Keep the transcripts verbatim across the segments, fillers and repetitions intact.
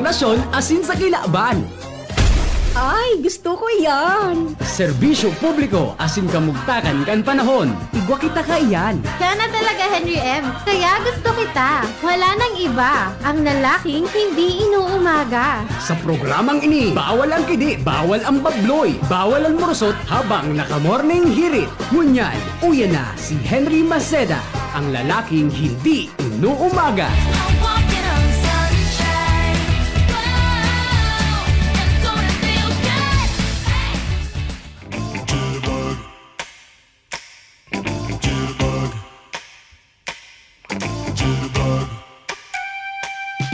Nasyon asin sa kilaban. Ay, gusto ko yan! Serbisyo publiko asin kamugtakan kan panahon. Igwa kita kaiyan. Siya na talaga, Henry M. Kaya gusto kita. Wala nang iba. Ang lalaking hindi inuumaga. Sa programang ini, bawal ang kidi, bawal ang babloy, bawal ang murusot habang naka-morning hirit. Ngunyan, uya na si Henry Maceda, ang lalaking hindi inuumaga.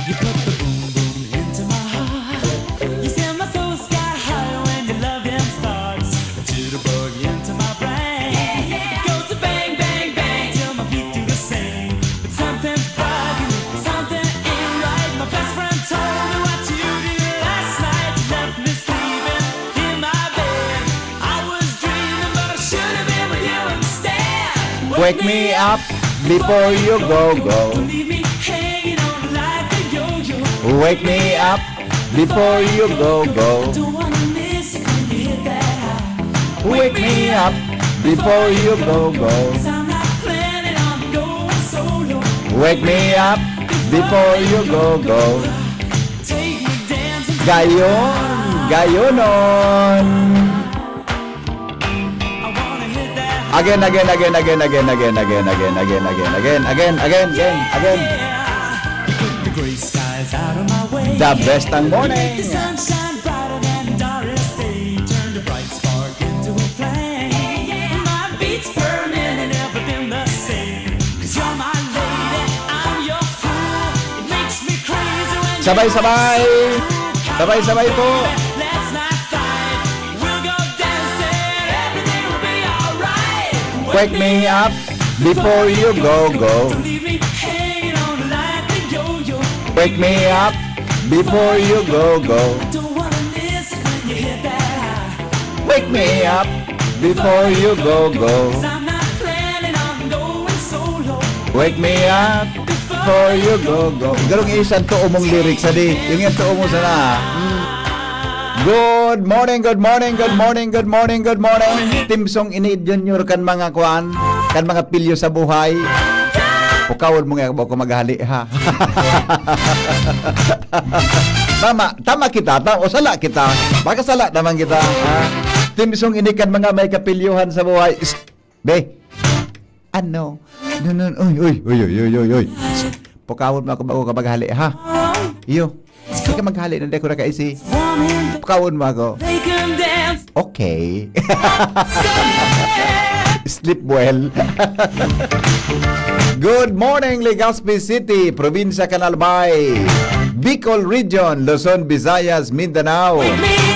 You put the boom boom into my heart. You send my soul sky high when your loving starts. A jitterbug into my brain. It goes to bang, bang, bang till my feet do the same. But something's bugging me, something ain't right. My best friend told me what you did last night. You left me sleeping in my bed. I was dreaming, but I should have been with you instead. Wake me up before you go, go. Don't leave me hanging on like a yo-yo. Wake me up before you go, go. Don't wanna miss it when you hit that high. Wake me up before you go, go. 'Cause I'm not planning on going solo. Wake me up before you go, go. Take me dancing. Gayon, gayonon. Again, again, again, again, again, again, again, again, again, again, again, again, again, again. You took the gray skies out of my way. The best ang morning. Make the sunshine brighter than Doris Day. Turn the bright spark into a flame. My beats per minute never been the same. 'Cause you're my lady, I'm your fool. It makes me crazy when you Sabay-sabay. Sabay-sabay po. Let's not fight. We'll go dancing. Everything will be alright. Wake me up before you go, go. Don't leave me hanging on like a yo-yo. Wake me up before you go, go. I don't wanna miss it when you hit that high. Wake me up before you go, go. 'Cause I'm not planning on going solo. Wake me up before you go, go. Garong isan to umong lyrics, adi. Yung yan to umong sana. Mm. Good morning, good morning, good morning, good morning, good morning. Team song ini, Junior, kan mga kwan, kan mga pilyo sa buhay. Pukawon mo nga, ako maghali, ha? Tama, tama kita, ta-, o sala kita. Baka sala naman kita, ha? Team song ini kan mga may kapilyohan sa buhay. Is-, be. Ano? No, no, uy, uy, uy, uy, uy, uy, uy. Pukawon mo ako, bago ka maghali, ha? Iyo. Di ka maghali, nandi ako nakaisi. Pukawon mo ako. Okay. Sleep well. Good morning, Legazpi City, Probinsya kan Albay, Bicol Region, Luzon, Visayas, Mindanao.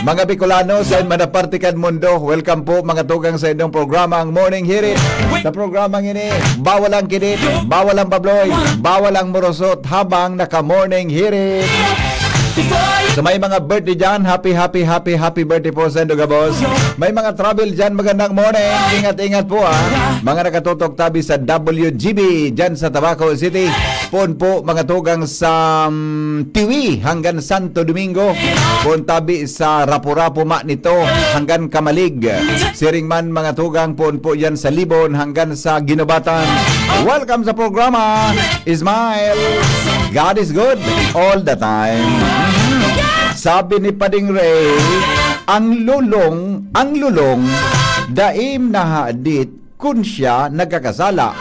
Mga Bicolano sa man na parte kan mundo, welcome po, mga tugang, sa inyong programa, ang Morning Hirit. Sa programang ini, bawal ang kidit, bawal ang babloy, bawal ang murusot habang naka-morning hirit. So, may mga birthday dyan, happy, happy, happy, happy birthday po sa indo gabos. May mga travel dyan, magandang morning. Ingat-ingat po, ah. Mga nakatutok tabi sa W G B dyan sa Tabaco City. Poon po, mga tugang sa, mm, Tiwi hanggang Santo Domingo. Poon tabi sa Rapu-Rapu, Manito hanggang Camalig. Siring man, mga tugang, poon po yan sa Libon hanggang sa Guinobatan. Welcome sa programa, Smile. God is good all the time. Sabi ni Pading Ray, ang lolong, ang lolong, dai nahadit kun siya nagkakasala.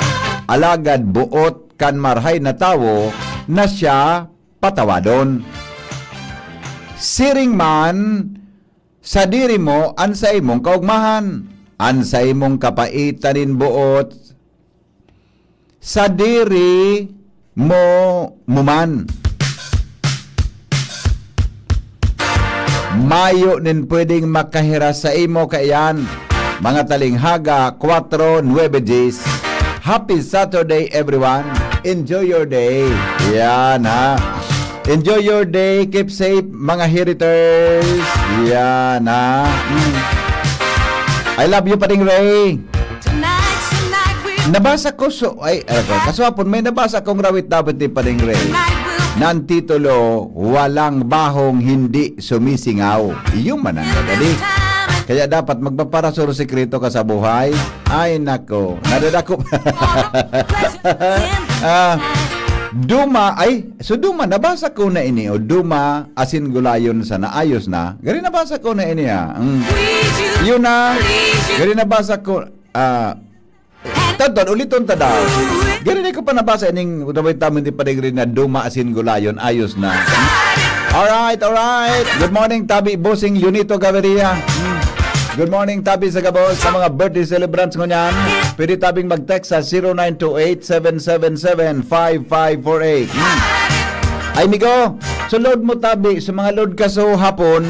Alagad boot kan marahay na tawo na siya patawadon. Siring man, sadiri mo an saimong kaogmahan, an saimong kapaitan nin boot, sadiri mo muman. Mayo nin pwedeng makahiras saimo kaiyan. Mga talinghaga, kwatro, nuebe, dyes. Happy Saturday, everyone. Enjoy your day. Yan, ha. Enjoy your day. Keep safe, mga hiriters. Yan, ha. Mm. I love you, Pading Ray. Nabasa ko, so, ay, ay, kaswapon, may nabasa kong rawit dapat ni Pading Ray. ng titulo, Walang Bahong Hindi Sumisingaw. Iyo man ang nagadi. Kaya dapat magpaparasuro sikreto ka sa buhay. Ay, nako. Nadadakop. Ah, Duma, ay, so Duma, nabasa ko na ini, o Duma, asin gulayon sa naayos na. Gari nabasa ko na ini, ah. Mm. Yun na. Gari nabasa ko, ah, Tadtad, uliton ta daw. Gari na ko pa nabasa ining utaway tamon di padigri na Duma asin gulayon. Ayos na. Alright, alright. Good morning, Tabi Bossing Lunito Gaviria. Hmm. Good morning, Tabi sa gabos, sa mga birthday celebrants ngunyan. Pwede tabing mag-text sa zero nine two eight, seven seven seven, five five four eight. Hmm. Ay, migo, so load mo, Tabi, sa mga load ka sa hapon,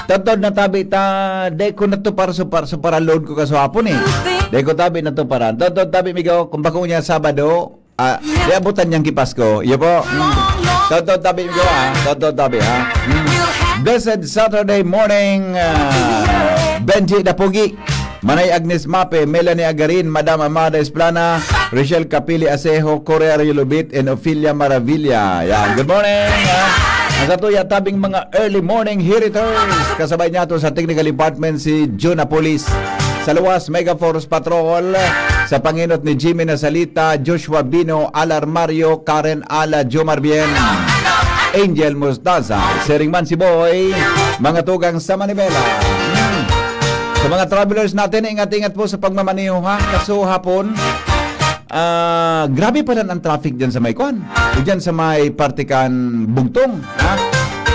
tadtad na, Tabi, ta, di ko natupar, supar, supar ang load ko ka sa hapon, eh. Di ko, Tabi, natuparan. Tadtad, Tabi, migo, kung bako niya Sabado, ah, di abutan niyang kipas ko. Iyo po. Mm. Tadtad, Tabi, migo, ha? Tadtad, Tabi, ha? Mm. Blessed Saturday morning, ah, Benji Dapugi. Manay Agnes Mape, Melanie Agarin, Madam Amada Esplana, Richelle Capili Asejo, Correa Yulubit, and Ophelia Maravilla. Yan. Good morning, ha? Ang satuya tabing mga early morning hiriters. Kasabay niya to sa technical department si Jun Apolis. Sa luwas, Mega Force Patrol. Sa panginot ni Jimmy Nasalita, Joshua Bino, Alar Mario, Karen Ala, Jomar Bien, Angel Mostaza, Sering Man si Boy, mga tugang sa Manibela. Hmm. Sa mga travelers natin, ingat-ingat po sa pagmamaneho, ha. Kaso hapon, ah, grabe pala ang traffic dyan sa may kwan. O dyan sa may parte kan Bugtong, ha.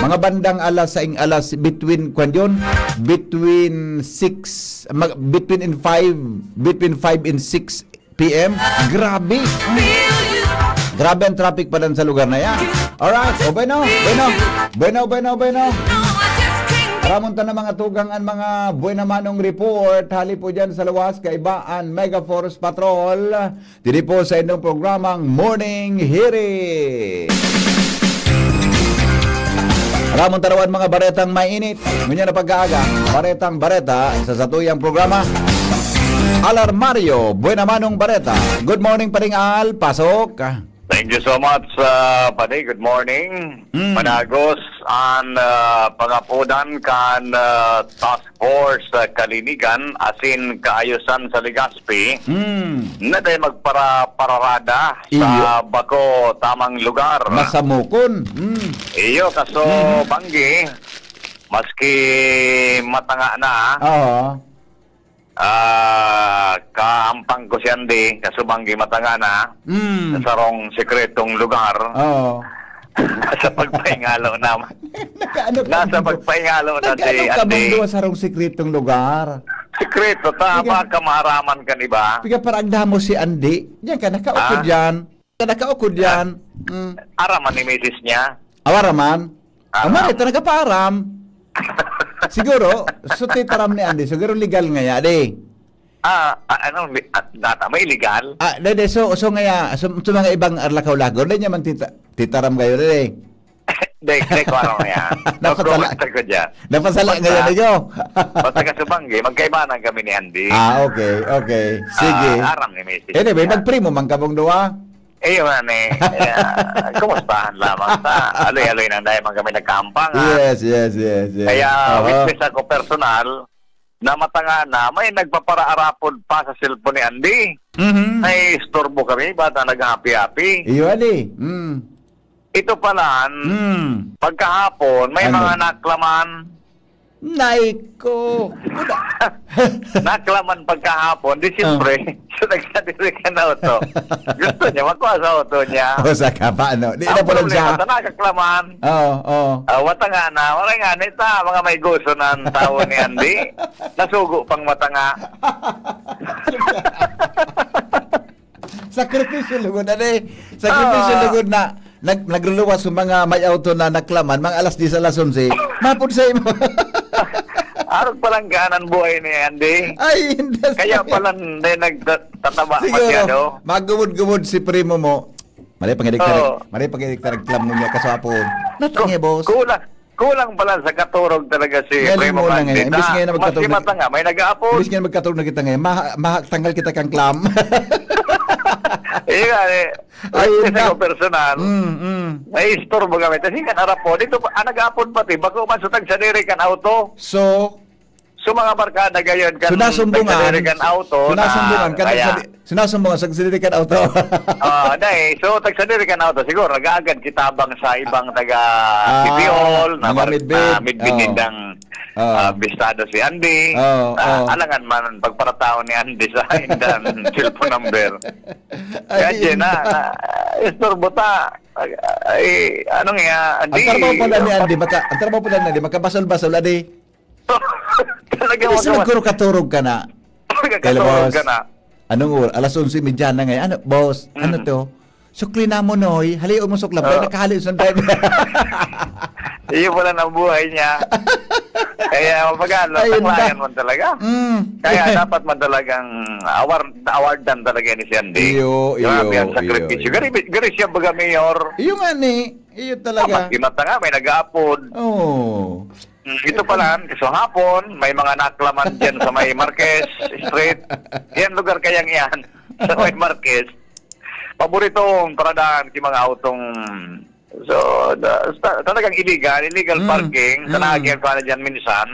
Mga bandang alas saing, alas between, kwan yun, between six, mag-, between in five, between five and six P M. Grabe. Grabe ang traffic pa dyan sa lugar na yan. Alright. O, bueno, bueno. Bueno, bueno, bueno. Ramon ta na mga tugang an mga buena manong report. Hali po dyan sa luwas, kaiba an Mega Force Patrol. Diri po sa inyong programang Morning Hirit. Ramon tarawan mga baretang mainit. Ngunyan na pag-aaga, baretang bareta sa satuyang programa. Alarmario, buena manong bareta. Good morning, Paring Al. Pasok. Thank you so much, uh, Padi. Good morning. Mm. Managos an, uh, pangapodan kan, uh, Task Force, uh, Kalinigan asin Kaayosan sa Legazpi. Mm. Na dai magpara-, pararada sa Iyo. bako tamang lugar. Masamukon. Mm. Iyo, kaso Mm. banggi, maski matanga na, Oo. ah, kaampang ko si Andy, kaso banggi matanga na, Mm. sa sarong sikretong lugar. Oo. Sa pagpahingalo naman. Nakaano ka, Nasa Bong? pagpahingalo na si Nakaano ka, Bong, Andy. Duwa sa sarong sikretong lugar? Sikreto ta, Piga- baka maaraman kan iba. Piga parang damo si Andy. Diyan ka, nakaukod Ah? yan. Ka nakaukod Ah? yan. Mm. Araman ni misis niya. Awara man. Ah. Amari, talaga paaram. Siguro, so titaram ni Andy, siguro legal nga ya, di? Ah, ah, ano, mi-, ah, data, may illegal? Ah, dede, so, so ngaya, so, so mga ibang arlakaw-lakaw, dai niya man tita-, titaram kayo, dede. Dai, dai ko aram yan. Napasala. Mag-comment ako dyan. Napasala Basta, ngayon, ikaw. basta kasubanggi, magkaibanan kami ni Andy. Ah, okay, okay. Sige. Ah, aram ni misis Anyway, niya. magprimo man kamong duwa. Eh, yun, ano eh. Kaya, kumustahan lamang ta. Aloy-aloy nang dahil man kami nagkahampang, ha? Yes, yes, yes, yes. Kaya, Aha. witness ako personal, na matanga na, may nagpaparaarapod pa sa cellphone ni Andy. Mhm. Naiistorbo kami, bata naghahapi-hapi. Iyo, Ali. Mm. Ito pala, Mm. pagkahapon, may Ano? mga naklaman. Nay ko. Naklaman pagkahapon, di Ah. siyempre, so nagsadiri ka na auto. Gusto niya, makuha sa auto niya. O, sa ka pa, ano? Di Ang na po lang problema, siya. ta nakaklaman. Oo, oo. Ah, wata nga na, wala nga, nita, mga may gusto na ang tao ni Andy. Nasugo pang matanga. Sakripisyo lugod, ano eh? Sakripisyo Ah. lugod na nag-, nagluluwas sa mga may auto na naklaman, mga alas diyes, alas onse. Mapod sa imo. Arog palang gaan ang buhay ni Andy. Ay, hindi. Kaya pala, hindi nagtataba Siguro, masyado. magumod-gumod si primo mo. Mali, pag-idik Oo. talag-, mali, pag-idik talag-, klam mo niya, kaso apo. Natang Ku-, niya, boss. kulang, kulang pala sa katurog talaga si Galing Primo mo na ngayon. Candida. Imbis ngayon na Mas magkaturog si na, Mata nga, may nag-aapod. imbis ngayon magkaturog na kita ngayon, maha-, maha-, tanggal kita kang klam. Iyo nga, eh. Ayun Kasi na. Ako personal, Mm, mm. Naiistorbo kami. Kasi kan arapod, ito pa, ang nag-aapod pati, bago man sa tagsadiri kan auto. So? So, mga barkada gayon, kan So, nasumbungan. tagsadiri kan auto So, na nasumbungan. Kan kaya tagsa-, so, nasumbungan sa tagsadiri kan auto. Ah, dai. So, tagsadiri kan auto. Siguro, nag-aagad kitabang sa ibang taga Ah, City Hall, na mga bar-, midbid. na midbid Oo. nindang, Oo. ah, bistado si Andy. Oo, Ah, oo. alangan man, pagparataon ni Andy sa indang cellphone number. Ay, Kaya, Jen, na, inda. na, istorbo ta. Ay, ano nga, Ang Andy, trabaho pala ni Andy, maka-, ang trabaho pala ni Andy, makabasol-basol, Andy. Talaga Hindi sa magkawa- nagkuro-katurog ka na. Talaga Kaya, katurog boss, ka na. anong or-, alas onse y media na ngayon. Ano, boss? Ano Mm. to? Sukli na mo, Noy. Halion mo sukla. Pero Oo. nakahali sa driver. Iyo pala ang buhay niya. Kaya, kumbaga, Ayun ba? natanglayan man talaga. Mm. Kaya dapat man talagang award, awardan talaga ni si Andy. Iyo, Grabe iyo, ang sakripisyo. iyo, iyo. Gari, gari siya baga mayor. Iyo nga ni. Iyo talaga. Maski mata nga, may nag-aapod. Oo. Mm, ito pala, so hapon, may mga naklaman dyan sa may Marquez Street. Yan lugar kayang yan, sa may Marquez. Paboritong paradahan ki mga autong, so, da-, ta-, talagang illegal, illegal Mm, parking. Sa mm. nahagyan ko na dyan minsan,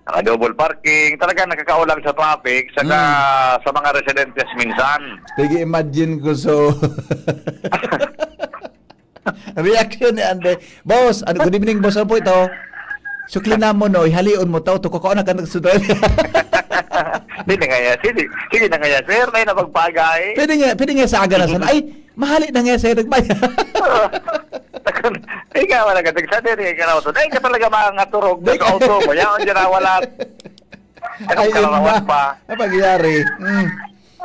mga double parking, talagang nakakaulang sa traffic, saka Mm. sa mga residentes minsan. Sige, imagine ko, so, Reaksyon ni Andy. Boss, ano, good evening, boss. Ano po ito? Sukli na mo, no? Ihalion mo to. Tuko ko na ka nagsunod. Hindi na nga yan. Sige, sige na nga yan, sir. May napagpagay. Pwede nga, pwede nga sa aga na sana. Ay, mahali na nga, sir. Nagbaya. Ikaw, wala ka. Tagsa, diri ka na auto. Dahil ka talaga mga turog Di sa ka- auto mo. Yan, dyan na wala. Anong Ay, karawan inda. pa? Ang pagyari. Mm.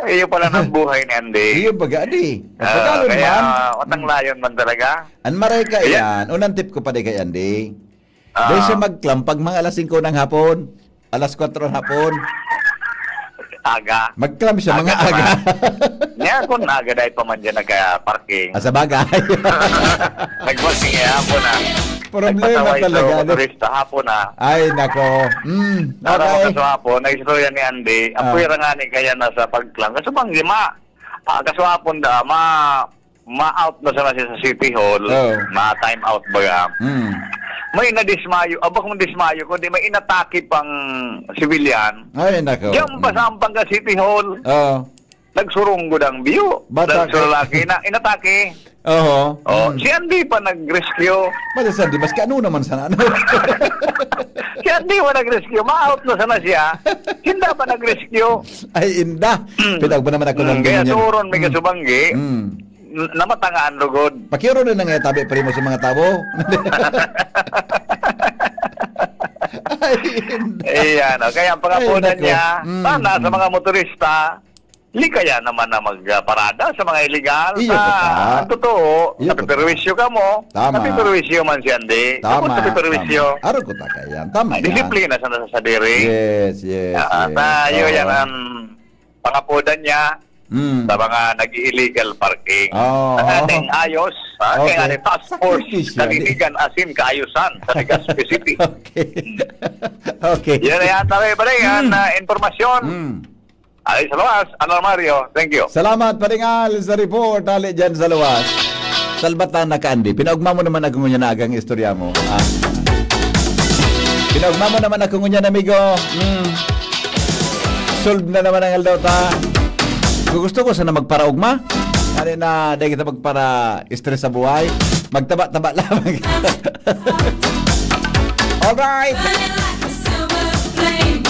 Iyo pala ng buhay ni Andy. Iyo baga, di. Ah, Tagalog kaya man. matanglayon man talaga. An maray ka Ayan. iyan, unang tip ko pa di kay Andy. Ah. Dahil siya magklam pag mga alas singko ng hapon, alas kwatro ng hapon. Aga. Magklam siya, Aga mga naman. aga. Niya, kung aga dahil pa man dyan nagka-parking. Ah, sa bagay. Nag-parking eh, hapon na. Problema Nagpataway talaga, sa ano? motorista, hapon na. Ay, nako. Mm, Araw okay. ka sa hapon, naistorya ni Andy, Ah. ang pwera nga ni kaya nasa pagklam. Kaso bang lima? Ah, kaso hapon da, ma-, ma-out na sana siya sa City Hall, Oo. ma-time out baga. Mm. May nadismayo, aba kung dismayo, kundi may inatake pang civilian. Ay, nako. Diyan pa Mm. sa Pampanga City Hall. Oo. Nagsurunggod ang biyo. Bata Nag-, ka. lalaki na inatake. Oho. Oh, Mm. si Andy pa nag-rescue. Bale, si Andy, maski ano naman sana, ano? Si Andy pa nag-rescue. Ma-out na sana siya. Sinda pa nag-rescue. Ay, inda. Mm. Pinag ba naman ako Mm, ng kaya ganyan? turon may Mm. kasubanggi. Mm. N-, namata nga ang lugod. Pakiuron na nga tabi, primo, sa mga tabo. Ay, inda. Ayan, oh. Kaya ang Ay, pangapunan nako. niya, Mm, sana sa mm. mga motorista, Di kaya naman na magparada sa mga iligal. Iyo Sa, ka pa. ang totoo, Iyo ka pa. napiperwisyo ka mo, Tama. napiperwisyo man si Andy. Tama, Tapos napiperwisyo. tama. Arog ko ta kaya yan. Tama yan. Disiplina sa nasa sadiri. Yes, yes, Ah, yes. tayo Oo. yan ang pangapodan niya Mm. sa mga nag-illegal parking. Oo. Sa ating ayos, ha? Kaya Okay. nga ni Task Force Sakripisyo, Andy. Kalinigan asin Kaayusan sa Legazpi City. Okay. Okay. Yan na yata, eh, pare, yan, Mm. ah, impormasyon. Mm. Ay, sa luwas, Alarmario. Thank you. Salamat, Paring Al, sa report. Hali dyan sa luwas. Salbatan na ka, Andy. Pinaugma mo naman ako ngunyan na agang istorya mo. Ah. Pinaugma mo naman ako ngunyan, amigo. Hmm. Solve na naman ang aldaw ta. Kung gusto ko sana magparaugma, ano na, dahil kita magpara-stress sa buhay, magtaba-taba lamang. Alright.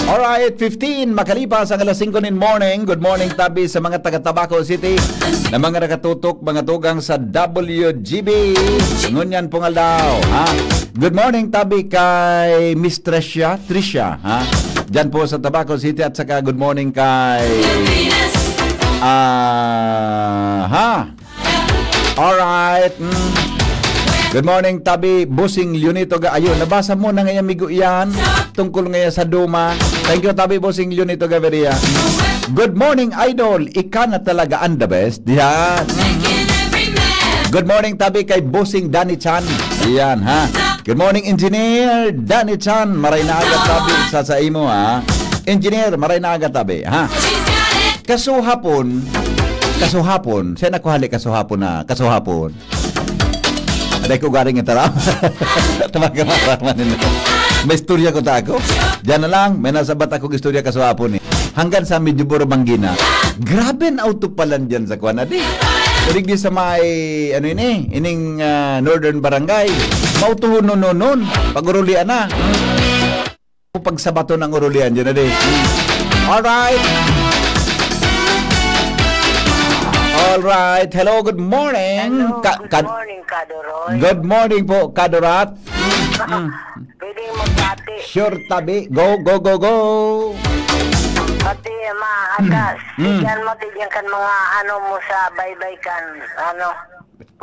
Alright, fifteen makalipas ang alas singko nin morning. Good morning, tabi sa mga taga Tabaco City na mga nakatutok, mga tugang sa W G B. Ngunyan pong aldaw, ha? Good morning, tabi kay Miss Tricia, Tricia, ha? Diyan po sa Tabaco City at saka good morning kay, ah, ha? Alright. Mm. Good morning, tabi, Bossing Leonito ga-, ayun, nabasa mo na ngayon, amigo, yan. Tungkol ngayon sa Duma. Thank you, tabi, Bossing Leonito Gaviria. Good morning, idol. Ika na talaga ang the best. Yan. Good morning, tabi, kay Bossing Danny Chan. Yan, ha. Good morning, Engineer Danny Chan. Maray na aga, tabi, sa, sa imo, ha. Engineer, maray na aga, tabi, ha. Kaso hapon, Kasuhapon. Siya nakuhali kasuhapon na, kasuhapon. Aday ko garing itara. Tawagan mo, Rahman, nila. May istorya ko ta ako. Diyan na lang, may nasabat akong istorya kasuhapon eh. Hanggang sa medyo Burabanggi na. Grabe ang auto palan diyan sa kwan, adi. Digdi sa may, ano ini, ining, ah, Northern Barangay. Mautuhon nun, nun, nun. Pag-urulian na. Pagsabaton ang urulian diyan, adi. Alright. Alright. Hello, good morning. Hello, Ka- good Kad- morning, Kadoroy. Good morning po, Kadorat. Mm. Pwedeng magbati. Sure, tabi. Go, go, go, go. Pati maaga, Mm. bigyan mo, bigyan kan mga ano mo sa baybay kan, ano,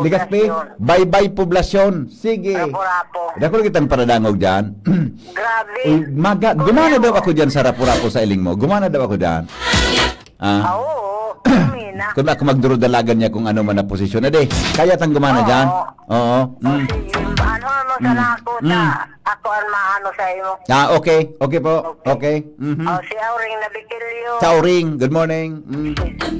Ligaspi, poblasyon. Baybay Poblasyon. Sige. Rapu-rapu. Dako na kitang paradangog dyan. Grabe. Uy, maga, gumana daw ako dyan sa Rapu-Rapu sa iling mo. Gumana daw ako dyan. Ah. Ah, oo. Kami na. Kung ako magdurudalagan niya kung ano man na posisyon. Ade, kaya tang gumana Oo. dyan? Oo. Oh, Mm. sige. Ano mo Mm. sana ako Mm. na ako ang maano sa imo. Ah, okay. Okay po. Okay. Okay. Mhm. Oh, si Auring Nabikilyo. Sa Auring, good morning. Mm.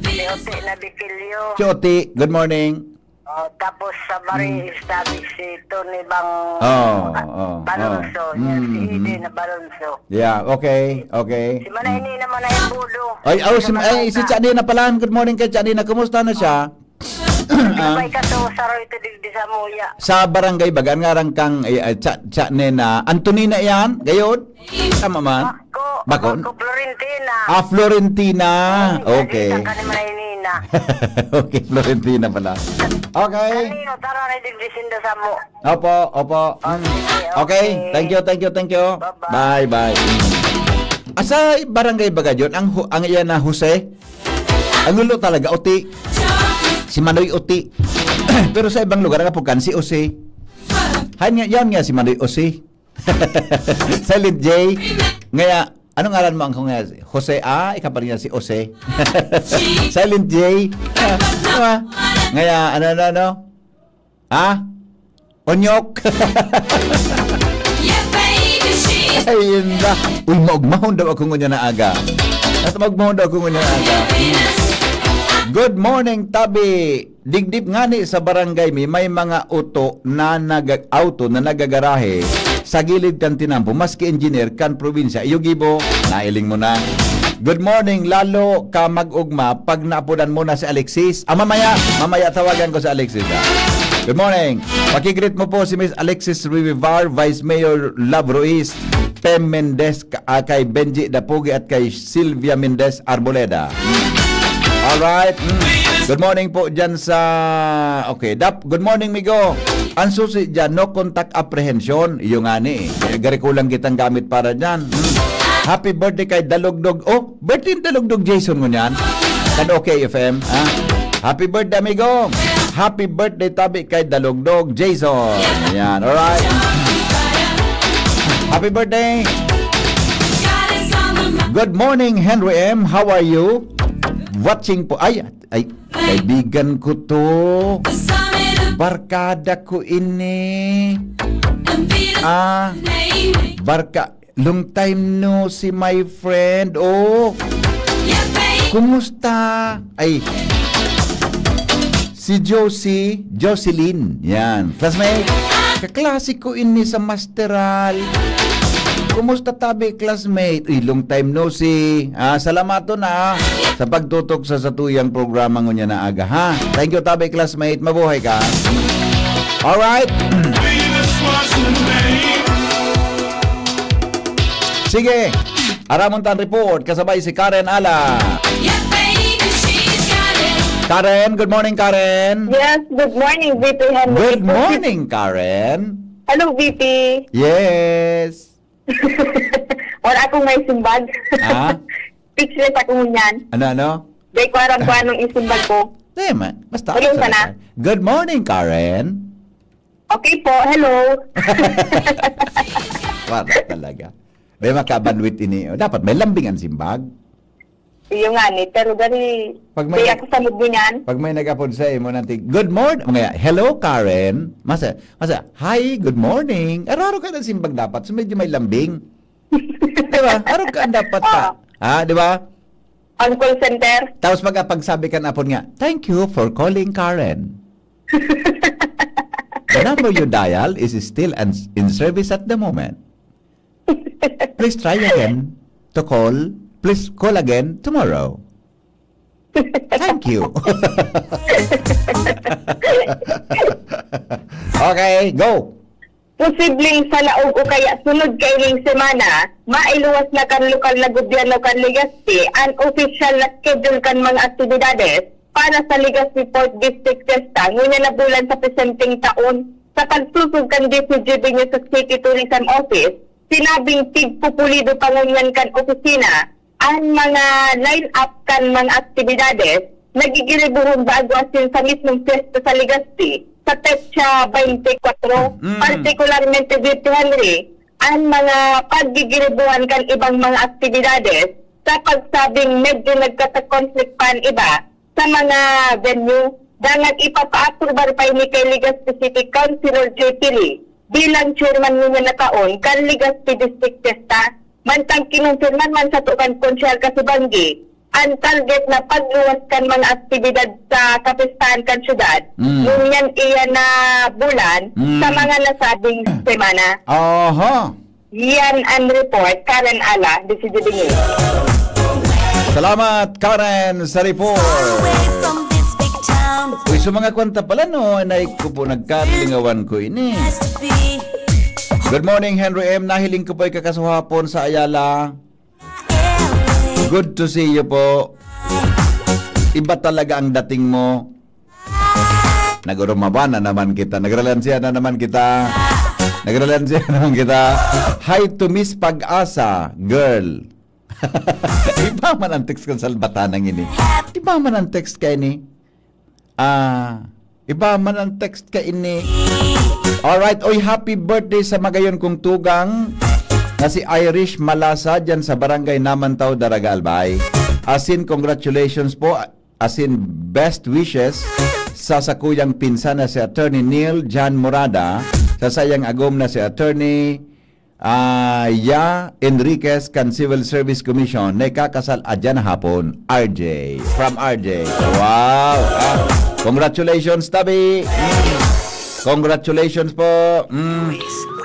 Si Ote Nabikilyo. Si Ote, good morning. Oh, tapos sa Bari Mm. Establish si Tony Bang Oh, oh, Balonso. oh. Yan, si Mm, Eden mm. na Balonso. Yeah, okay, okay. Si Manay Mm. Nina, Manay Budo. Ay, oh, si, Manay ay, si Nina. Chadina pala. Good morning kay Chadina. Kumusta na siya? Ah. Sabay ka to, Saroy, to digdi sa Muya. Sa barangay, baga, ang ngaran kang, eh, eh, Cha-, Chadina. Antonina yan? Gayod? Tama man? Bako, Bako? Bako, Florentina. Ah, Florentina. Ay, Okay. nalita ka ni Manay Nina. Okay, Florentina pala. Okay. Kanino, tara na digdi sinda sa mo. Opo, opo. Okay, Mm. Okay, okay. thank you, thank you, thank you. Bye-bye. Bye, bye. Asa barangay baga yun? Ang hu-, ang iyan na Jose? Ang ulo talaga, Oti. Si Manoy Oti. Pero sa ibang lugar, ang apukan, si Jose. Han nga, yan nga si Manoy Jose. Silent J. Ngaya, anong ngaran mo ang kung Jose? Ah, ikaw pa rin yan si Jose. Silent J. Diba? Ngaya, ano, ano, ano? Ha? Onyok. Yeah, baby, she's Ay, yun na. Uy, maugmahon daw ako ngunyan na aga. At maugmahon daw ako ngunyan na aga. Good morning, Tabi. Digdip ngani sa barangay mi, may mga uto na naga-, auto na nagagarahe sa gilid kan tinampo, maski engineer kan probinsya. Iyo gibo, nailing mo na. Good morning, lalo ka mag-ugma pag naapodan mo na si Alexis. Ah, mamaya, mamaya tawagan ko si Alexis, ah. Good morning. Pakigreet mo po si Miss Alexis Rivivar, Vice Mayor Love Ruiz, Pem Mendez, ka-, ah, kay Benji Dapugi at kay Sylvia Mendez Arboleda. Alright. Mm. Good morning po dyan sa, okay, Dap, good morning, Migo. Ang susi dyan, no contact apprehension. Iyo nga ni, eh. Eh, gari kulang kitang gamit para dyan. Mm. Happy birthday kay Dalugdog. Oh, birthday ni Dalugdog Jason ngunyan. Kan OK F M, ha? Happy birthday, amigo. Happy birthday, tabi kay Dalugdog Jason. Yan, alright. Happy birthday. Good morning, Henry M. How are you? Watching po. Ay, ay, kaibigan ko to. Barkada ko ini. Ah, barka-, long time no see, my friend. Oh, kumusta? Ay, si Josie, Jocelyn. Yan. Classmate, kaklase ko ini sa Masteral. Kumusta tabi, classmate? Uy, long time no see. Ah, salamaton na sa pagtutok sa satuyang programa ngunyan na aga, ha? Thank you, tabi, classmate. Mabuhay ka. Alright. Sige. Aramon tan report kasabay si Karen Ala. Karen, good morning, Karen. Yes, good morning, V P Henry. Good morning, Karen. Hello, V P. Yes. Wala akong may simbag. Ah? Speechless ako ngunyan. Ano, ano? Dahil ko aram kung anong isimbag ko. Di man. Basta Hello, ako sana. Good morning, Karen. Okay po, hello. Wala talaga. Di makabanwit ini. Dapat may lambing ang simbag. Iyo nga ni, pero gani, Pag may kaya nag- ako sa mood mo niyan. Pag may nag-apod sa imo, nanti, "Good morning." Mga, "Hello, Karen." Masa, masa, "Hi, good morning." Araro ka ng simbag dapat. So, medyo may lambing. Di ba? Araro ka ang dapat pa. Oo. Ha? Di ba? Ang call center. Tapos mag-, pagsabi kan apon nga, "Thank you for calling Karen. The number you dial is still an-, in service at the moment. Please try again to call. Please call again tomorrow. Thank you." Okay, go. Posibleng sa laog o kaya sunod kaining semana, mailuwas na kan lokal na gobyerno kan Legazpi an opisyal na schedule kan mga aktibidades para sa Legazpi Port District Fiesta ngunyan na bulan sa presenteng taon. Sa pagsosog kan D C G B News City Tourism Office, sinabing tigpupulido pa ngunyan kan opisina an mga line-up kan mga aktibidades na gigiribuhon bago asin sa mismong pyesta sa Legazpi sa petsa twenty-four, Mm. partikularmente Virtual Henry, an mga paggigiribuhan kan ibang mga aktibidades sa pagsabing medyo nagkata-conflict pa an iba sa mga venue. Dangan ipapaaprobar pa ini kay Legazpi City Councilor J P Lee bilang chairman ngunyan na taon kan Legazpi District Fiesta. Mantang kinumpirman man sato kan Konsyehal Casibangui an target na pagluwas kan mga aktibidad sa kapistahan kan syudad Mm. ngunyan iyan na bulan Mm. sa mga nasabing semana. Aha. Yan ang report, Karen Ala, D C G B News. Salamat, Karen, sa report. Away from this big town. Uy, sa mga kwanta pala, no, anay ko po, nagkalingawan ko ini. Has to be. Good morning, Henry M. Nahiling ko po ikakasuhapon sa Ayala. Good to see you po. Iba talaga ang dating mo. Nagurumaba na naman kita. Nagralansya na naman kita. Nagralansya na naman kita. Hi to Miss Pag-asa, girl. Iba man ang text kan Salbatanang ini. Iba man ang text ka ini. Ah, iba man ang text ka ini. Alright, oy, happy birthday sa magayon kong tugang na si Irish Malasa dyan sa Barangay Namantaw, Daraga, Albay. Asin, congratulations po. Asin, best wishes sa sakuyang pinsan na si Attorney Neil John Morada, sa sayang agom na si Attorney, ah, Ya Enriquez kan Civil Service Commission, na ikakasal adyan na hapon. R J. From R J. Wow. Ah, congratulations, tabi. Mm. Congratulations po. Mm.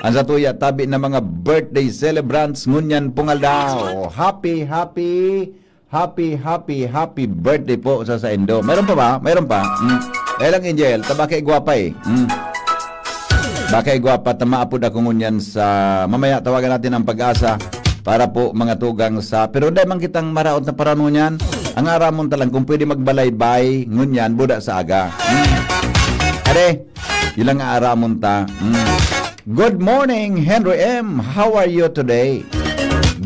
Ang satuya, tabi na mga birthday celebrants ngunyan pong aldaw. Happy, happy, happy, happy, happy birthday po sa saindo. Mayroon pa ba? Mayroon pa? Mm. Eh lang, Angel, taba kay gwapa eh. Mm. Baka igwapa ta maapod ako ngunyan sa, mamaya tawagan natin ang Pag-asa para po mga tugang sa, pero dai man kitang maraot na parano niyan. Ang aramon ta lang kung pwede magbalaybay ngunyan, buda sa aga. Hmm. Are, yun lang ang aramon ta. Hmm. Good morning, Henry M. How are you today?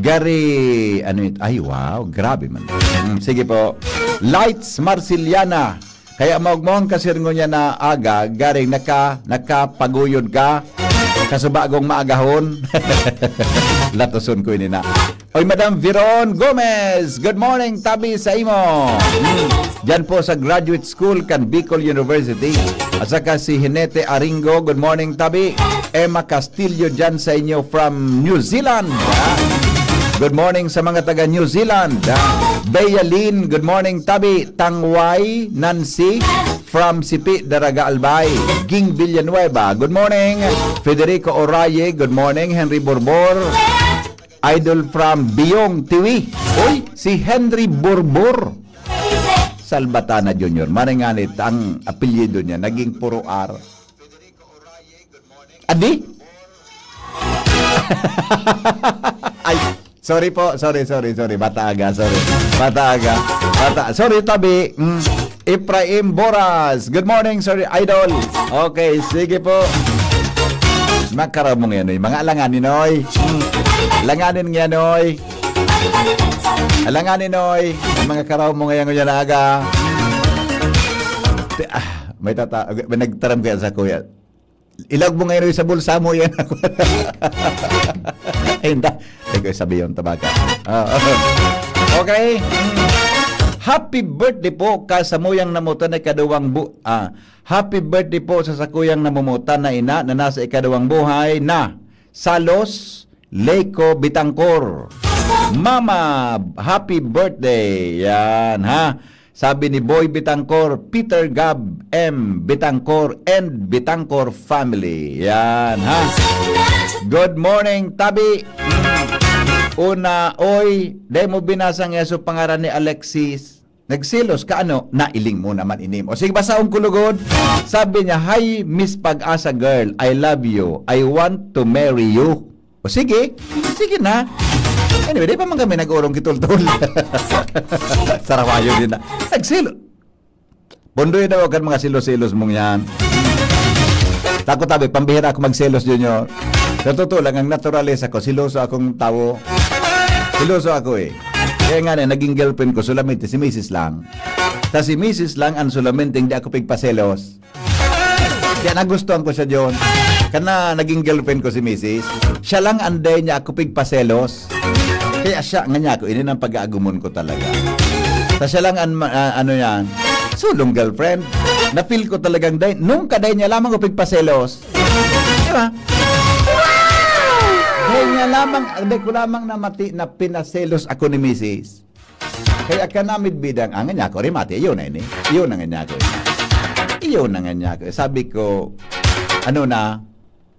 Gary, ano ito? Ay, wow, grabe man. Hmm, sige po. Lights Marciliana. Kaya maugmong kasirngo niya na aga, garing naka, nakapaguyod ka. Kasubagong maagahon. Latoson ko ini na. Oy, Madam Veron Gomez, good morning, tabi sa imo. Hmm. Diyan po sa Graduate School kan Bicol University. At saka si Hinete Aringo, good morning, tabi. Emma Castillo diyan sa inyo from New Zealand. Ah, good morning sa mga taga New Zealand. Ah, Bea Lynn, good morning, tabi. Tangway, Nancy, from Sipi, Daraga, Albay. Ging Villanueva, good morning. Federico Oraye, good morning. Henry Borbor, idol from Biyong, Tiwi. Uy, si Henry Borbor. Salbatana Junior. Maringanit ang apelyido niya. Naging puro R. Adi? Ay, sorry po. Sorry, sorry, sorry. Bata aga, sorry. Bata aga. Bata. Sorry, tabi. Mm. Efraim Boras. Good morning, sir. Idol. Okay, sige po. Makaramo ngayon, oy. Mga alanganin, oy. Mm. Alanganin ngayon, oy. Alanganin, oy. Mga karamo ngayon, ngayon aga. Ti-, ah, may tata-, may nagtaram kaya sa kuya. Ilag mo ngayon sa bulsa mo yan. Ay, hindi. Ay, ko sabi yung tabaka. Ah, okay. Mm. Happy birthday po ka sa muyang namutan na ikaduwang bu-, ah, happy birthday po sa sakuyang namumutan na ina na nasa ikaduwang buhay na Salos Leco Bitangcor. Mama, happy birthday. Yan, ha? Sabi ni Boy Bitangkor, Peter Gab M Bitangkor and Bitangkor family. Yan, ha? Good morning, Tabi. Una, oy, dai mo binasa nga so pangaran ni Alexis. Nagselos ka, ano? Nailing mo naman, inim. O sige, basaon ko lugod. Sabi niya, "Hi, Miss Pag-asa girl. I love you. I want to marry you." O sige. Sige na. Anyway, di pa man kami nag-urong kitultol. Sarawayo din na. Nagselo. Pundoy daw kan mga selos-selos mong yan. Takot tabi, pambihira ako magselos, Junior. Sa totoo lang, ang naturalesa ko, seloso akong tawo. Seloso ako eh. Kaya nga na, naging girlfriend ko, solamente si misis lang. Sa si misis lang ang solamente hindi ako pigpaselos. Kaya nagustuhan ko siya, John. Kana naging girlfriend ko si misis. Siya lang ang day niya ako pigpaselos. Kaya siya nga niya ako, ini ang pag-aagumon ko talaga. Sa siya lang ang ma- ah, ano yan, sulong girlfriend. Na-feel ko talagang day, nung kaday niya lamang ko pigpaselos. Di ba? Day niya lamang, day ko lamang namati na pinaselos ako ni misis. Kaya ka namid bidang, ang niya ako, remate, yun na ini. Yun ang niya ako. Yun ang niya ako. Sabi ko, ano na,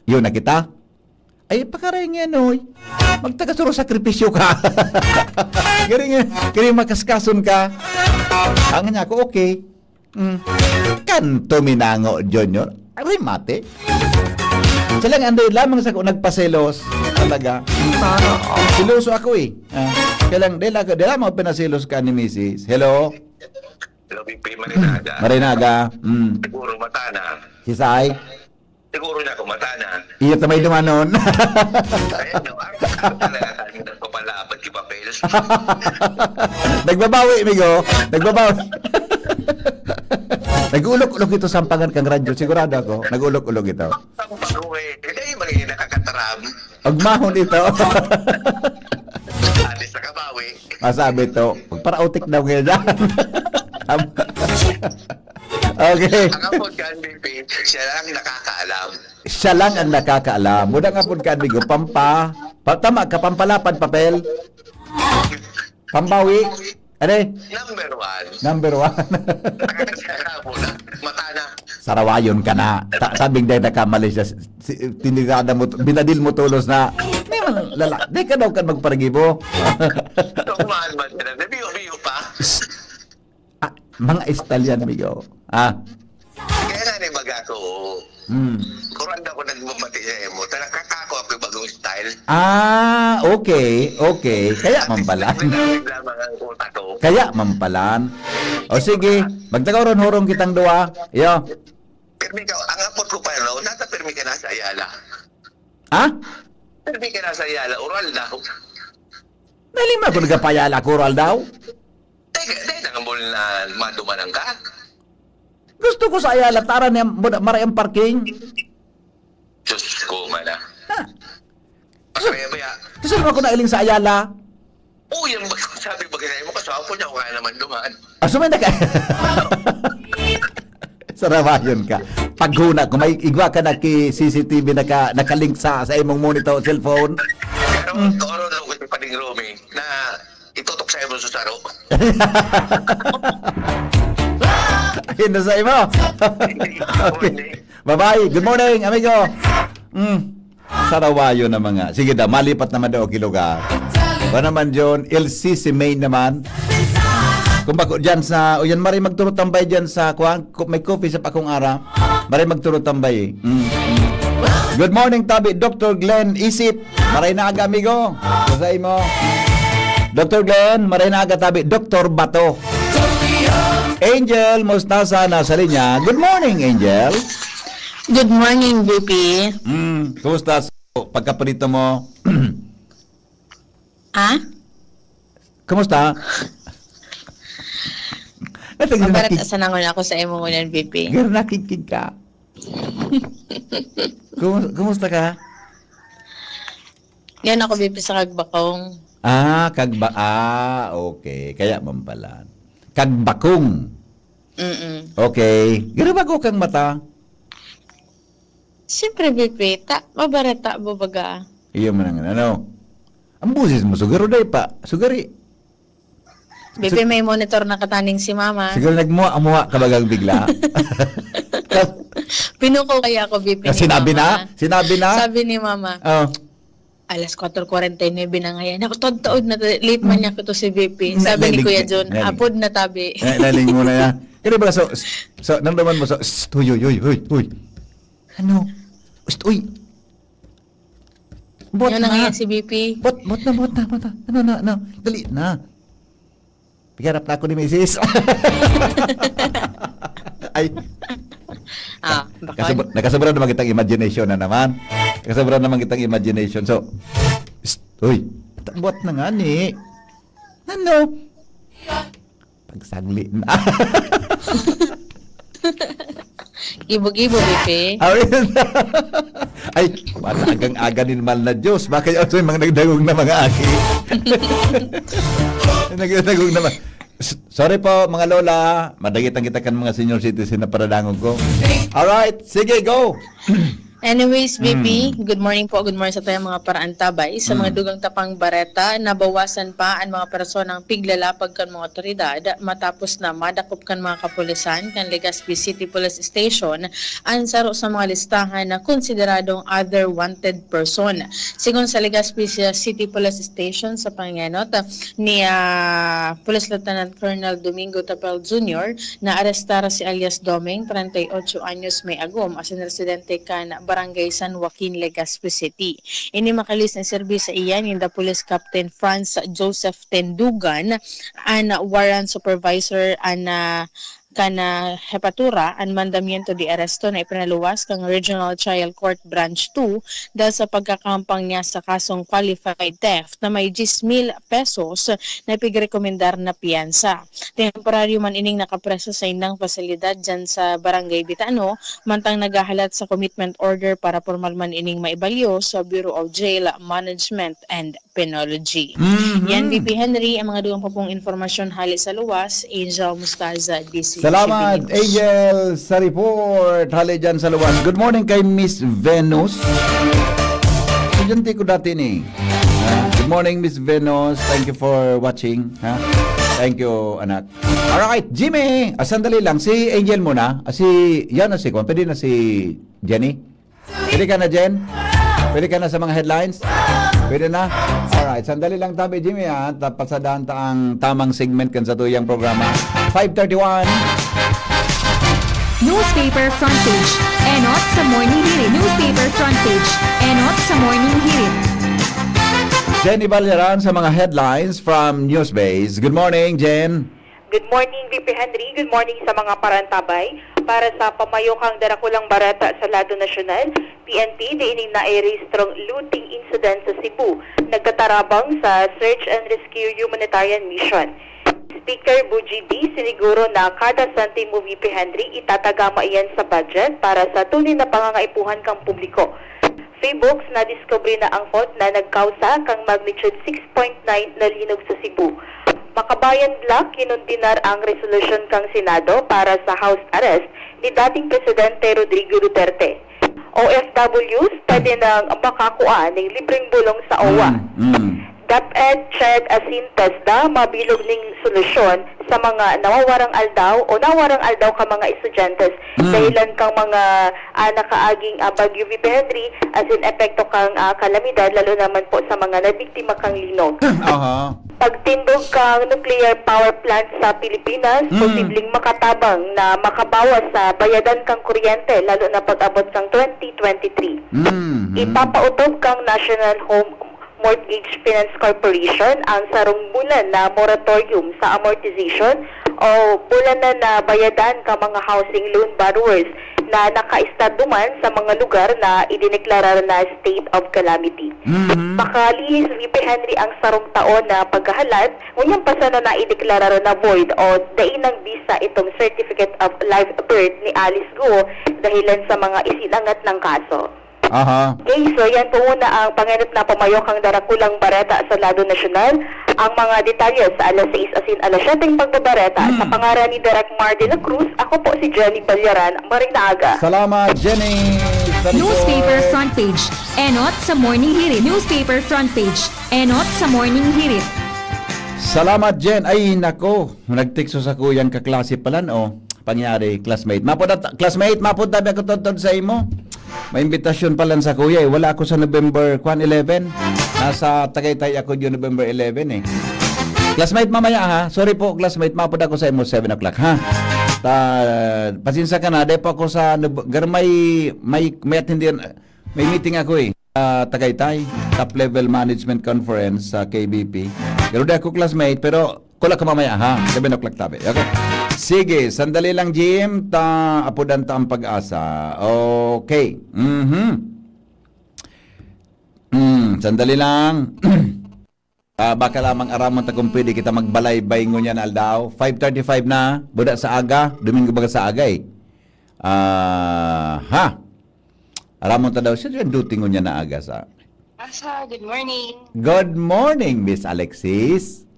yun na kita? Ay, pakaray nga, Noy. Magtagasuro sakripisyo ka. Garing nga, garing makaskason ka. Ang niya ako, okay. Mm. Kanto minango, Junior. Remate. Siya lang, anday lamang sa ko nagpaselos. Talaga. Seloso ako eh. Ah, kaya lang, dahil ako, dahil mo pinaselos ka ni misis. Hello? Hello, B P, Marinaga. Marinaga. Mm. Siguro mata na. Sisay? Siguro niya kung mata na. Iyo ta may dumanon. Ayan, no? Ang ano talaga, ang nagpapalapad ki papel. Nagbabawi, migo. Nagbabawi. Nag-ulog-ulog ito sampangan kang radyo. Sigurado ako. Nag-ulog-ulog ito. Ang pag-uwi. Hindi, mga nakakataram. Agmahon ito. Alis na kabawi. Masabi to, magparautik daw ngayon dyan. Okay. Ang apod kan B P, siya lang nakakaalam. Siya lang ang nakakaalam. Muna nga po ka, amigo, pampa, pa, tama ka, pampalapad papel. Pambawi. Are? Number one. Number one. Nakakasala mo na. Mata na. Sarawayon ka na. Ta- sabing dahil nakamali siya, si, tinirada mo, binadil mo tulos na. May mga lala, di ka daw kan magparagibo. Ito, kumahan man sila. Nabiyo-biyo pa. Ah, mga istalyan, migo. Ah. Kaya nga ni baga ko, Hmm. Kurang ako nagmamati sa imo. Talaga kako ako bagong style. Ah, okay, okay. Kaya man pala. Lamang ang utak ko. Kaya man pala. O sige, magtagawron-hurong kitang duwa. Yo. Pirmi ka, ang apot ko pa, no? Nata pirmi ka na sa Ayala. Ha? Pirmi ka na sa Ayala, oral daw. Nalima ko nagapayala ko, oral daw. Teka, teka, nang muli na madumanan ka? Gusto ko sa Ayala, tara niya, muna- maray ang parking. Diyos ko, mana. Ha? Kaya ba ya? Gusto mo ako nailing sa Ayala? Oh, yan ba? Sabi ba kaya mo, kasapo niya, wala naman dumaan. Ah, sumay na ka. Sarawayon ka. Paghuna, kung may igwa ka na ki C C T V naka, nakalink sa, sa imong monitor, cellphone. Pero, hmm, oro daw ko si Pading Romy na itutok sa imo sa saro. Ayun na sa imo. Okay. Bye-bye. Good morning, amigo. Mm. Sarawayo na mga. Sige daw, malipat naman daw ki lugar. Ba naman, John? L C C main naman. Kung bako dyan sa, o yan, maray magturo tambay dyan sa, kuwan, ku- may coffee sa Pakong Ara. Maray magturo tambay. Mm. Good morning, tabi, Doctor Glenn Isip. Maray na aga, amigo. Sa imo. Doctor Glenn, maray na aga, tabi, Doctor Bato. Angel Mostaza nasa linya. Good morning, Angel. Good morning, B P. Mm, kumusta sa pagkaprito mo? Ah? Kumusta? Natag- Mabarat naki- asa nangon ako sa imo ngunyan, B P. Pero nakikig ka. Kumu- kumusta ka? Yan ako, B P, sa Kagbakong. Ah, Kagba- ah, okay. Kaya man pala. Kagbakong. Mm-mm. Okay. Garo bago kang mata? Siyempre, B P, ta, mabarata, babaga. Iyo man ang ano. Ang boses mo, sugaro day pa. Sugari. Bibi, may monitor na kataning si mama. Siguro nagmuha-muha ka bagang bigla. Pinuko kaya ako, Bibi, ni Sinabi mama. na? Sinabi na? Sabi ni mama, Oh. "Alas kwatro kwarenta y nuebe na ngayon." Ako, taod-taod na, late man niya ko to si Bibi. Na- Sabi ni nailig- Kuya John, nailig- "Apod na tabi." Na- nailing mo na yan. Kaya ba, so, so, naramdaman mo, so, "St-, huy, huy, huy, huy, huy." Ano? "St-, uy." Buhat Yun na na. ngayon si B P. Buhat, buhat na, buhat na, buhat na. Ano na, ano? Dali na. Pigarap na ako ni misis. Ay. Ah, baka Kasab- nakasobra naman kitang imagination na naman. Nakasobra naman kitang imagination. So, psst, uy, buhat na nga ni. Ano? Pagsagli na. Gibo-gibo, B P. Ay, ay, matagang aga nin mal na Diyos. Bakit ako may mga nagdagong na mga aki? Nagdagong na mga... S- Sorry po, mga lola. Madagit ang kita kan mga senior citizen na paradangog ko. Alright, sige, go. Anyways, B P, Mm. good morning po. Good morning sa tayong mga paraantabay. Sa mga Mm. dugang tapang bareta, nabawasan pa ang mga personang piglalapag kan mga otoridad matapos na madakop kan mga kapulisan kan Legazpi City Police Station ang saro sa mga listahan na konsideradong other wanted person. Sigon sa Legazpi City Police Station sa pangenot ni, ah, Police Lieutenant Colonel Domingo Tapel Junior, naarestar si alias Doming, treinta y ocho anyos, may agom, asin residente kan Barangay San Joaquin, Legazpi City. Ini makalis na serbi sa iya ninda Police Captain Franz Joseph Tendugan, an warrant supervisor, an, ah, kan, ah, hepatura, an mandamiento de aresto na ipinaluwas kan Regional Trial Court Branch two dahil sa pagkakahampang niya sa kasong qualified theft na may diyes mil pesos na pigrekomendar na piyansa. Temporaryo man ining nakapreso sa indang pasilidad diyan sa Barangay Bitano, mantang naghahalat sa commitment order para pormal man ining maibalyo sa Bureau of Jail Management and Penology. Mhm. Yan, B P Henry, ang mga dugang pa pong informasyon hali sa luwas. Angel Mustaza, D C Salamat, News. Angel, sa report. Hali dyan sa luwas. Good morning kay Miss Venus. Estudyante ko dati ni. Ah, good morning, Miss Venus. Thank you for watching. Ha? Thank you, anak. Alright, Jimmy. Ah, sandali lang. Si Angel muna. Ah, si, yan na si Kwan. Pwede na si Jenny? Pwede ka na, Jen? Pwede ka na sa mga headlines? Pwede na? Alright, sandali lang tabi, Jimmy, ha? Ta-, pasadahan ta ang tamang segment kan satuyang programa. Five thirty-one. Newspaper Front Page. Enot sa Morning Hirit. Newspaper Front Page. Enot sa Morning Hirit. Jenny Balyaran sa mga headlines from Newsbase. Good morning, Jen. Good morning, V P Henry. Good morning sa mga parantabay. Para sa pamayokang darakulang bareta sa lado nasyonal, P N P, diining nairehistrong looting incident sa Cebu, nagtatarabang sa Search and Rescue Humanitarian Mission. Speaker Bogie D, siniguro na kada sentimo, V P Henry, itatagama iyan sa budget para sa tunay na pangangaipuhan kan publiko. Fibooks, nadiskubre na ang fault na nagkausa kan magnitude six point nine na linog sa Cebu. Makabayan Block, kinondenar ang resolusyon kan Senado para sa house arrest ni dating Presidente Rodrigo Duterte. O F Ws, pwede nang makakua nin libreng bulong sa owa. Mm, mm. DepEd, CHED asin TESDA mabilog nin solusyon sa mga nawawarang aldaw o nawarang aldaw kan mga estudyante Mm. dahilan kan mga, ah, nakaaging, ah, Bagyo V P Henry asin epekto kan, ah, kalamidad, lalo naman po sa mga nabiktima kan linog. Aha. Pagtindog kan nuclear power plant sa Pilipinas, Mm. posibleng makatabang na makabawas sa bayadan kan kuryente, lalo na pag-abot kan twenty twenty-three. Mm, mm. Ipapautob kan National Home Mortgage Finance Corporation ang sarong bulan na moratorium sa amortization o bulanan na bayadan kan mga housing loan borrowers na nakaestado man sa mga lugar na idineklarar na state of calamity. Mhm. Makalihis, V P Henry, ang sarong taon na paghahalat, ngunyan pa sana naideklarar na void o dai nang bisa itong Certificate of Live Birth ni Alice Guo dahilan sa mga isinangat niyang kaso. Aha. Okay, so yan po muna ang pangenot na pamayokang darakulang bareta sa lado nasyonal. Ang mga detalye sa alas sais asin alas siyete pagbabareta Hmm. sa pangaran ni Direk Mar de la Cruz, ako po si Jenny Balyaran. Maray na aga. Salamat, Jenny. Newspaper front page. Enot sa Morning Hirit. Newspaper front page. Enot sa Morning Hirit. Salamat, Jen. Ay, nako. Nagteksto sa kuyang kaklase pala, oh. Pangyari, classmate. Mapod at, classmate, mapod tabi ako todtod sa imo. May imbitasyon pala sa kuya, eh. Wala ako sa November, kwan, eleven. Nasa Tagaytay ako yun, November eleven, eh. Classmate, mamaya, ha? Sorry po, classmate, mapod ako sa imo, seven o'clock, ha? Ta, pasensya ka na, di pa ako sa, Nob- gar may, may, may attendean, may meeting ako, eh. Sa Tagaytay, top level management conference sa K B P. Pero di ako classmate, pero kula ka mamaya, ha? Seven o'clock tabi. Okay. Sige, sandali lang, Jim. Ta, apodan ta ang pag-asa. Okay. Mhm. Mm, sandali lang. Ah, baka lamang aramon ta kung pwede kita magbalaybay ngunyan na aldaw. Five thirty-five na, buda sa aga, Domingo baga sa aga, eh. Ah, ha? Aramon ta daw siya, duty ngunyan na aga sa. Asa, good morning. Good morning, Miss Alexis.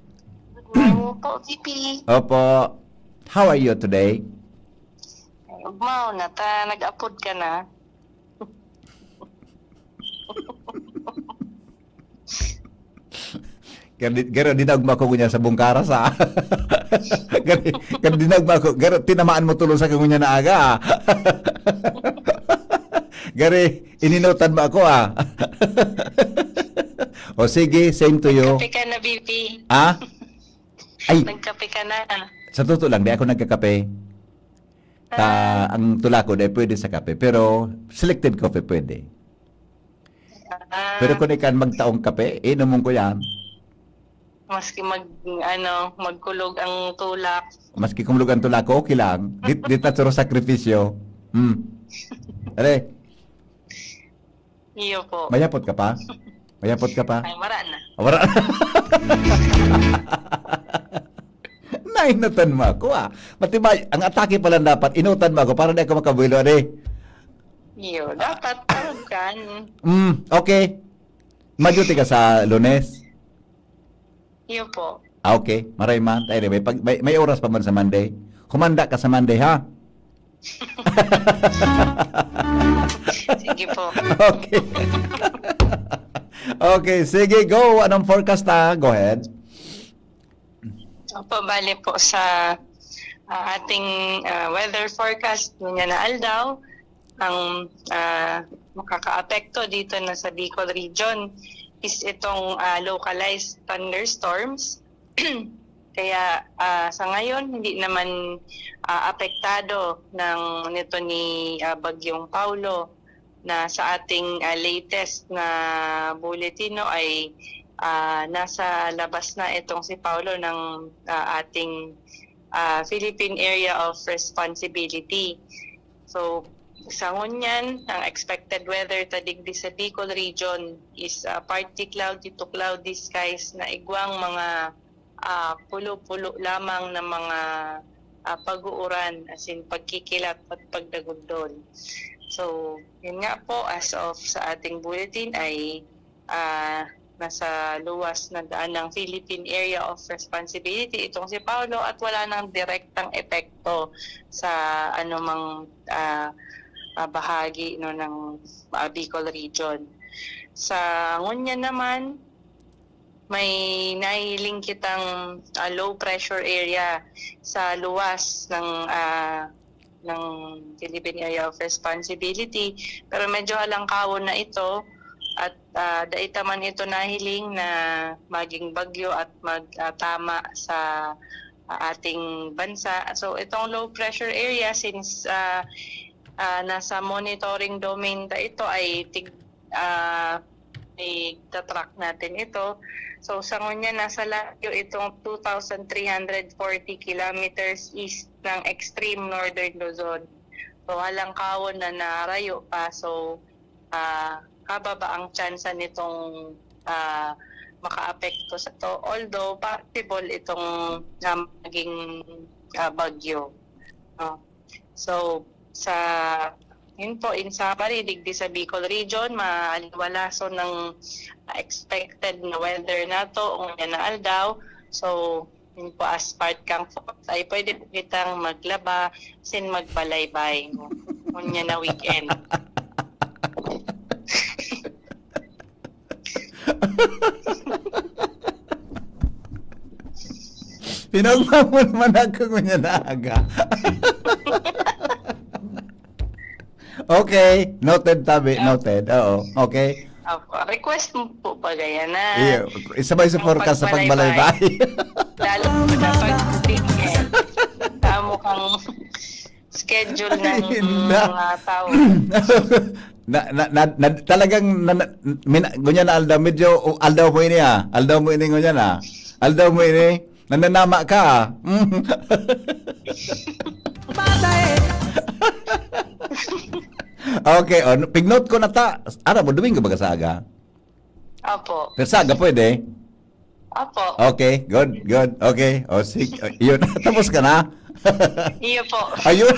Good morning po, V P. Opo. How are you today? Ugmaw na ta, nag-apod ka na. Garo, garo, dinagma ko ngunyan sa bungkara sa. Garo, garo, dinagma ko. Garo, tinamaan mo tulo sa ngunyan na aga, ah. Garo, ininotan mo ako, ah. O sige, same to you. Kape ka na, V P. Ah? Ay, Nagkape ka na. sa totoo lang, di ako nagkakape. Ta, ang tula ko, di pwede sa kape. Pero selected coffee pwede. Ah, Pero kung ikan magtaong kape, inomon ko yan. Maski mag, ano, magkulog ang tulak. Maski kumulog ang tula ko, okay lang. Di, di ta churo sakripisyo. Hmm. Are, Iyo po. Mayapot ka pa? Mayapot ka pa? Ay, mara na. Wala. Nainatan mo ako, ah. Matibay, ang atake pala dapat, inutan mo ako para di ako makabuelo, ade. Iyo, dapat parang kan. Mm, okay. Maduty ka sa Lunes? Iyo po. Ah, okay. Maray man. Anyway, pag, may, may oras pa man sa Monday. Humanda ka sa Monday, ha? Sige po. Okay. Okay, sige, go. Anong forecast, ha? Go ahead. Opo, bali po sa ah, ating ah, weather forecast niya na aldaw, ang ah, makakaapekto dito na sa Bicol region is itong ah, localized thunderstorms. Kaya ah, sa ngayon, hindi naman ah, apektado ng nito ni ah, Bagyong Paulo na sa ating ah, latest na bulletin, no, ay ah, nasa labas na itong si Paulo ng ah, ating ah, Philippine Area of Responsibility. So, sa ngunyan, ang expected weather ta digdi sa Bicol region is ah, partly cloudy to cloudy skies na igwang mga ah, pulo-pulo lamang na mga ah, pag-uuran, as in pagkikilat at pagdagundol. So, yun nga po, as of sa ating bulletin ay ah, nasa luwas na daan ng Philippine Area of Responsibility itong si Paulo at wala nang direktang epekto sa anumang ah, ah, bahagi, no, ng ah, Bicol region. Sa ngunyan naman, may nahiling kitang ah, low pressure area sa luwas ng ah, ng Philippine Area of Responsibility, pero medyo halangkawon na ito at ah, dai ta man ito nahiling na maging bagyo at magtama sa ah, ating bansa. So itong low pressure area, since ah, ah, nasa monitoring domain ta ito, ay tig ah, tig-track natin ito. So sa ngunyan, nasa layo itong two thousand three hundred forty kilometers east ng extreme northern Luzon. So halangkawon na narayo pa. So ah, hababa ang tsansa nitong ah, makaapekto sa to. Although possible itong ah, maging ah, bagyo. No? So, sa yun po, in summary, digdi sa Bicol region, maaliwalason ng expected na weather nato ngunyan na aldaw. So, yun po, as part kang forecast, ay pwede po kitang maglaba sin magbalaybay ngunyan na weekend. Pinagma mo naman ako ngunyan na aga. Okay, noted, tabi, noted. Oo, okay. Opo. Request mo po ba gaya na? Iyo, isabay sa Ang forecast sa pagbalay-bay. Pagbalay-bay. Lalo po na pag weekend. Tamo kang schedule ng Ayun na. mga tao. Na, na, na, na, talagang na, na, mina, ngunyan na aldaw, medyo, oh, aldaw mo ini, ah. Aldaw mo ini ngunyan, ah. Aldaw mo ini, nananama ka, ah. Okay, oh, pig-note ko na ta. Ara mo, Domingo ba ka sa aga? Opo. Pero sa aga pwede. Opo. Okay, good, good. Okay, o sige. O, yun, tapos ka na? Iyo po. Ayun.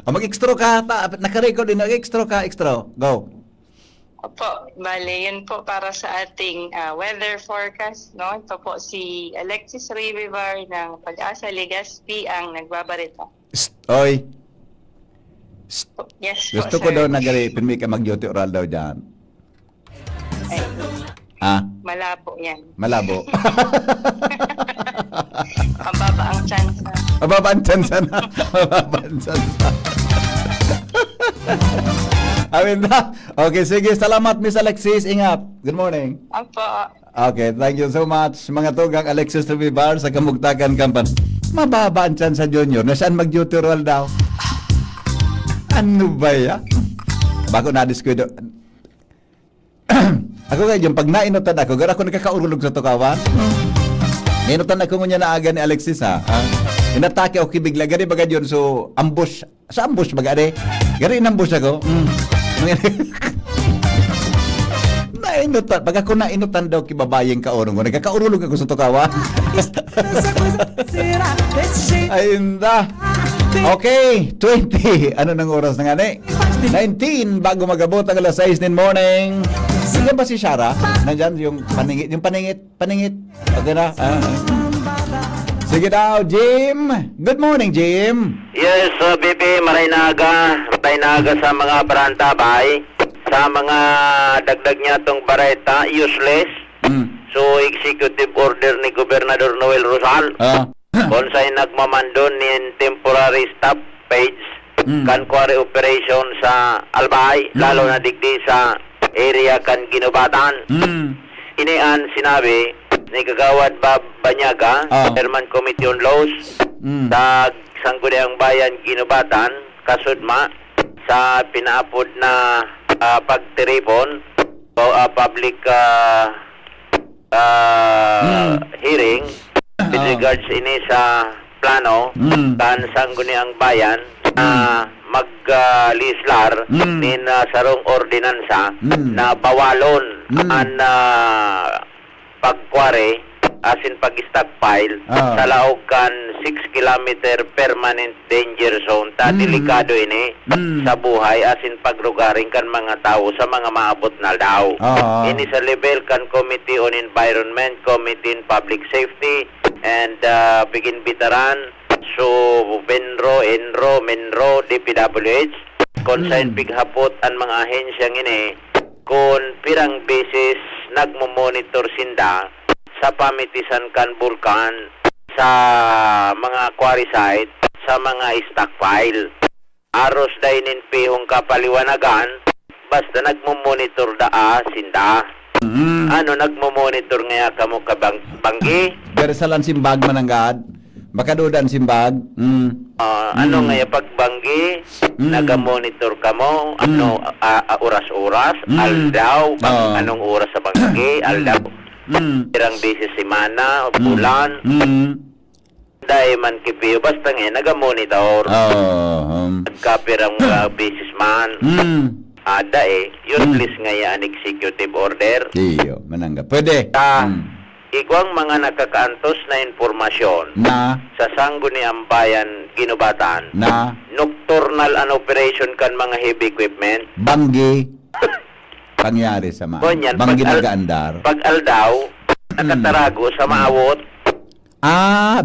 O, mag-extra ka. Ta, nakarecord din. Mag-extra ka, extra. Go. Opo. Bale, yun po para sa ating ah, weather forecast, no? Ito po si Alexis Rivivar ng Pag-asa Legazpi ang nagbabarita. Psst, oy. Yes po, Gusto ko sir. daw nagari, pirmi ka mag-duty oral daw dyan. Ay, Ah, malabo yan. malabo. Mababa ang chance. Mababa ang tsansa na. Mababa ang tsansa. Amin na. Okay, sige. Salamat, Miss Alexis. Ingat. Good morning. Opo. Okay, thank you so much. Mga tugang, Alexis Rivivar sa Kamugtakan Kampan. Mababa ang tsansa, Junior. Na saan mag-duty roll daw? Ano ba yan? Bako na-discuido. Ako kayo, yung pag nainutan ako, gara ako nakakaurulog sa tukawan. Nainutan ako ngunyan na aga ni Alexis, ha? Ah, inatake ako kibigla. Gani baga yun, so, ambush. Sa ambush baga, de? Gani inambush ako. Mm. Nainutan. Baga ko nainutan daw kibabayeng kaurong ko. Nagkakaurulog ako sa tukawan. Ay, inda. Okay, twenty. Ano nang oras na nga, ni? Nineteen, bago mag-abot ang alas sais nin morning. Sino ba si Shara? Nandyan yung paningit, yung paningit, paningit. Okay na? Ah. Sige daw, Jim. Good morning, Jim. Yes, uh, B B, maray na aga. Maray na aga sa mga parantabay. Sa mga dagdag niya tong bareta, useless. Mm. So, executive order ni Gobernador Noel Rosal. Ah. Kung sa'y nagmamando nin temporary stoppage Mm. kan quarry operation sa Albay, Mm. lalo na digdi sa area kan Ginubatan. Mm. Ini an sinabi ni Kagawad Bob Banyaga, Ah. Chairman Committee on Laws, Mm. sa Sangguniang Bayan Ginubatan, kasudma sa pinaapod na ah, pagtiripon o ah, public ah, ah, Mm. hearing with Ah. regards ini sa plano Mm. kan Sangguniang Bayan na mag-legislar Mm. nin ah, sarong ordinansa Mm. na bawalon Mm. an ah, pag-quarry asin pag-stockpile Ah. sa laog kan six kilometer permanent danger zone ta Mm. delikado ini Mm. sa buhay asin paglugaring kan mga tawo sa mga maabot na aldaw. Ah. Ini sa level kan Committee on Environment, Committee on Public Safety, and uh, piginbitaran so Benro, Enro, Menro, D P W H, kung Mm. saan pighapot an mga ahensyang ini, kung pirang beses nagmo-monitor sinda sa pamitisan kan bulkan sa mga quarry site, sa mga stockpile. Aros dai nin pihong kapaliwanagan, basta nagmo-monitor daa sinda. Mm. Ano, nagmo-monitor ngaya kamo ka bang-, banggi? Pero sa lang simbag mananggad, makaduda ang simbag. Mm. Ah, ano Mm. ngaya pagbanggi? Mm. Naga-monitor kamo? Mm. Ano, ah, ah, oras-oras? Mm. Aldaw? Bang, Oo. anong oras sa banggi? Mm. Aldaw? Mm. Pirang beses semana o Mm. bulan? Mm. Dai man kipiyo, basta nga naga-monitor. Oo. Um. Nagkapirang uh, beses man. Mm. Ada eh, useless nga yan executive order. Iyo, mananggad. Pwede. Ta, Mm. igwang mga nakakaantos na impormasyon Na, sa Sangguniang Bayan Ginubatan, na, nocturnal an operation kan mga heavy equipment. banggi, pangyari sa mga. Ganyan, Banggi pag al- nag-aandar. Pag aldaw, nakatarago sa maawot, Ah.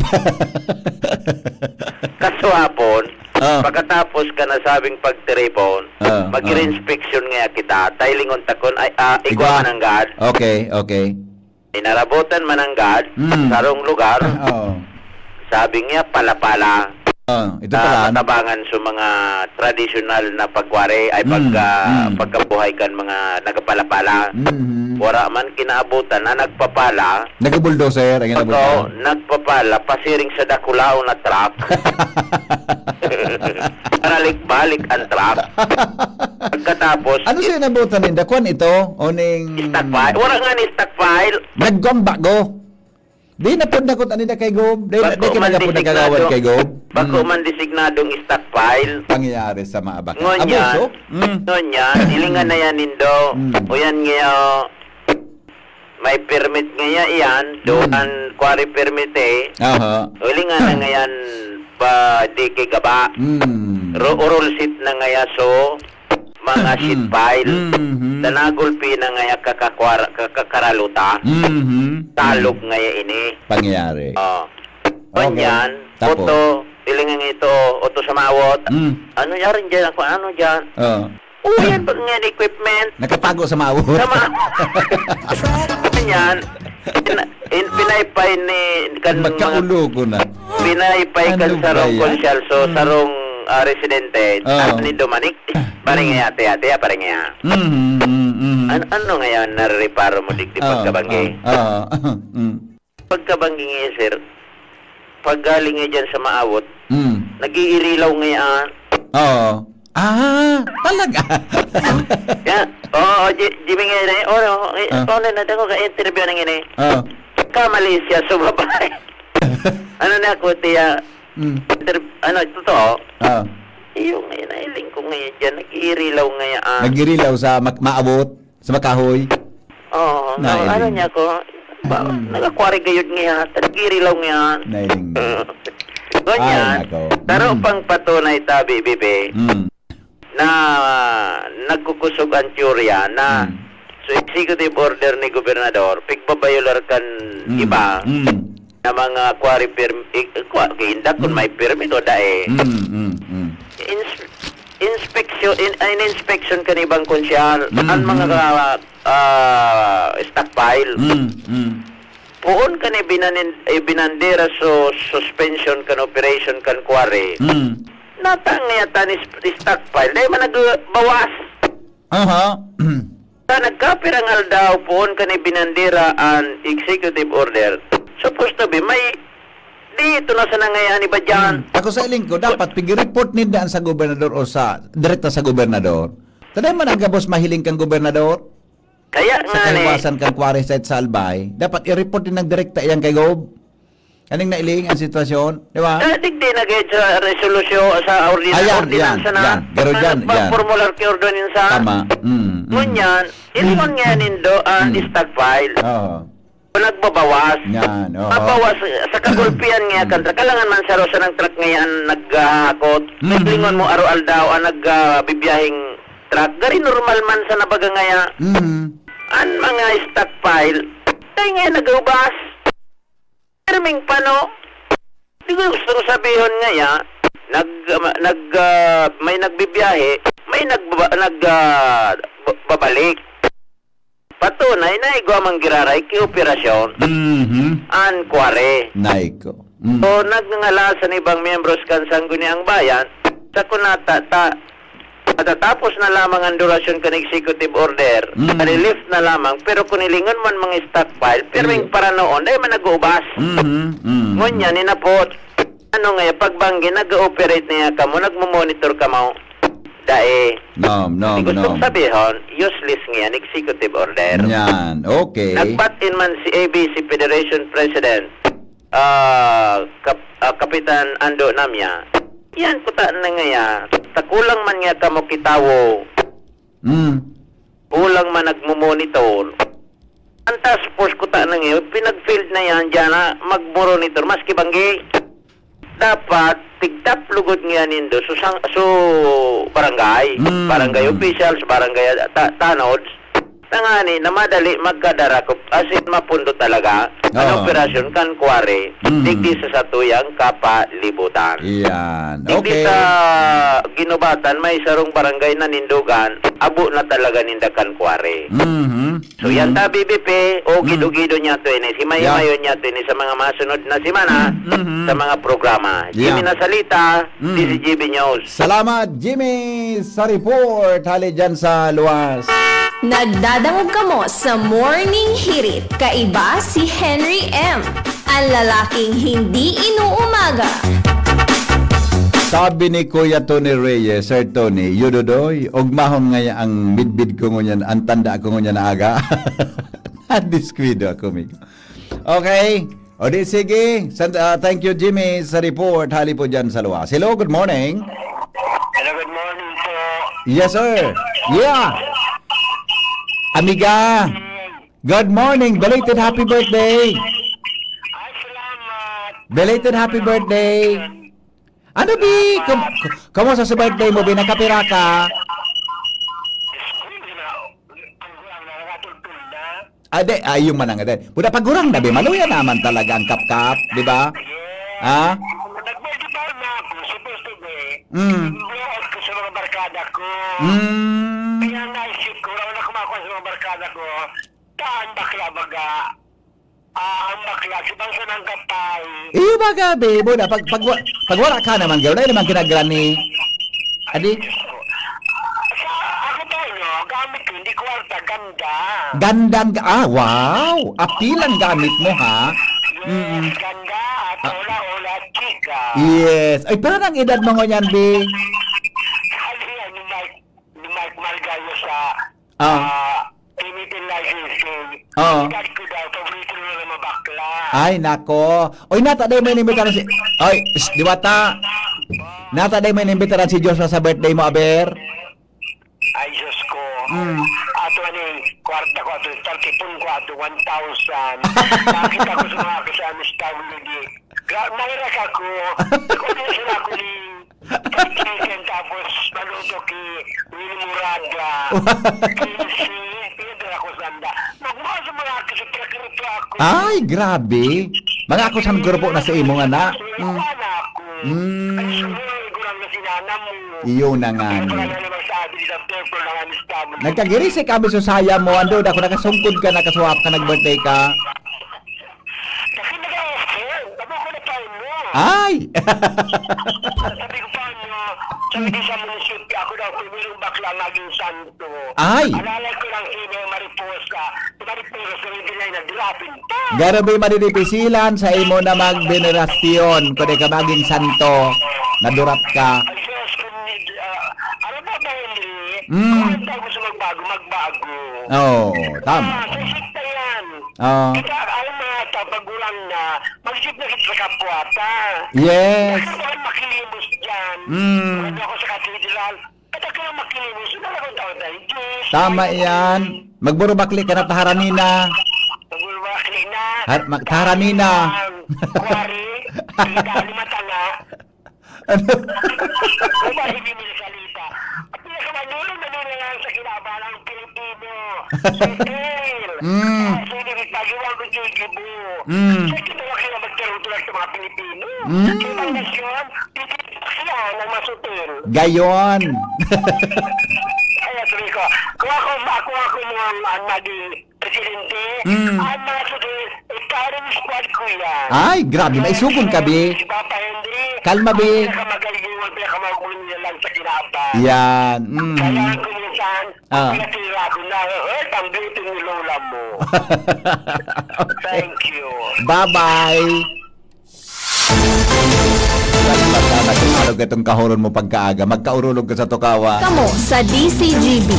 Kaswapon, Ah. pagkatapos ka nasabing pagtiripon, Ah, mag-inspeksyon nga kita. Tailingon takon, ay, ah, igwa Igwa. mananggad. Okay, okay. Inarabotan mananggad, Mm. sarong lugar, Oo. sabi niya, pala-pala. Ah, ito Ah, pala. matabangan sa mga tradisyonal na pagwari ay Mm, pagka, mm. pagkabuhay kan mga nagapala-pala. Mhm. Wara man kinaabutan na nagpapala, Nag-bulldozer ang pagka inabutan. nagpapala, pasiring sa dakulaon na truck. Paralik-balik ang truck. Pagkatapos, Ano siya inabutan ninda? Kwan ito? O ning stockpile. Wala nga ni stockpile. Nagkwang bago. Di na pud nakot ani na kay Gob. Di, Bako di ka man na pud designado. nagkagawan kay Gob. Bako Mm. man designadong stockpile. Pangyayari sa maabak. Ngunyan, Abuso? Mm. ngunyan, hilingan na yan nindo. Mm. O yan ngayon, may permit nga yan, iyan, doon Mm. ang quarry permit eh. Aha. O hilingan na ngayon pa di kay gaba. Mm. Ro urulsit na ngaya so mga Mm. sheet pile. Mhm. Sa nagulpi na ngaya kakakwara, kakakaraluta. Mhm. Talog ngaya ini. Pangyayari. Oh. Okay. Ngunyan, Tapo. oto, hilingan ito, oto sa mawot. Mm. Ano yarin dyan? Ako, ano dyan? Oh. Oh, yan ba nga equipment? Nakatago sa mawot. Sa mawot. Yan. In, in, pinaypay ni kan mga Magkaulo ko na. pinaypay kan Ano ba sarong yan? Consialso, Mm. sarong ah, residente. Oh. Sabi ni Dominic, pare Mm. nga ate, ate, ah, pare nga. Mhm, mhm, mhm. An-, ano ngayon narereparo mo digdi Ah, pagkabanggi? ah, ah, mm. Pagkabanggi nga, sir, paggaling nga dyan sa maawot, Mm. nag-iirilaw nga yan. Oo. Ah, talaga? Yan. Oo, Ji-, Jimmy nga yun eh. Oo, eh, Ah. oo, na, na, na, interview na nga eh. Ah. Kamali siya sa babae. Ano na ako, tiya? Mm. Inter-, ano, totoo? Ah. Iyo nga, nailing ko ngayon dyan. Nag-iirilaw nga yan. Ah. Nagirilaw sa mak- maabot, sa makahoy. Oo, Nailing. ano niya ko? Ba, Mm. nagakwari gayod nga yan. Nag-iirilaw nga yan. Nailing. Uh, Ay, ganyan. nako. Pero Mm. pang patunay tabi, bibi, Mm. na nagkukusog ang teorya na Mm. so executive order ni gobernador, pigbabayolar kan Mm. iba Mm. na mga quarry perm-, eh, kwa-, kainda kung Mm. may permit o dae. Mm, mm, mm. Ins-, inspection, in, in inspection kan ibang konsyal, Mm, ang mga mm. ka-, ah, stockpile. Mm, mm. Poon kan ibinanin-, ibinandera so suspension kan operation kan quarry. Mm. Natangay ata ni sp-, stockpile. Dahil man nagbawas. Aha. Sa nagkapirang aldaw, poon kan ibinandera an executive order. Supposed to be, may, di ito na sa nangayahan iba dyan. Hmm. Ako sa iling ko, dapat pigi-report ninda sa gobernador o sa, direkta sa gobernador. Taday man ang gabos mahiling kang gobernador? Kaya Sa nga ni, kahiwasan kang quarry site sa Albay, dapat i-report din ng direkta iyang kay Gob. Aning nailing ang sitwasyon, di ba? Eh, digdi na gayud sa resolusyon, sa ordina-, Ayan, ordinansa yan, na. yan. Garo Ano dyan, ba, yan. formular kay ordinansa? Tama. Mm, mm. Ngunyan, ilingon nga nindo ang Mm. stockpile. Oo. Kung nagbabawas, Yan, oo. mabawas sa kagulpian nga Mm. kan truck. Kalangan man sa rosa ng truck ngayon naghahakot. Mm. Lingon mo araw-aldaw ang nagbibiyahing truck. Gari normal man sa nabaga ngaya. Mm. Ang mga stockpile, tayo ngayon nag-ubas. Pirming pano. Di ko gusto ko sabihon ngaya, nag, nag, ah, may nagbibiyahe, may nagba-, nag, ah, ba-, babalik. Patunay na igwa man giraray ki operasyon Mhm. an quarry. Naiko. Mm. So, nagngangalas an ibang miyembros kan Sangguniang Bayan, sa kunata, ta, matatapos na lamang ang durasyon kan executive order, Mm. na-relief na lamang, pero kung ilingon man mga stockpile, pero Mm. yung paranoon, dahil man nag-uubas. Mhm. Mm. Ngunyan, ninapot, ano nga, pagbanggi, nag-ooperate na yan kamo, nagmo-monitor kamo. Dai. Nom, nom, Di gusto nom. Sabihon, useless nga yan, executive order. Yan, okay. Nagbatin man si A B C Federation President, ah, Kap-, ah, Kapitan Ando Namya. Yan, kuta na nga yan. Ta kulang man nga kamo kitawo. Mm. Kulang man nagmo-monitor. Ang task force kuta na nga yan, pinag-field na yan, dyan na, mag-monitor, maski banggi. Dapat, tigtap lugod nga nindo, so, sang, so, barangay, Mm. barangay officials, barangay ta-, tanods, Tangani na madali magkadarakop, as in, mapundo talaga an Oo. operasyon kan Kuwari, Mhm. digdi sa satuyang kapalibutan. Iyan. Digdi Okay. sa Ginubatan, may sarong barangay na nindugan, abo na talaga ninda kan Kuwari. Mhm. So, yan Mhm. ta, B B P, o Mm. gido-gido niya to ini, himay-himayon Yeah. niya to ini sa mga masunod na semana, Mhm. sa mga programa. Yeah. Jimmy Nasalita, Mm. D Z G B News. Salamat, Jimmy, sa report. Hali dyan sa luwas. Nagdadangog kamo sa Morning Hirit. Kaiba si Henry M, ang lalaking hindi inuumaga. Sabi ni Kuya Tony Reyes, "Sir Tony, yudodoy, ugmahon ngaya ang midbid ko ngunyan, ang tanda ko ngunyan na aga." Nadiskwido ako, migo. Okay. O di, sige. San-, ah, thank you, Jimmy, sa report. Hali po dyan sa luwas. Hello, good morning. Hello, good morning po. Yes, sir. Yeah. Amiga. Good morning. Belated happy birthday. Ay, salamat. Belated happy birthday. Ano, bi? Salamat. Kam-, kamusta sa birthday mo, bi? Nakapira ka? Diyos ko, hindi na. Ang gulang na, nakatultol na. Ah, di, ah, yung manang, di. Puta, pagurang na, bi. Maluya naman talaga ang kapkap, di ba? Yes. Ha? Nag-birthday pa na ako, supposed to be. Mm. Blowout ko sa mga barkada ko. Mm. Kaya naisip ko, wala na kumakuha sa mga barkada ko. Taan bakla baga. Ah, ang bakla, si Bangsa ng Kapal. Iyo ba, gabi mo na? Pag, pag, wa-, pag wala ka naman, gano'n, ay naman ginagran ni. Adi? Sa, ako ba, no? Gamit ko, hindi kwarta, ganda. Gandang, ga-, ah, wow! Apil ang gamit mo, ha? Yes, Mm-mm. Ganda, at Ah. Ola-ola, chika. Yes. Ay, pero nang edad mo ngunyan, bi? Hali yan, ni Mike, ni Mike Margallo sa, Ah. ah, Philippine Licensing. Oo. Ang edad ko daw, paborito na ng mga bakla. Ay, nako. Oy, nata, dai mo inimbitaran si, oy, shh, diwata. Nata, dai mo inimbitaran si Joshua sa birthday mo, aber? Ay, Diyos ko. Mm. Ato, ano, eh, kwarta ko, ato, thirty-two ko, ato, one thousand. Nakita ko sa mga kasama sa W D. Gra-, nairak ako. Nag-order sila ako ni Pagkinikan, tapos maluto ki Willy Moraga. Quince, pinadala ko sanda. Magmahal sa mga ako, sa pinagrupo ako. Ay, grabe. Mga ako sa grupo na sa imo, nga na. Mm. Wala na ako. Mm. Ay, sorry, gurang na sinana mo. Iyo na nga Pero ni. Wala na naman sa atin, sa temple ng Amis Family. Nagkagirisi kami sa saya mo, ando, dako nakasungkod ka, nakasuhap ka, nag-birthday ka. Kasi nag-a-offer, abo ko na pa mo. Ay! Sabi ko pa mo, sabi ko sa munisipyo, ako daw, primerong bakla maging santo. Ay! Alalay ko lang si Maria Mariposa. Si Mariposa, sa hindi na nagdurapin pa. Garo ba yung madidipisilan sa imo na magbenerasyon, kundi ka maging santo, nadurat ka? Ay, Diyos ko, ah, ano ba ba, Henry? Mm. Kung ang tao gusto magbago, magbago. Oo, tama. Ah, sa isip na yan. Oo. Kita, ang mga tao, pag gulang na, mag-isip na kita sa kapwa ta. Yes. Kasi baka makilimos dyan. Mm. Ano ako sa cathedral, at ako yung makilimos, wala akong tao dahil Diyos. Tama yan. Magburubakli ka na, taharanina. Magburubakli na. Har-, mag-, taharanina. Kuwari, kita, lima tanga. Ano? Kung ba hindi nila salita? At pinakamanulong na nila yan sa kinabahan ang Pilipino. Detail. Mm. Ah, sino rin tagiwan ko, J J Bo? Mm. Sa ito na kayo magkaroon tulad sa mga Pilipino. Mm. Sa ibang nasyon, pipili sila ng masutil. Gayon. Kaya sabi ko, kung ako, ako, ako mga, ah, naging presidente, Mm. ang mga suki, eh, firing squad ko yan. Ay, grabe, maisugon ka, be. Si Papa Henry, Kalma, be. Ang pinakamagaling, ang pinakamagulong niya lang sa kinaban. Yan, mm. Kaya kung minsan, Ah. pinatira ko na, "Hurt ang beauty ni Lola mo." Thank you. Bye-bye. Basta na kung araw katong kahoron mo pagkaaga, magkaurulog ka sa tukawa. Kamo sa D C G B.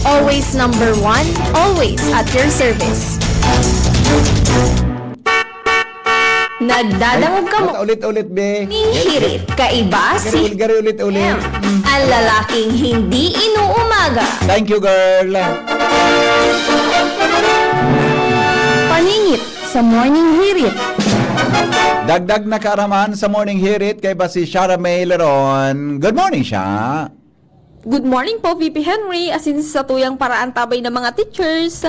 Always number one, always at your service. Nagdadangog Ay, kamo. Ulit-ulit, be. Ning hirit, kaiba Gari, si gari, ulit-ulit. M. Mm. Ang lalaking hindi inuumaga. Thank you, girl. Paningit sa Morning Hirit. Dagdag na kaaraman sa Morning Hirit kay ba si Shara May Leron. Good morning, Sha. Good morning po, V P Henry, asin sa satuyang paraantabay na mga teachers.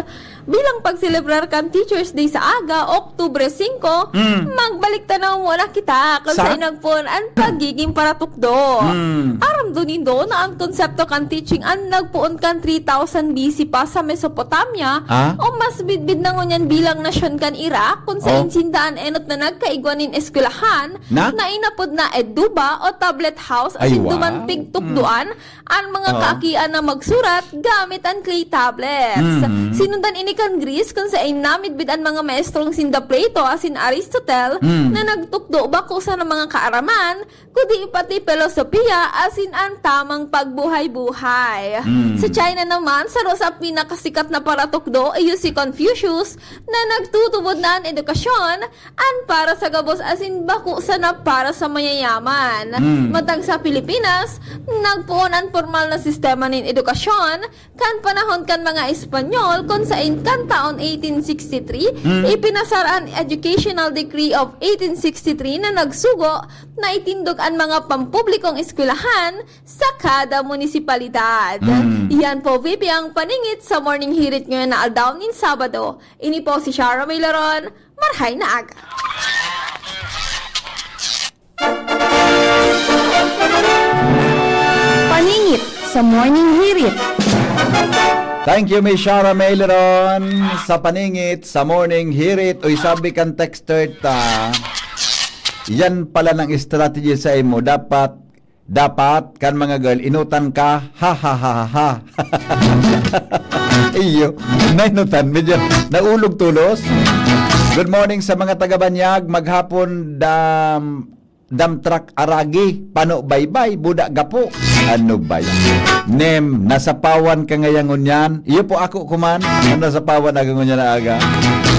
Bilang pagselebrar kan Teachers Day sa aga, Oktubre singko, Mm. magbalik tanaw muna kita kung Sa? saan nagpoon an pagiging paratukdo. Mm. Aram do nindo na an konsepto kan teaching an nagpoon kan three thousand B C pa sa Mesopotamia, Ah? o mas bidbid na ngunyan bilang nasyon kan Iraq, kung sain Oh. sinda an enot na nagkaigwa nin eskwelahan Na? na inapod na eduba o tablet house, Ay, asin duman wow. pigtukdoan an mga Oo. kaakian na magsurat gamit an clay tablets. Mhm. Sinundan ini kan Greece, kun saen namidbid an mga maestrong sinda Plato asin Aristotle Mm. na nagtukdo bako sana mga kaaraman, kundi pati pilosopiya asin an tamang pagbuhay-buhay. Mm. Sa China naman, saro sa pinakasikat na paratukdo iyo si Confucius na nagtutubod na an edukasyon an para sa gabos asin bako sana para sa mayayaman. Mm. Mantang sa Pilipinas, nagpoon an pormal na sistema nin edukasyon kan panahon kan mga Espanyol, kun saen kan taon eighteen sixty-three, Mm. ipinasar an Educational Decree of eighteen sixty-three na nagsugo na itindog an mga pampublikong eskwelahan sa kada munisipalidad. Mm. Iyan po, V P, ang paningit sa Morning Hirit ngayon na aldaw nin Sabado. Ini po si Shara May Laron. Marhay na aga. Paningit sa Morning Hirit. Thank you, Miss Shara Maileron, sa paningit sa Morning Hirit. Uy, sabi kan texter ta, yan pala nang strategy sa imo. Dapat, dapat, kan mga girl, inutan ka. Ha, ha, ha, ha, ha. Iyo, nainutan. Medyo naulog tulos. Good morning sa mga taga-Banyag. Maghapon, dam, dam truck aragi. Pano baybay, buda gapo. Ano ba yan? Nem, nasapawan ka ngayang ngunyan. Iyo po ako kuman. Ang nasapawan aga ngunyan na aga.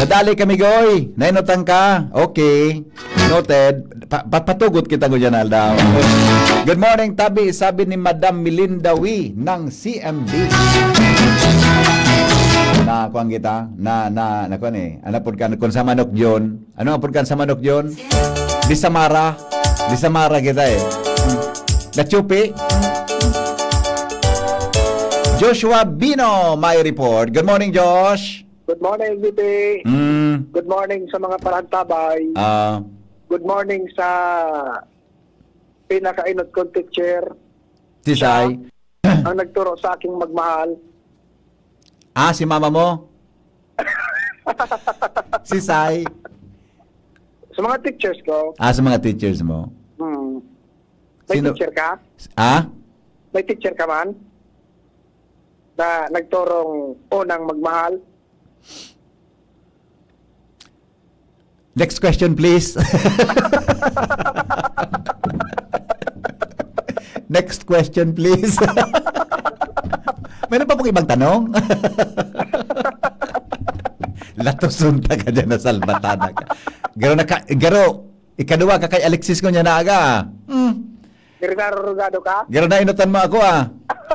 Nadali kami, goy. Nainutan ka. Okay. Noted. Pa, pa, patugot kita ko dyan, aldaw. Good morning, tabi. Sabi ni Madam Melinda Wee ng C M D. Na, kuwan kita. Na, na, na, kuwan eh. Ano po ka, kung sa manok yun? Ano po ka sa manok yun? Bisamara. Bisamara kita eh. Gachupi. Joshua Bino, may report. Good morning, Josh. Good morning, V P. Mm. Good morning sa mga parantabay. Ah. Good morning sa pinakainot kong teacher. Tisay. Siya ang nagturo sa aking magmahal. Ah, si mama mo? Si Sai? Sa mga teachers ko. Ah, sa mga teachers mo. Hmm. May Sino? Teacher ka? Ah? May teacher ka man? Na nagturong unang magmahal? Next question, please. Next question, please. Meron pa pong ibang tanong? Latoson ta ka dyan, nasalbatan na ka. Garo na ka, garo, ikaduwa ka kay Alexis ko niya na aga. Hmm. Garo narurugado ka? Garo na inutan mo ako, ah.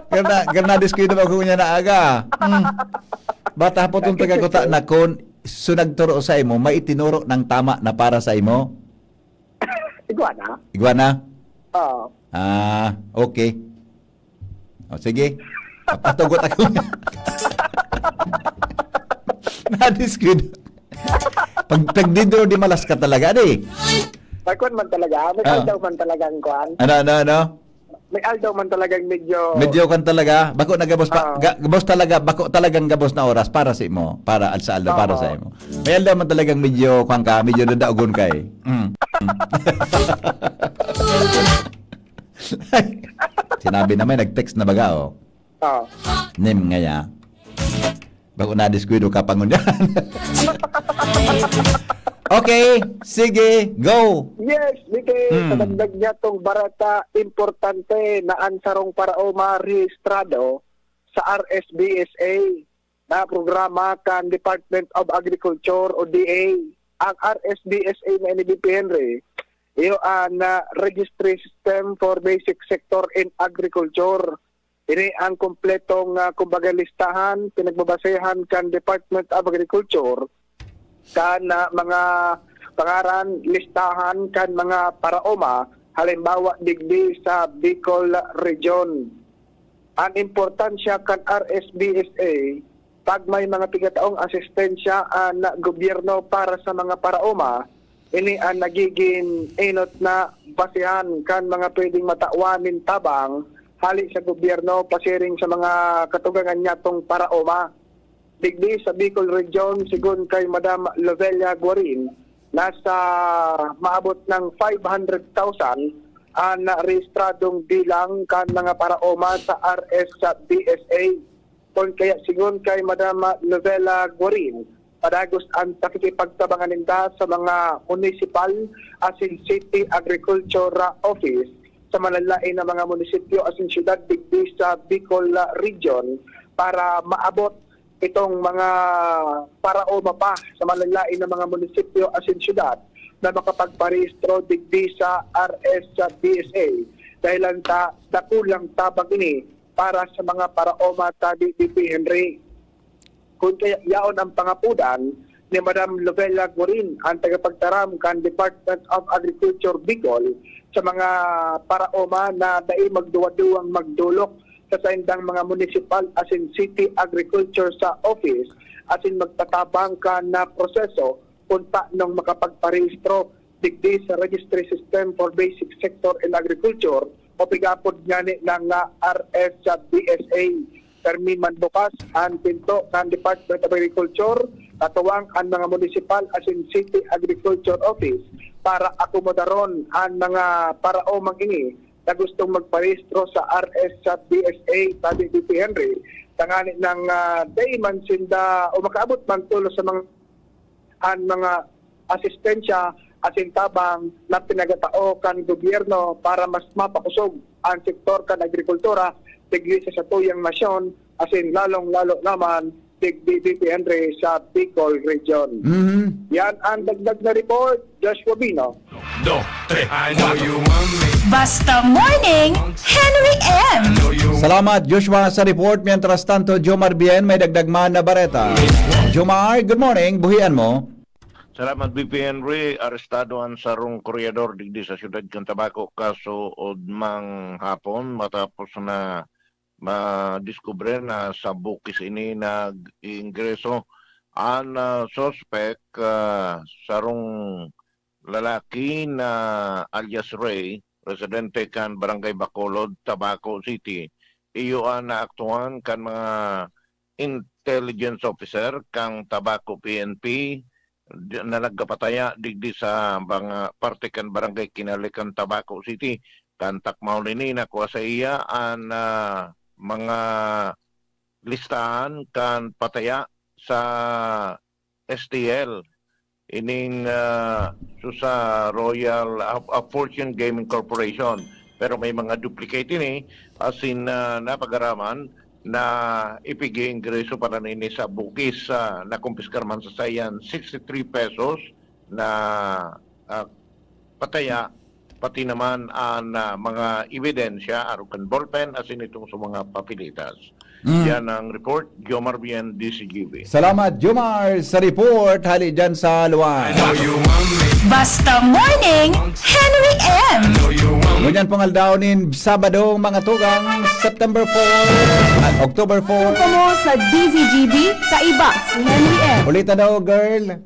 Garo na, garo na diskuido mo ako niya na aga. Hmm. Bata po itong taga Kuta na kun so nagturo sa imo, may itinuro ng tama na para sa imo? Igwa na. Igwa na? Oo. Ah, okay. O, sige. Papatugot ako. Nadiskuid. Pag, pag didro di malas ka talaga, di? May kwan man talaga. May Ah. Aldaw man talagang kwan. Ano, ano, ano? May aldaw man talagang medyo Medyo kan talaga, bako na gabos pa, Ah. ga-, gabos talaga, bako talagang gabos na oras para sa imo, para al-, sa aldaw, para Oo. sa imo. May aldaw man talagang medyo kwan ka, medyo nadaogon ka eh. Mm. Sinabi na may nag-text na baga, oh. Oo. Nim ngaya. Bako na diskuido ka pa ngunyan. Okay, sige, go. Yes, Mike, Hmm. sa dagdag niya tong barata, importante na ang sarong paraoma rehistrado sa R S B S A na programa kan Department of Agriculture o D A. Ang R S B S A na ini, V P Henry, iyo ang, ah, registry system for basic sector in agriculture. Ini ang kompletong, ah, kumbaga, listahan, pinagbabasehan kan Department of Agriculture, kan, ah, mga pangaran, listahan kan mga paraoma, halimbawa, digdi sa Bicol Region. An importansya kan R S B S A, pag may mga pigataong asistensya an gobyerno para sa mga paraoma, ini an nagigin enot na basehan kan mga pwedeng matawan nin tabang hale sa gobyerno pasiring sa mga katugangan nyatong paraoma. Digdi sa Bicol Region, sigon kay Madam Lovelia Guarin, nasa maabot ng five hundred thousand an rehistradong bilang kan mga paraoma sa R S B S A. Kun kaya, sigon kay Madam Lovelia Guarin, padagos an pakikipagtabangan ninda sa mga municipal asin city agriculture office sa malalain na mga munisipyo asin syudad digdi sa Bicol Region para maabot itong mga paraoma pa sa malalain na mga munisipyo asin syudad na makapagparehistro digdi sa R S B S A, dahilan ta dakulang tabang ini para sa mga paraoma ta D P P, Henry. Kun kaya yaon ang pangapodan ni Madam Lovella Gurin, ang tagapagtaram kan Department of Agriculture Bicol, sa mga paraoma na dai magduwa-duwang magdolok sa saindang mga municipal asin city agriculture sa office asin magtatabang kan na proseso kun tanong makapagparehistro digdi sa Registry System for Basic Sector in Agriculture o pigapod ngani na nga R S B S A. Permi man bukas an pinto kan Department of Agriculture, katuwang an mga municipal asin city agriculture office para akomodaron an mga paraomang ini na gustong magparehistro sa R S B S A, sabi ni P Henry, tangani nang, ah, dai man sinda o makaabot man tulos sa mga, an mga asistensya asin tabang na pinagatao kan gobyerno para mas mapakosog an sektor kan agrikultura digdi sa satuyang nasyon, asin lalong-lalo naman digdi, D P Henry, sa Bicol Region. Mhm. Yan ang dagdag na report, Joshua Bino. Do, tres, I know you want me. Basta Morning, Henry M. Salamat, Joshua, sa report. Mientras tanto, Jomar Bien, may dagdag man na bareta. Jomar, good morning. Buhian mo. Salamat, B P Henry. Arestado an sarong koryador digdi sa siyudad kan Tabaco, kaso odmang hapon, matapos na madiskubre na sa bukis ini nag-iingreso an, ah, suspek, ah, sarong lalaki na alias Ray, residente kan Barangay Bacolod, Tabaco City. Iyo an naaktuhan kan mga intelligence officer kan Tabaco P N P di-, na nagkapataya digdi sa mga parte kan Barangay Kinalikan, Tabaco City. Kan takmaon ini, nakua saiya an, ah, mga listahan kan pataya sa S T L, ining, ah, so sa Royal, ah, ah, Fortune Gaming Corporation. Pero may mga duplicate ini, asin, ah, napag-araman na ipig-iingreso pa na nini sa bukis, ah, nakumpiskar man sa sayan sixty-three pesos na, ah, pataya, pati naman an, ah, mga ebidensya, arog kan ballpen, asin itong sa mga papelitas. Mm. Yan ang report, Jomar Bien, D C G B. Salamat, Jomar, sa report. Hali dyan sa Luan. Basta Morning, Henry M. Ngunyan pong aldaw nin Sabado, mga tugang, September four, at October four. Kamo sa D Z G B, kaiba si Henry M. Ulita daw, girl.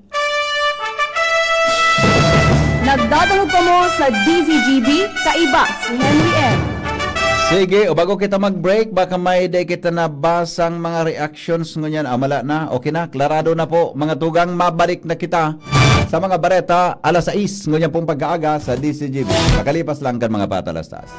Nagdadangog kamo sa D Z G B, kaiba si Henry M. Sige, o bago kita mag-break, baka may di kita nabasang mga reactions ngunyan. Ah, wala na. Okay na, klarado na po. Mga tugang, mabalik na kita sa mga bareta, alas sais, ngunyan pong pagkaaga sa D Z G B. Makalipas lang kan mga patalastas.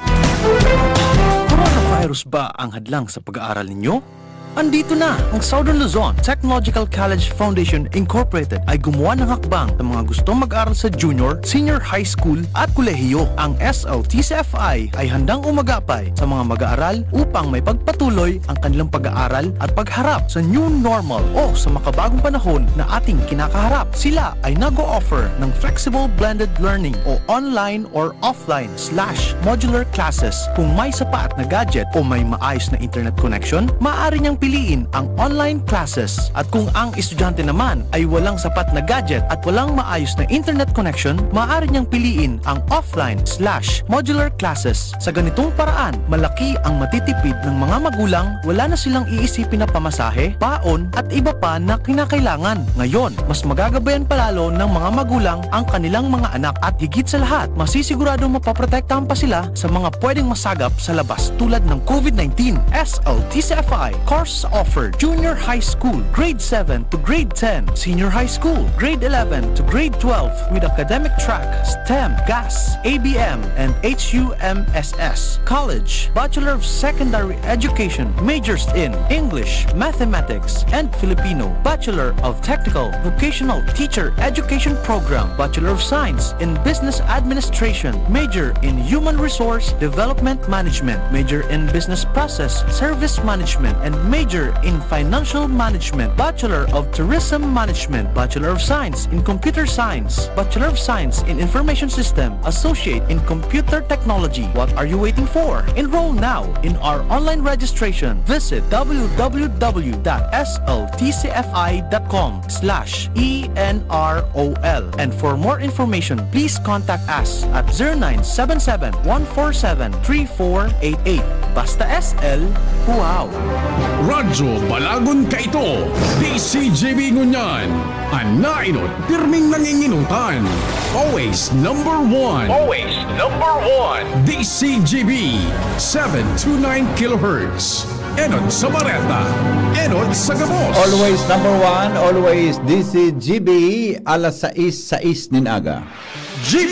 Coronavirus ba ang hadlang sa pag-aaral ninyo? Andito na ang Southern Luzon Technological College Foundation Incorporated ay gumawa ng hakbang sa mga gustong mag-aral sa junior, senior high school at kolehiyo. Ang S L T C F I ay handang umagapay sa mga mag-aaral upang may pagpatuloy ang kanilang pag-aaral at pagharap sa new normal o sa makabagong panahon na ating kinakaharap. Sila ay nag-o-offer ng flexible blended learning o online or offline slash modular classes. Kung may sapat na gadget o may maayos na internet connection, maaari niyang piliin ang online classes. At kung ang estudyante naman ay walang sapat na gadget at walang maayos na internet connection, maaari niyang piliin ang offline slash modular classes. Sa ganitong paraan, malaki ang matitipid ng mga magulang, wala na silang iisipin na pamasahe, baon, at iba pa na kinakailangan. Ngayon, mas magagabayan pa lalo ng mga magulang ang kanilang mga anak at higit sa lahat, masisiguradong mapoprotektahan pa sila sa mga pwedeng masagap sa labas tulad ng COVID nineteen. S L T C F I course offered: Junior High School, Grade seven to Grade ten, Senior High School, Grade eleven to Grade twelve, with academic track, STEM, GAS, A B M, and H U M S S. College, Bachelor of Secondary Education, majors in English, Mathematics, and Filipino, Bachelor of Technical Vocational Teacher Education Program, Bachelor of Science in Business Administration, major in Human Resource Development Management, major in Business Process Service Management, and major in Financial Management, Bachelor of Tourism Management, Bachelor of Science in Computer Science, Bachelor of Science in Information System, Associate in Computer Technology. What are you waiting for? Enroll now in our online registration. Visit w w w dot s l t c f i dot com slash e n r o l. And for more information, please contact us at zero nine seven seven, one four seven, three four eight eight. Basta S L, wow! Radyo Balagon kaito, D C G B ngunyan. An nainot, pirming nanginginutan. Always number one. Always number one. D C G B, seven two nine kilohertz. Enot sa bareta, enot sa gabos. Always number one, always D C G B, alas sais, sais nin aga. G B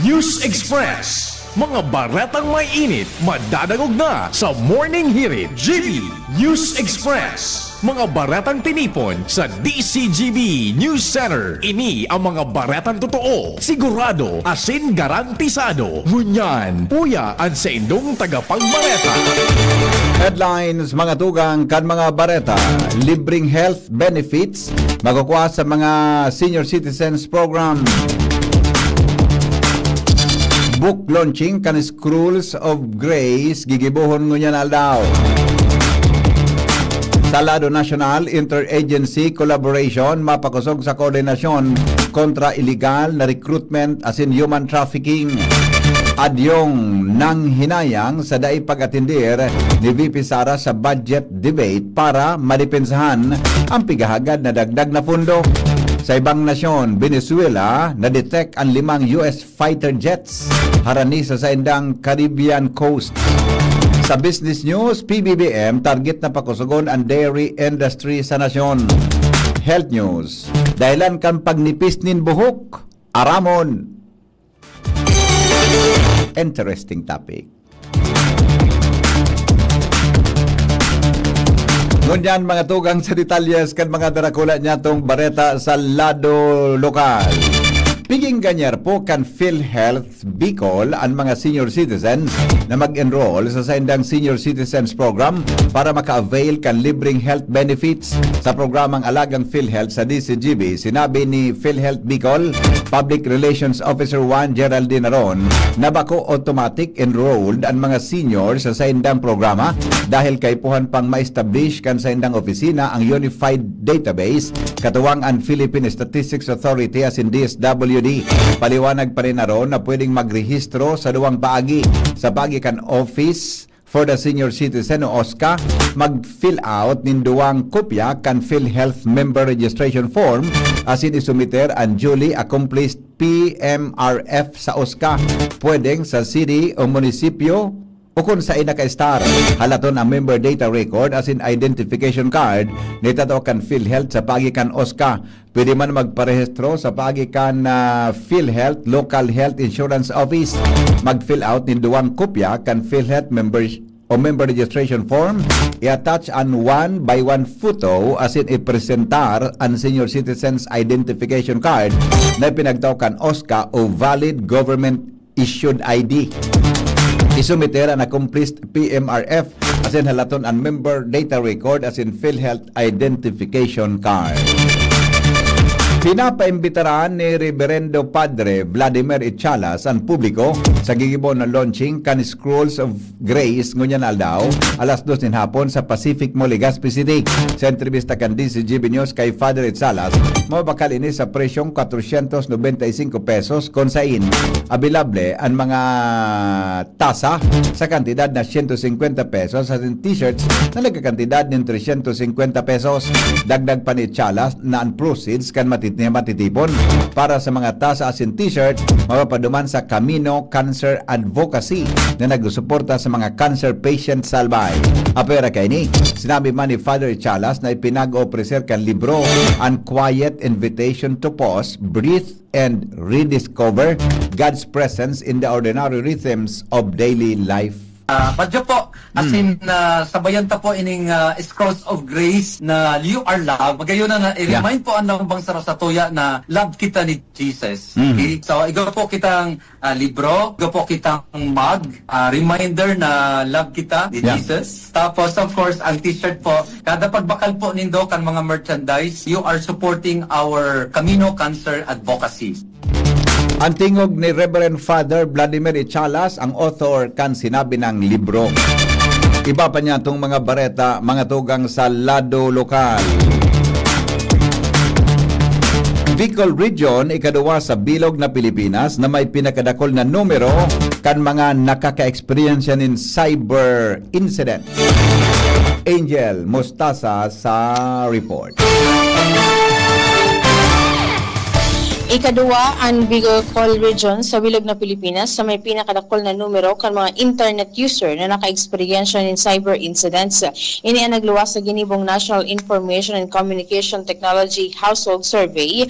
News Express. Mga baretang may init, madadangog na sa Morning Hirit. G B News Express. Mga baretang tinipon sa D C G B News Center. Ini ang mga baretang totoo, sigurado, asin garantisado. Ngunyan, uya an saindong tagapagbareta. Headlines, mga tugang kan mga bareta. Libreng health benefits makukuha sa mga senior citizens program. Book launching kan Scrolls of Grace gigibohon ngunyan aldaw. Sa lado nasyonal, interagency collaboration mapakosog sa koordinasyon kontra iligal na recruitment asin human trafficking. Adyong nanghinayang sa dai pag-atendir ni V P Sara sa budget debate para madepensahan ang pighahagad na dagdag na pondo. Sa ibang nasyon, Venezuela, na-detect ang limang U S fighter jets harani sa saindang Caribbean coast. Sa business news, P B B M target na pakosogon ang dairy industry sa nasyon. Health news, dahilan kan pagnipis nin buhok, aramon. Interesting topic. Ngunyan, mga tugang, sa detalyes kan mga darakula niyatong bareta sa lado lokal. Piging ganyar po kan PhilHealth Bicol an mga senior citizens na mag-enroll sa saindang Senior Citizens Program para maka-avail kan libreng health benefits. Sa programang Alagang PhilHealth sa D C G B, sinabi ni PhilHealth Bicol Public Relations Officer one Geraldine Aron na bako automatic enrolled an mga senior sa saindang programa dahil kaipuhan pang ma-establish kan saindang opisina ang unified database katuwang an Philippine Statistics Authority asin D S W D. Paliwanag pa nin Aron na pwedeng magrehistro sa duwang paagi, sa paagi kan Office for the Senior Citizen o OSCA, mag-fill out nin duwang kopya kan PhilHealth Member Registration Form asin isumiter an duly accomplished P M R F sa OSCA. Pwedeng sa city o munisipyo o kun sain naka-star. Halaton ang member data record asin identification card na itatao kan PhilHealth sa paagi kan OSCA. Pwede man magparehistro sa paagi kan, ah, PhilHealth Local Health Insurance Office. Mag-fill out nin duwang kopya kan PhilHealth member o member registration form, i-attach an one by one photo asin ipresentar an Senior Citizens Identification Card na ipinagtao kan OSCA o valid government issued I D. Isumiter an accomplished P M R F asin halaton an member data record asin PhilHealth identification card. Pinapaimbitaran ni Reberendo Padre Vladimir Echalas an publiko sa gigibon na launching kan Scrolls of Grace ngunyan na aldaw, alas dos nin hapon sa Pacific Mall, Legazpi City. Sa entrevista kan D Z G B News kay Father Echalas, mabakal ini sa presyong quatrocientos noventa y cinco pesos, kun sain abilable an mga tasa sa kantidad na siyento singkwenta pesos at an t-shirts na nagkakantidad nin tresyentos singkwenta pesos. Dagdag pa ni Echalas na an proceeds kan matit-, matitipon para sa mga tasa asin t-shirt mapapaduman sa Camino Cancer Advocacy na nagsusuporta sa mga cancer patient sa Albay. Apwera kaini, sinabi man ni Father Echalas na ipinag-opreser kan libro An Quiet Invitation to Pause, Breathe, and Rediscover God's Presence in the Ordinary Rhythms of Daily Life. Ah, Padre po, as Hmm. in, ah, sabayan ta po ining, ah, Scrolls of Grace na You Are Loved. Magayon na, na Yeah. i-remind po ang lambang sa Rosatoya na love kita ni Jesus. Mhm. Okay? So, igwa po kitang, ah, libro, igwa po kitang mug, ah, reminder na love kita ni Yeah. Jesus. Tapos, of course, ang t-shirt po, kada pagbakal po nindo kan mga merchandise, you are supporting our Camino Cancer Advocacy. An tingog ni Reverend Father Vladimir Echalas, ang author kan sinabi nang libro. Iba pa niya itong mga bareta, mga tugang sa lado lokal. Bicol Region, ikaduwa sa bilog na Pilipinas na may pinakadakol na numero kan mga nakaka-eksperyensya nin cyber incident. Angel Mostasa sa report. Ikaduwa an Bicol Region sa bilog na Pilipinas sa may pinakadakol na numero kan mga internet user na nakaeksperyensya nin cyber incidents. Ini an nagluwas sa ginibong National Information and Communication Technology Household Survey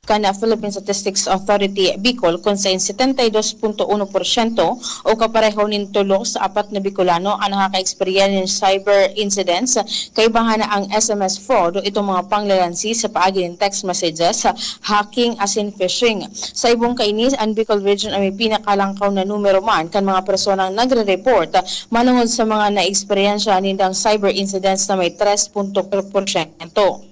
kan Philippine Statistics Authority Bicol, kun sain setenta y dos punto uno porsyento o kapareho nin tulo sa apat na Bicolano an nakakaeksperya nin cyber incidents, kaibahan na ang S M S fraud o itong mga panglalansi sa paagi nin text messages, hacking asin phishing. Sa ibong kaini, an Bicol Region an may pinakalangkaw na numero man kan mga personang nagre-report manungod sa mga naeksperyensya nindang cyber incidents na may tres punto kwatro porsyento.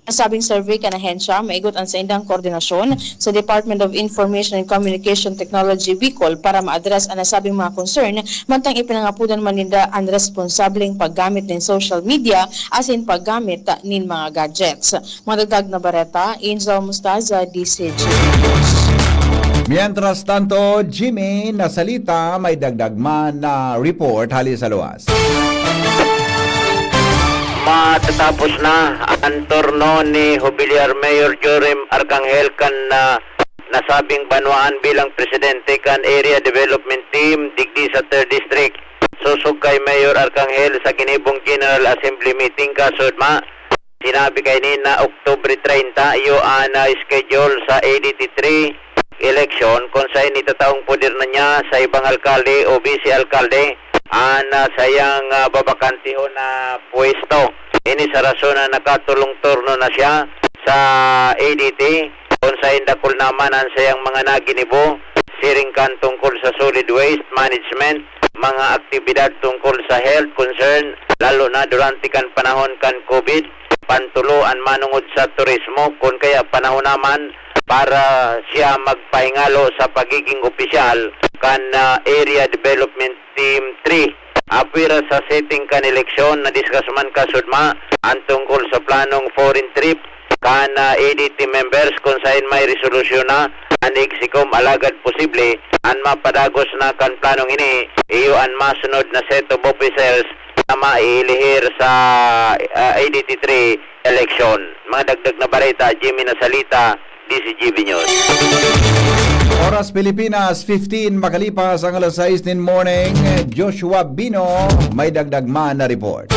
Nasabing survey kan ahensya, maigot an saindang koordinasyon sa Department of Information and Communication Technology Bicol para ma-address an nasabing mga concern, mantang ipinangapodan man ninda an responsableng paggamit nin social media asin paggamit nin mga gadgets. Madagdag na bareta, Angel Mustaza, D C G News. Mientras tanto, Jimmy Nasalita, may dagdag man na report hali sa luwas. Matatapos na ang turno ni Jubilear Mayor Jorim Arcangel kan, ah, nasabing banwaan bilang presidente kan Area Development Team digdi sa Third District. Sosog kay Mayor Arcangel, sa ginibong General Assembly meeting kasudma, sinabi kaini na Oktubre treinta iyo an, ah, schedule sa A D T three election, kun saen itataong poder na niya sa ibang alkalde o bise-alkalde an, ah, sayang, ah, babakantehon na pwesto. Ini sa rason na nakatolong turno na siya sa A D T, kun saen dakul naman an sayang mga naginibo, siring kan tungkol sa solid waste management, mga aktibidad tungkol sa health concern, lalo na durante kan panahon kan COVID, pantulo an manungod sa turismo, kun kaya panahon naman para siya magpahingalo sa pagiging opisyal kan, ah, Area Development Team three. Apwera sa setting kan eleksyon, nadiskas man kasudma an tungkol sa planong foreign trip kan, ah, A D T members, kun saen may resolusyon na an EDSICOM, alagad posible an mapadagos na kan planong ini, iyo an masunod na set of officers na mailihir sa, ah, A D T three election. Mga dagdag na bareta, Jimmy Nasalita, D C G B News. Oras Pilipinas, fifteen makalipas ang alas sais nin morning. Joshua Bino, may dagdag man na report.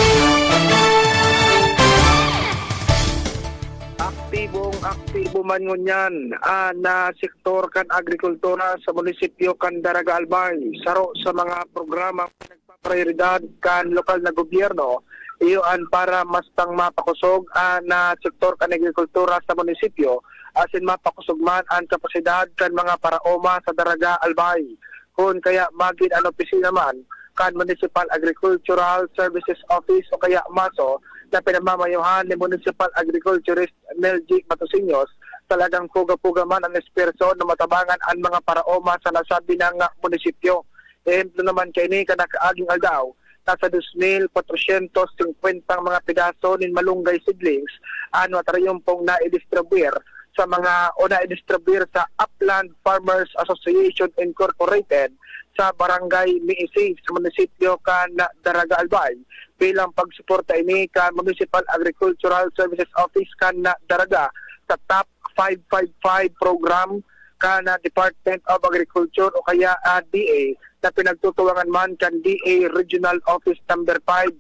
Aktibong aktibo man ngunyan an, ah, sektor kan agrikultura sa munisipyo kan Daraga Albay. Saro sa mga programa na nagpaprioridad kan lokal na gobyerno, iyo an para mas pang mapakosog an, ah, sektor kan agrikultura sa munisipyo, asin mapakosog man an kapasidad kan mga paraoma sa Daraga Albay. Kun kaya magin an opisina man kan Municipal Agricultural Services Office o kaya MASO na pinamamayohan ni Municipal Agriculturist Mel G Matosiños, talagang puga-puga man an esfuerso na matabangan an mga paraoma sa nasabi na nga munisipyo. Ehemplo naman kaini, kan nakaaging aldaw, nasa dos mil kwatrosyentos singkwenta ang mga pedaso nin malunggay seedlings an matarayumpong naidistribuir sa mga, o naidistribuir sa Upland Farmers Association Incorporated sa Barangay Miisi sa munisipyo kan Daraga, Albay, bilang pagsuporta ini kan Municipal Agricultural Services Office kan Daraga sa Top five five five program kan Department of Agriculture o kaya, ah, D A, na pinagtutuwangan man kan D A Regional Office Number five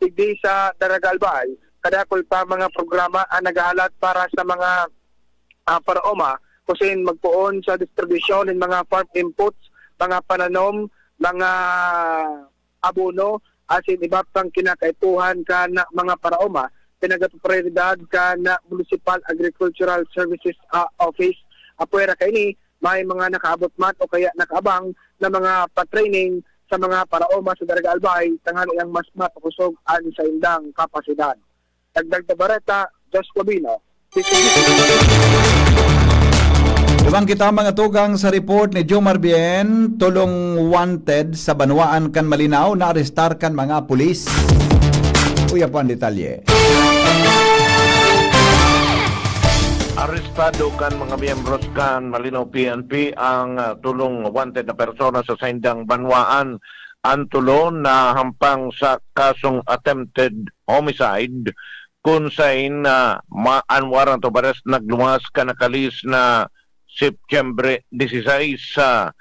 digdi sa Daraga, Albay. Kadakul pa mga programa ang naghahalat para sa mga, ah, paraoma, kusin magpoon sa distribusyon nin mga farm inputs, mga pananom, mga abono, asin iba pang kinakaipuhan kan mga paraoma, pinagaprioridad kan Municipal Agricultural Services, ah, Office. Apwera kaini, may mga nakaabot man o kaya nakaabang na mga pa-training sa mga paraoma sa Daraga, Albay, tanganing mas mapakosog an saindang kapasidad. Dagdag na bareta, Josh Covino. Ibang kita, mga tugang, sa report ni Jomar Bien, tolong wanted sa banwaan kan Malinao naarestar kan mga pulis. Uya po ang detalye. Arestado kan mga miyembros kan Malinao P N P ang, ah, tolong wanted na persona sa saindang banwaan. An tolo nahampang sa kasong attempted homicide, kun sain, ah, ma-, an warrant of arrest nagluwas kan nakalis na Setyembre diseseis. Ah,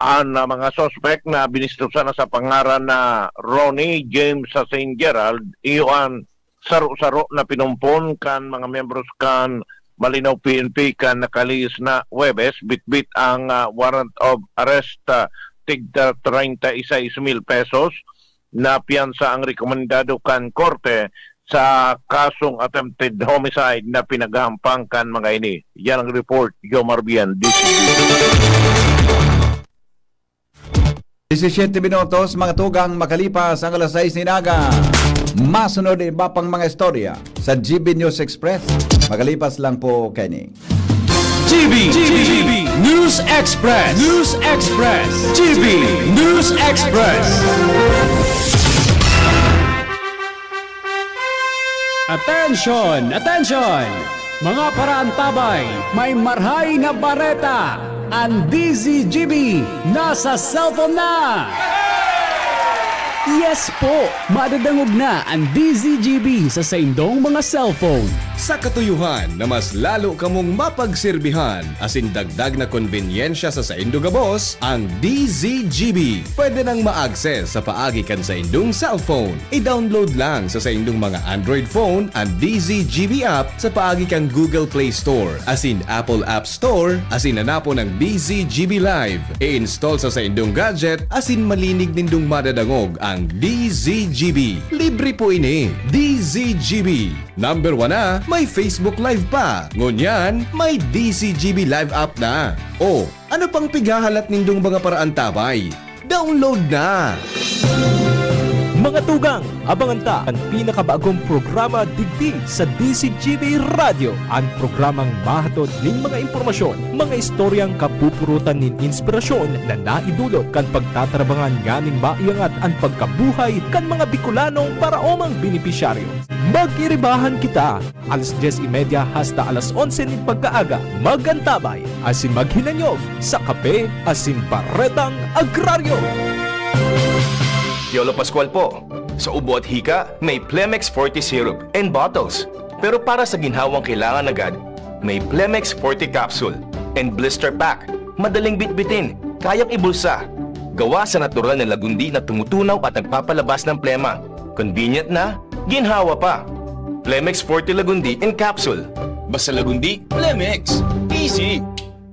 an, ah, mga suspek na binistusan na sa pangaran na Ronnie James sa Saint Gerald, iyo an saro-saro na pinumpon kan mga miyembros kan Malinao P N P kan nakalihis na Huwebes. Bitbit ang, ah, warrant of arrest, ah, tigta treinta y seis mil pesos. Na piyansa ang rekomendado kan korte sa kasong attempted homicide na pinaghahampang kan mga ini. Yan ang report, Jomar Bien, D C G. Diecisiete minutos, mga tugang, makalipas ang alas sais nin aga. Masunod iba pang mga istorya sa G B News Express. Makalipas lang po kaini. G B, G B, News Express, News Express, G B News Express. Attention! Attention! Mga paraantabay, may marhay na bareta! An D Z G B nasa cellphone na! Yes po! Madadangog na an D Z G B sa saindong mga cellphone. Sa katuyohan na mas lalo kamong mapagserbihan asin dagdag na konbenyensya sa saindo gabos, ang D Z G B pwede nang ma-access sa paagi kan saindong cellphone. I-download lang sa saindong mga Android phone an D Z G B app sa paagi kan Google Play Store asin Apple App Store asin hanapon ang D Z G B Live. I-install sa saindong gadget asin malinig nindong madadangog ang D Z G B. Libre po ini. D Z G B. Number one na, may Facebook Live pa. Ngunyan, may D Z G B Live app na. O, ano pang pighahalat nindong mga paraantabay? Download na! Mga tugang, abangan ta an pinakabagong programa digdi sa D Z G B Radyo, an programang mahatod nin mga impormasyon, mga istoryang kapupurutan nin inspirasyon na naidulot kan pagtatarabangan nganing maiangat an pagkabuhay kan mga Bicolanong paraomang benepisyaryo. Mag-iribahan kita! Alas dyes y media hasta alas onse nin pagkaaga, mag-antabay asin maghinanyog sa Kape asin Baretang Agraryo. Piolo Pascual po. Sa ubo at hika, may Plemex Forte Syrup and Bottles. Pero para sa ginhawang kailangan agad, may Plemex Forte Capsule and Blister Pack. Madaling bitbitin, kayang ibulsa. Gawa sa natural na lagundi na tumutunaw at nagpapalabas ng plema. Convenient na, ginhawa pa. Plemex Forte Lagundi in Capsule. Basta Lagundi, Plemex. Easy!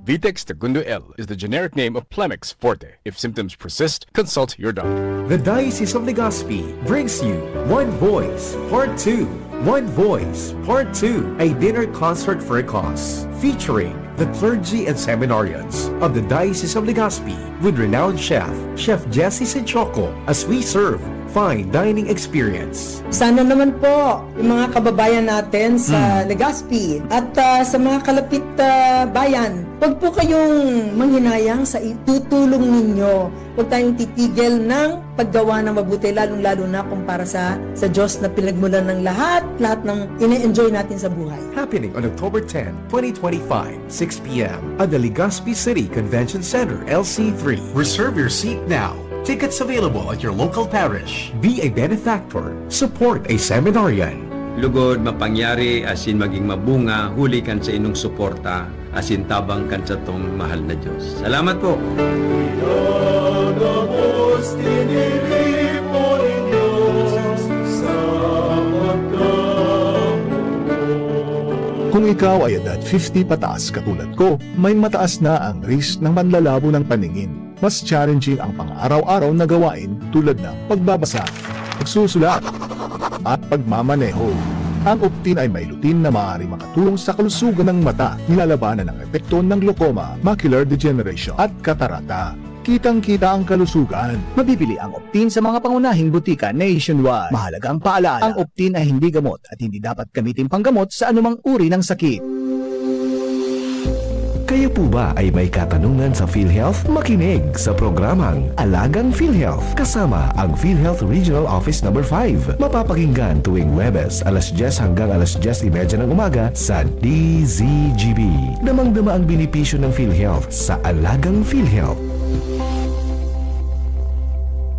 Vitex Tagundo L is the generic name of Plemex Forte. If symptoms persist, consult your doctor. The Diocese of Legazpi brings you One Voice Part two. One Voice Part two, a dinner concert for a cause, featuring the clergy and seminarians of the Diocese of Legazpi with renowned chef, Chef Jesse Senchoco, as we serve fine dining experience. Sana naman po, yung mga kababayan natin sa Hmm. Legazpi at, ah, sa mga kalapit, ah, bayan, wag po kayong manghinayang sa itutulong ninyo. Wag tayong titigil ng paggawa ng mabuti, lalong-lalo na kung para sa, sa Diyos na pinagmulan ng lahat, lahat ng ine-enjoy natin sa buhay. Happening on October ten, twenty twenty-five, six p m at the Legazpi City Convention Center, L C three. Reserve your seat now. Tickets available at your local parish. Be a benefactor. Support a seminarian. Lugod, mapangyari asin magin mabunga huli kan saindong suporta asin tabang kan satong mahal na Dios. Salamat po! Pinagabos, tiniripo nin Dios sa pagkamugot. Kung ikaw ay edad fifty pataas katulad ko, may mataas na ang risk ng panlalabo ng paningin. Mas challenging ang pang-araw-araw na gawain tulad ng pagbabasa, pagsusulat, at pagmamaneho. Ang Optin ay may lutein na maaaring makatulong sa kalusugan ng mata, nilalabanan ang epekto ng glaucoma, macular degeneration, at katarata. Kitang-kita ang kalusugan. Mabibili ang Optin sa mga pangunahing butika nationwide. Mahalagang paalala, ang Optin ay hindi gamot at hindi dapat gamitin panggamot sa anumang uri ng sakit. Kayo po ba ay may katanungan sa PhilHealth? Makinig sa programang Alagang PhilHealth kasama ang PhilHealth Regional Office Number five. Mapapakinggan tuwing Huwebes, alas dyes hanggang alas dyes y media ng umaga sa D Z G B. Damang-dama ang benepisyo ng PhilHealth sa Alagang PhilHealth.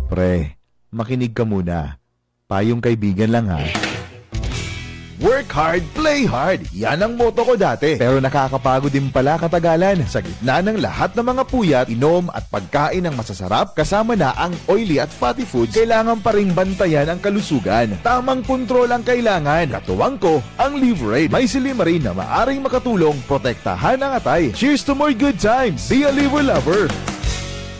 Pre, makinig ka muna. Payong kaibigan lang, ha. Work hard, play hard. Yan ang motto ko dati. Pero nakakapagod din pala katagalan. Sa gitna ng lahat ng mga puyat, inom at pagkain ng masasarap, kasama na ang oily at fatty foods, kailangan pa ring bantayan ang kalusugan. Tamang kontrol ang kailangan. Katuwang ko, ang Liverade. May silymarin na maaring makatulong protektahan ang atay. Cheers to more good times! Be a Liver Lover!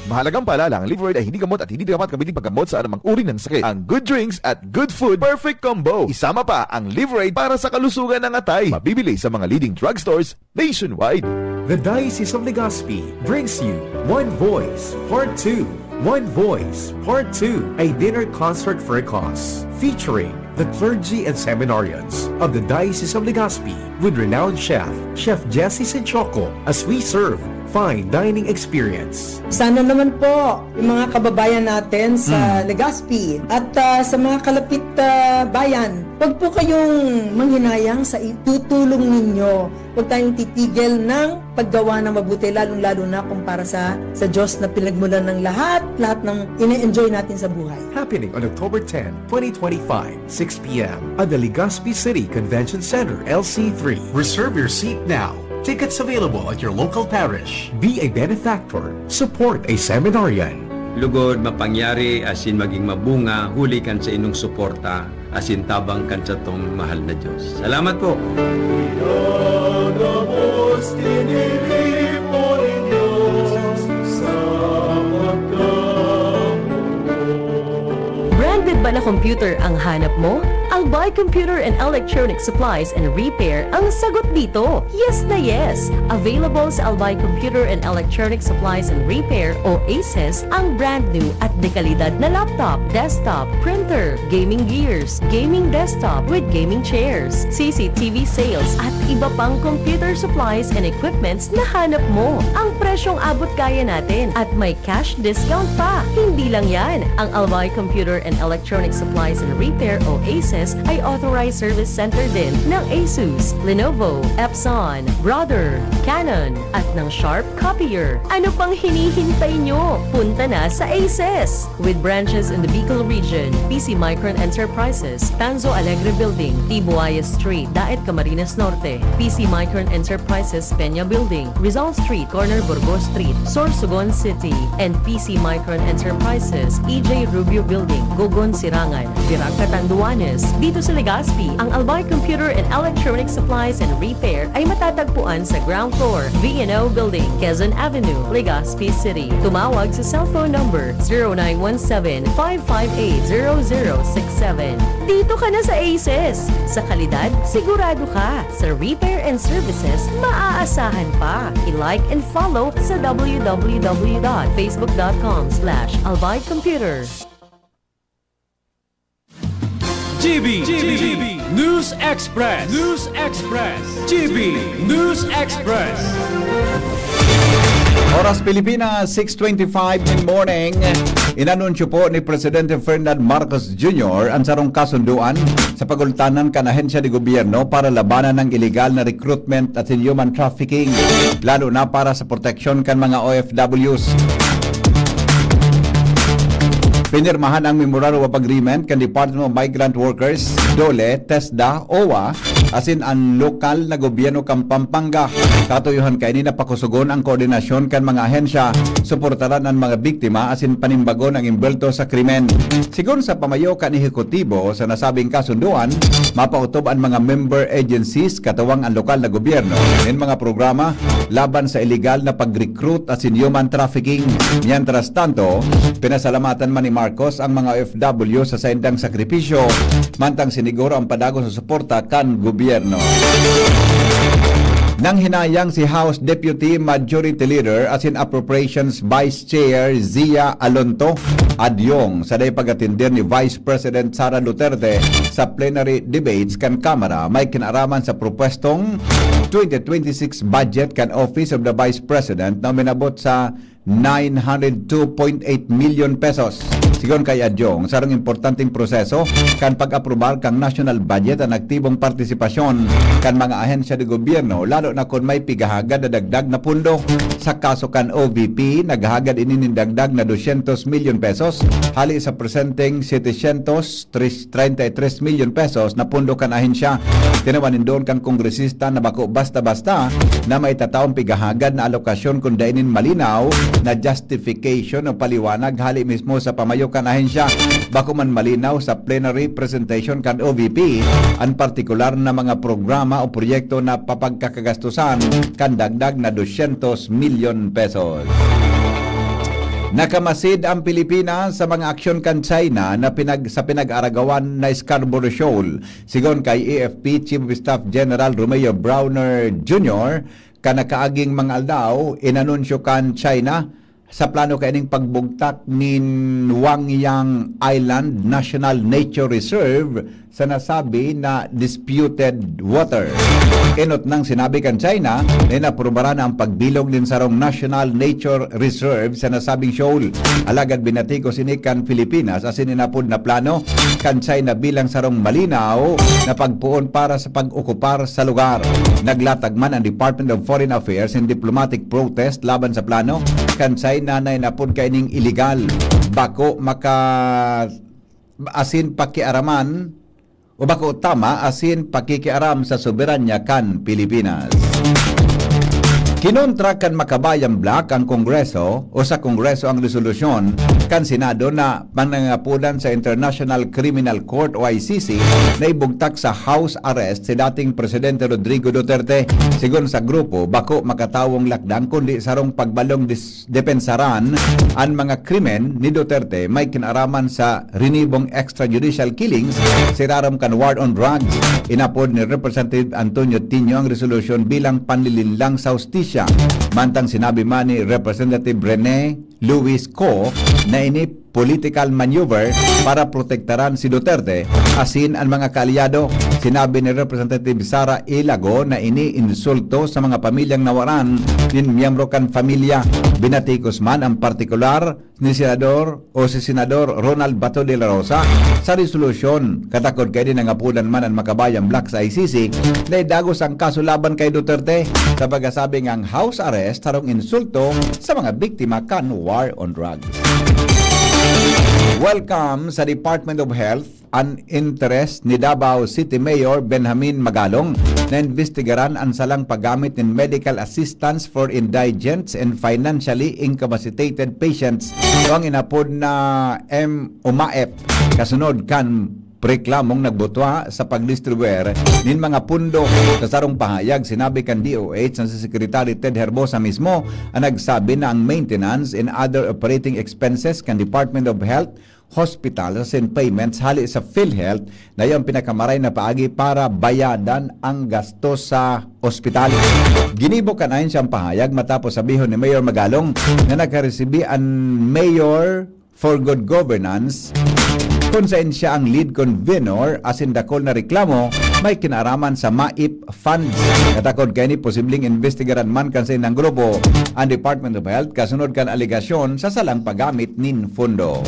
Mahalagang paalala, ang Liverade ay hindi gamot at hindi dapat gamitin paggamot sa anumang uri ng sakit. Ang good drinks at good food, perfect combo. Isama pa ang Liverade para sa kalusugan ng atay. Mabibili sa mga leading drugstores nationwide. The Diocese of Legazpi brings you One Voice Part two. One Voice Part two, a dinner concert for a cause, featuring the clergy and seminarians of the Diocese of Legazpi with renowned chef, Chef Jesse Sinchoco, as we serve fine dining experience. Sana naman po, yung mga kababayan natin sa Hmm. Legazpi at, ah, sa mga kalapit, ah, bayan, wag po kayong manghinayang sa itutulong ninyo. Wag tayong titigil ng paggawa ng mabuti, lalong-lalo na kung para sa, sa Diyos na pinagmulan ng lahat, lahat ng ine-enjoy natin sa buhay. Happening on October ten, twenty twenty-five, six p m at the Legazpi City Convention Center, L C three. Reserve your seat now. Tickets available at your local parish. Be a benefactor. Support a seminarian. Lugod, mapangyari asin magin mabunga huli kan saindong suporta asin tabang kan satong mahal na Dios. Salamat po! Pinagabos, tiniripo nin Dios sa pagkamugot. Branded ba na computer ang hanap mo? Albay Computer and Electronic Supplies and Repair ang sagot dito. Yes na yes! Available sa Albay Computer and Electronic Supplies and Repair o ACES ang brand new at dekalidad na laptop, desktop, printer, gaming gears, gaming desktop with gaming chairs, C C T V sales at iba pang computer supplies and equipments na hanap mo. Ang presyong abot kaya natin at may cash discount pa. Hindi lang yan, ang Albay Computer and Electronic Supplies and Repair o ACES ay authorized service center din ng Asus, Lenovo, Epson, Brother, Canon, at ng Sharp Copier. Ano pang hinihintay nyo? Punta na sa ACES! With branches in the Bicol region, P C Micron Enterprises, Tanzo Alegre Building, Tibuaya Street, Daet, Camarines Norte, P C Micron Enterprises, Peña Building, Rizal Street, corner Burgos Street, Sorsogon City, and P C Micron Enterprises, E J Rubio Building, Gogon, Sirangan, Virac, Catanduanes. Dito sa Legazpi, ang Albay Computer and Electronic Supplies and Repair ay matatagpuan sa ground floor, V and O Building, Quezon Avenue, Legazpi City. Tumawag sa cellphone number zero nine one seven, five five eight, zero zero six seven. Dito ka na sa ACES! Sa kalidad, sigurado ka. Sa repair and services, maaasahan pa. I-like and follow sa w w w dot facebook dot com slash albay computer. G B, G B, News Express, News Express, G B News Express. Oras Pilipinas, six twenty-five in morning. Inanunsyo po ni Presidente Ferdinand Marcos Junior ang sarong kasunduan sa pagultanan kan ahensya de gobyerno para labanan ang iligal na recruitment at human trafficking, lalo na para sa proteksyon kan mga O F Ws. Pinirmahan ang Memorandum of Agreement kan Department of Migrant Workers, DOLE, TESDA, OWWA, asin an lokal na gobyerno kan Pampanga. Katuyohan kaini na pakusugon ang koordinasyon kan mga ahensya, suportaran an mga biktima asin panimbagon ang embwelto sa krimen. Sigon sa pamayo kan ehekutibo sa nasabing kasunduan, mapautob an mga member agencies katuwang an lokal na gobyerno nin mga programa laban sa iligal na pag-recruit asin human trafficking. Mientras tanto, pinasalamatan man ni Marcos ang mga O F W sa saindang sakripisyo mantang siniguro ang padagos na suporta kan gobyerno. Nanghinayang si House Deputy Majority Leader asin Appropriations Vice Chair Zia Alonto Adyong sa dai pag-atender ni Vice President Sara Duterte sa plenary debates kan Kamara may kinaraman sa propwestong twenty twenty-six budget kan Office of the Vice President na uminabot sa nine hundred two point eight million pesos. Sigon kay Adyong, sarong importanteng proseso kan pag-aprobar kan national budget an aktibong partisipasyon kan mga ahensya de gobyerno, lalo na kun may pigahagad na dagdag na pondo. Sa kaso kan O V P, naghagad ini nin dagdag na dosyentos milyon pesos hali sa presenteng setecientos treinta y tres milyon pesos na pondo kan ahensya. Tinawan nindon kan kongresista na bako basta-basta na maitataong pigahagad na alokasyon kun dai nin malinaw na justification o paliwanag hali mismo sa pamayo kan ahensya. Bako man malinaw sa plenary presentation kan O V P an partikular na mga programa o proyekto na papagkakagastusan kan dagdag na dosyentos milyon pesos. Nakamasid ang Pilipinas sa mga aksyon kan China na pinag-, sa pinag-aragawan na Scarborough Shoal. Sigon kay A F P Chief of Staff General Romeo Brawner Junior, kan nakaaging mga aldaw, inanunsyo kan China sa plano kaining pagbugtak nin Wangyang Island National Nature Reserve sa nasabi na disputed water. Enot nang sinabi kan China na inaprobaran na ang pagbilog nin sarong National Nature Reserve sa nasabing shoal. Alagad binatikos ini kan Pilipinas asin inapod na plano kan China bilang sarong malinaw na pagpoon para sa pag-okupar sa lugar. Naglatag man ang Department of Foreign Affairs nin diplomatic protest laban sa plano kan China na inapod kaining iligal, bako maka asin pakiaraman o bako tama asin pakikiaram sa soberanya kan Pilipinas. Kinontra kan Makabayan Bloc ang Kongreso o sa Kongreso ang resolusyon kan Senado na panangapodan sa International Criminal Court o I C C na ibugtak sa house arrest si dating Presidente Rodrigo Duterte. Sigon sa grupo, bako makatawong lakdang kundi sarong pagbalong dis- depensaran an mga krimen ni Duterte may kinaraman sa rinibong extrajudicial killings, sirarom kan war on drugs. Inapod ni Representative Antonio Tinio ang resolusyon bilang panlilinlang sa hustisya. Mantang sinabi man ni Representative Rene Luis Co na ini political maneuver para protektaran si Duterte asin an mga kaalyado. Sinabi ni Representative Sara Ilago na ini insulto sa mga pamilyang nawaran nin miyembro kan pamilya. Binatikos man ang partikular ni Senador o si Senador Ronald Bato de la Rosa sa resolusyon. Katakod kaini nangapodan man an Makabayan Bloc sa I C C na idagos ang kaso laban kay Duterte sa pagkasabing ang house arrest sarong insulto sa mga biktima kan war on drugs. Welcome sa Department of Health an interes ni Davao City Mayor Benjamin Magalong na imbestigaran an salang paggamit nin medical assistance for indigent and financially incapacitated patients o ang inapod na M O M A F, kasunod kan reklamong nagbutwa sa pagdistribuer nin mga pundo. Sa sarong pahayag, sinabi kan D O H na si Secretary Ted Herbosa mismo ang nagsabi na ang maintenance and other operating expenses kan Department of Health, hospital asin payments hali sa PhilHealth na iyo ang pinakamaray na paagi para bayadan ang gastos sa ospital. Ginibo kan ahensya ang pahayag matapos sabihon ni Mayor Magalong na nakaresibi an Mayor for Good Governance kun saen siya ang lead convenor asin dakul na reklamo may kinaaraman sa MAIP funds. Katakod kaini, posibleng imbestigaran man kan saindang grupo ang Department of Health kasunod kan alegasyon sa salang paggamit nin pondo.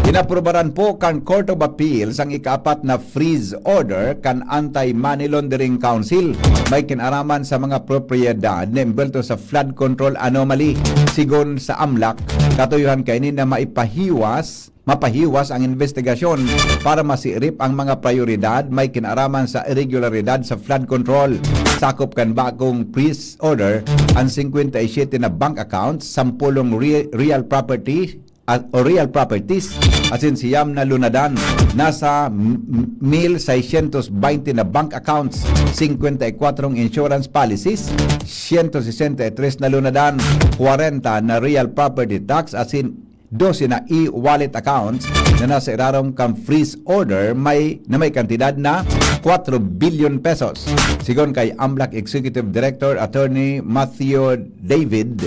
Inaprubaran po kan Court of Appeals ang ikaapat na freeze order kan Anti-Money Laundering Council. May kinaraman sa mga propiedad na embwelto sa flood control anomaly. Sigon sa AMLAC, katuyuhan kaini na maipahiwas mapahiwas ang investigasyon para masiirip ang mga prayoridad may kinaraman sa irregularidad sa flood control. Sakop kan bagong freeze order ang singkwenta y siyete na bank accounts, sampolong re-, real property, ah, o real properties, asin siyam na lunadan. Nasa m-, m-, mil seiscientos baynte na bank accounts, singkwenta y kwatro insurance policies, siyento sesenta y tres na lunadan, kwarenta na real property tax, asin dose na e-wallet accounts na nasa irarom kan freeze order may, na may kantidad na kwatro bilyon pesos. Sigon kay AMLAC Executive Director Attorney Matthew David,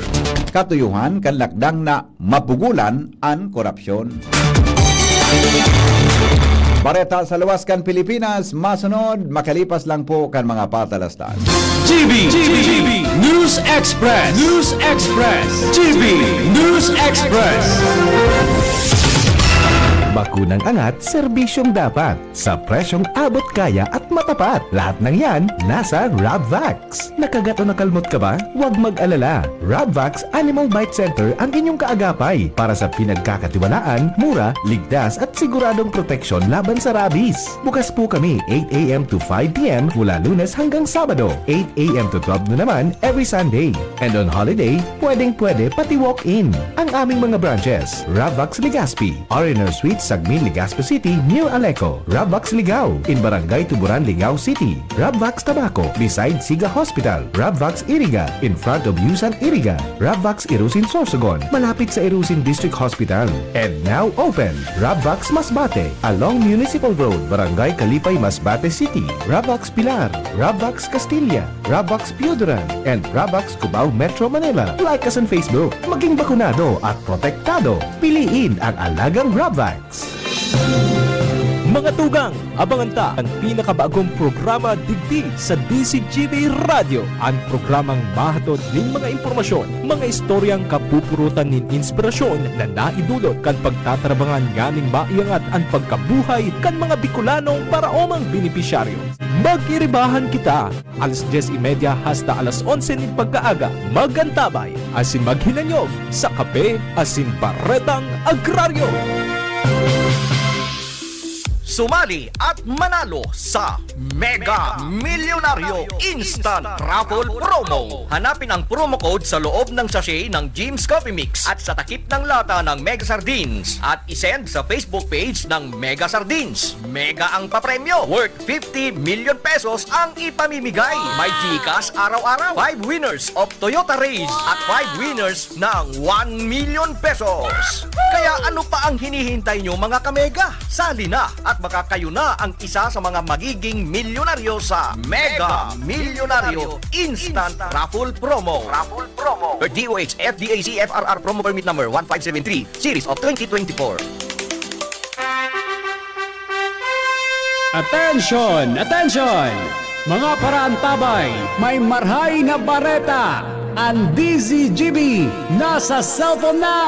katuyuhan kan lakdang na mapugulan an korapsyon. Bareta sa luwas kan Pilipinas, masunod makalipas lang po kan mga patalastas. G B, G B, News Express, News Express, G B News Express. Bakunang angat, serbisyong dapat, sa presyong abot kaya at matapat. Lahat ng yan, nasa Rabvax. Nakagat o nakalmot ka ba? Huwag mag-alala. Rabvax Animal Bite Center ang inyong kaagapay para sa pinagkakatiwalaan, mura, ligtas at siguradong proteksyon laban sa rabies. Bukas po kami eight a m to five p m mula Lunes hanggang Sabado, eight a m to twelve na naman every Sunday. And on holiday, pwedeng-pwede pati walk-in. Ang aming mga branches, Rabvax Legazpi, R and R Suite, Sagmin, Legazpi City, near Aleco. Rabvax Ligao, in Barangay Tuburan, Ligao City. Rabvax Tabaco, beside Siga Hospital. Rabvax Iriga, in front of Yusan Iriga. Rabvax Irusin Sorsogon, malapit sa Irusin District Hospital. And now open, Rabvax Masbate, along Municipal Road, Barangay Kalipay, Masbate City. Rabvax Pilar, Rabvax Castilla, Rabvax Pioduran, and Rabvax Cubao, Metro Manila. Like us on Facebook. Maging bakunado at protektado. Piliin ang alagang Rabvax. Mga tugang, abangan ta an pinakabagong programa digdi sa D Z G B Radyo, an programang mahatod nin mga impormasyon, mga istoryang kapupurutan nin inspirasyon na naidulot kan pagtatarabangan nganing maiangat an pagkabuhay kan mga Bicolanong paraomang benepisyaryo. Mag-iribahan kita! Alas dyes y media hasta alas onse nin pagkaaga, mag-antabay asin maghinanyog sa Kape asin Baretang Agraryo. Sumali at manalo sa Mega Milyonaryo Instant Raffle Promo. Hanapin ang promo code sa loob ng sachet ng Jim's Coffee Mix at sa takip ng lata ng Mega Sardines at isend sa Facebook page ng Mega Sardines. Mega ang papremyo, worth fifty million pesos ang ipamimigay. May GCash araw-araw, five winners of Toyota Raize at five winners ng one million pesos. Kaya ano pa ang hinihintay nyo, mga kamega? Sali na at baka kayo na ang isa sa mga magiging milyonaryo sa Mega Milyonaryo Instant Raffle Promo. Raffle Promo. Per D O H F D A C F R R Promo Permit Number one five seven three, Series of twenty twenty-four. Atensyon! Atensyon! Mga paraantabay, may marhay na bareta! An D Z G B nasa cellphone na!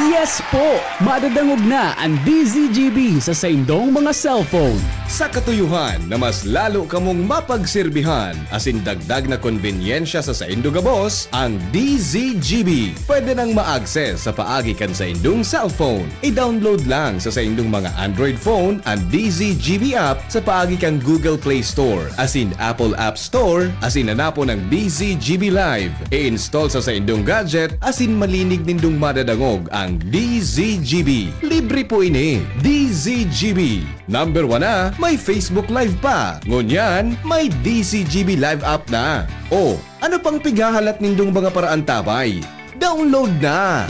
Yes po! Madadangog na an D Z G B sa saindong mga cellphone. Sa katuyuhan na mas lalo kamong mapagserbihan asin dagdag na konbenyensya sa saindo gabos, ang D Z G B pwede nang ma-access sa paagi kan saindong cellphone. I-download lang sa saindong mga Android phone an D Z G B app sa paagi kan Google Play Store asin Apple App Store asin hanapon ang D Z G B Live. I-install sa saindong gadget asin malinig nindong madadangog ang D Z G B. Libre po ini. D Z G B. Number one na, may Facebook Live pa. Ngunyan, may D Z G B Live app na. O, ano pang pighahalat nindong mga paraantabay? Download na!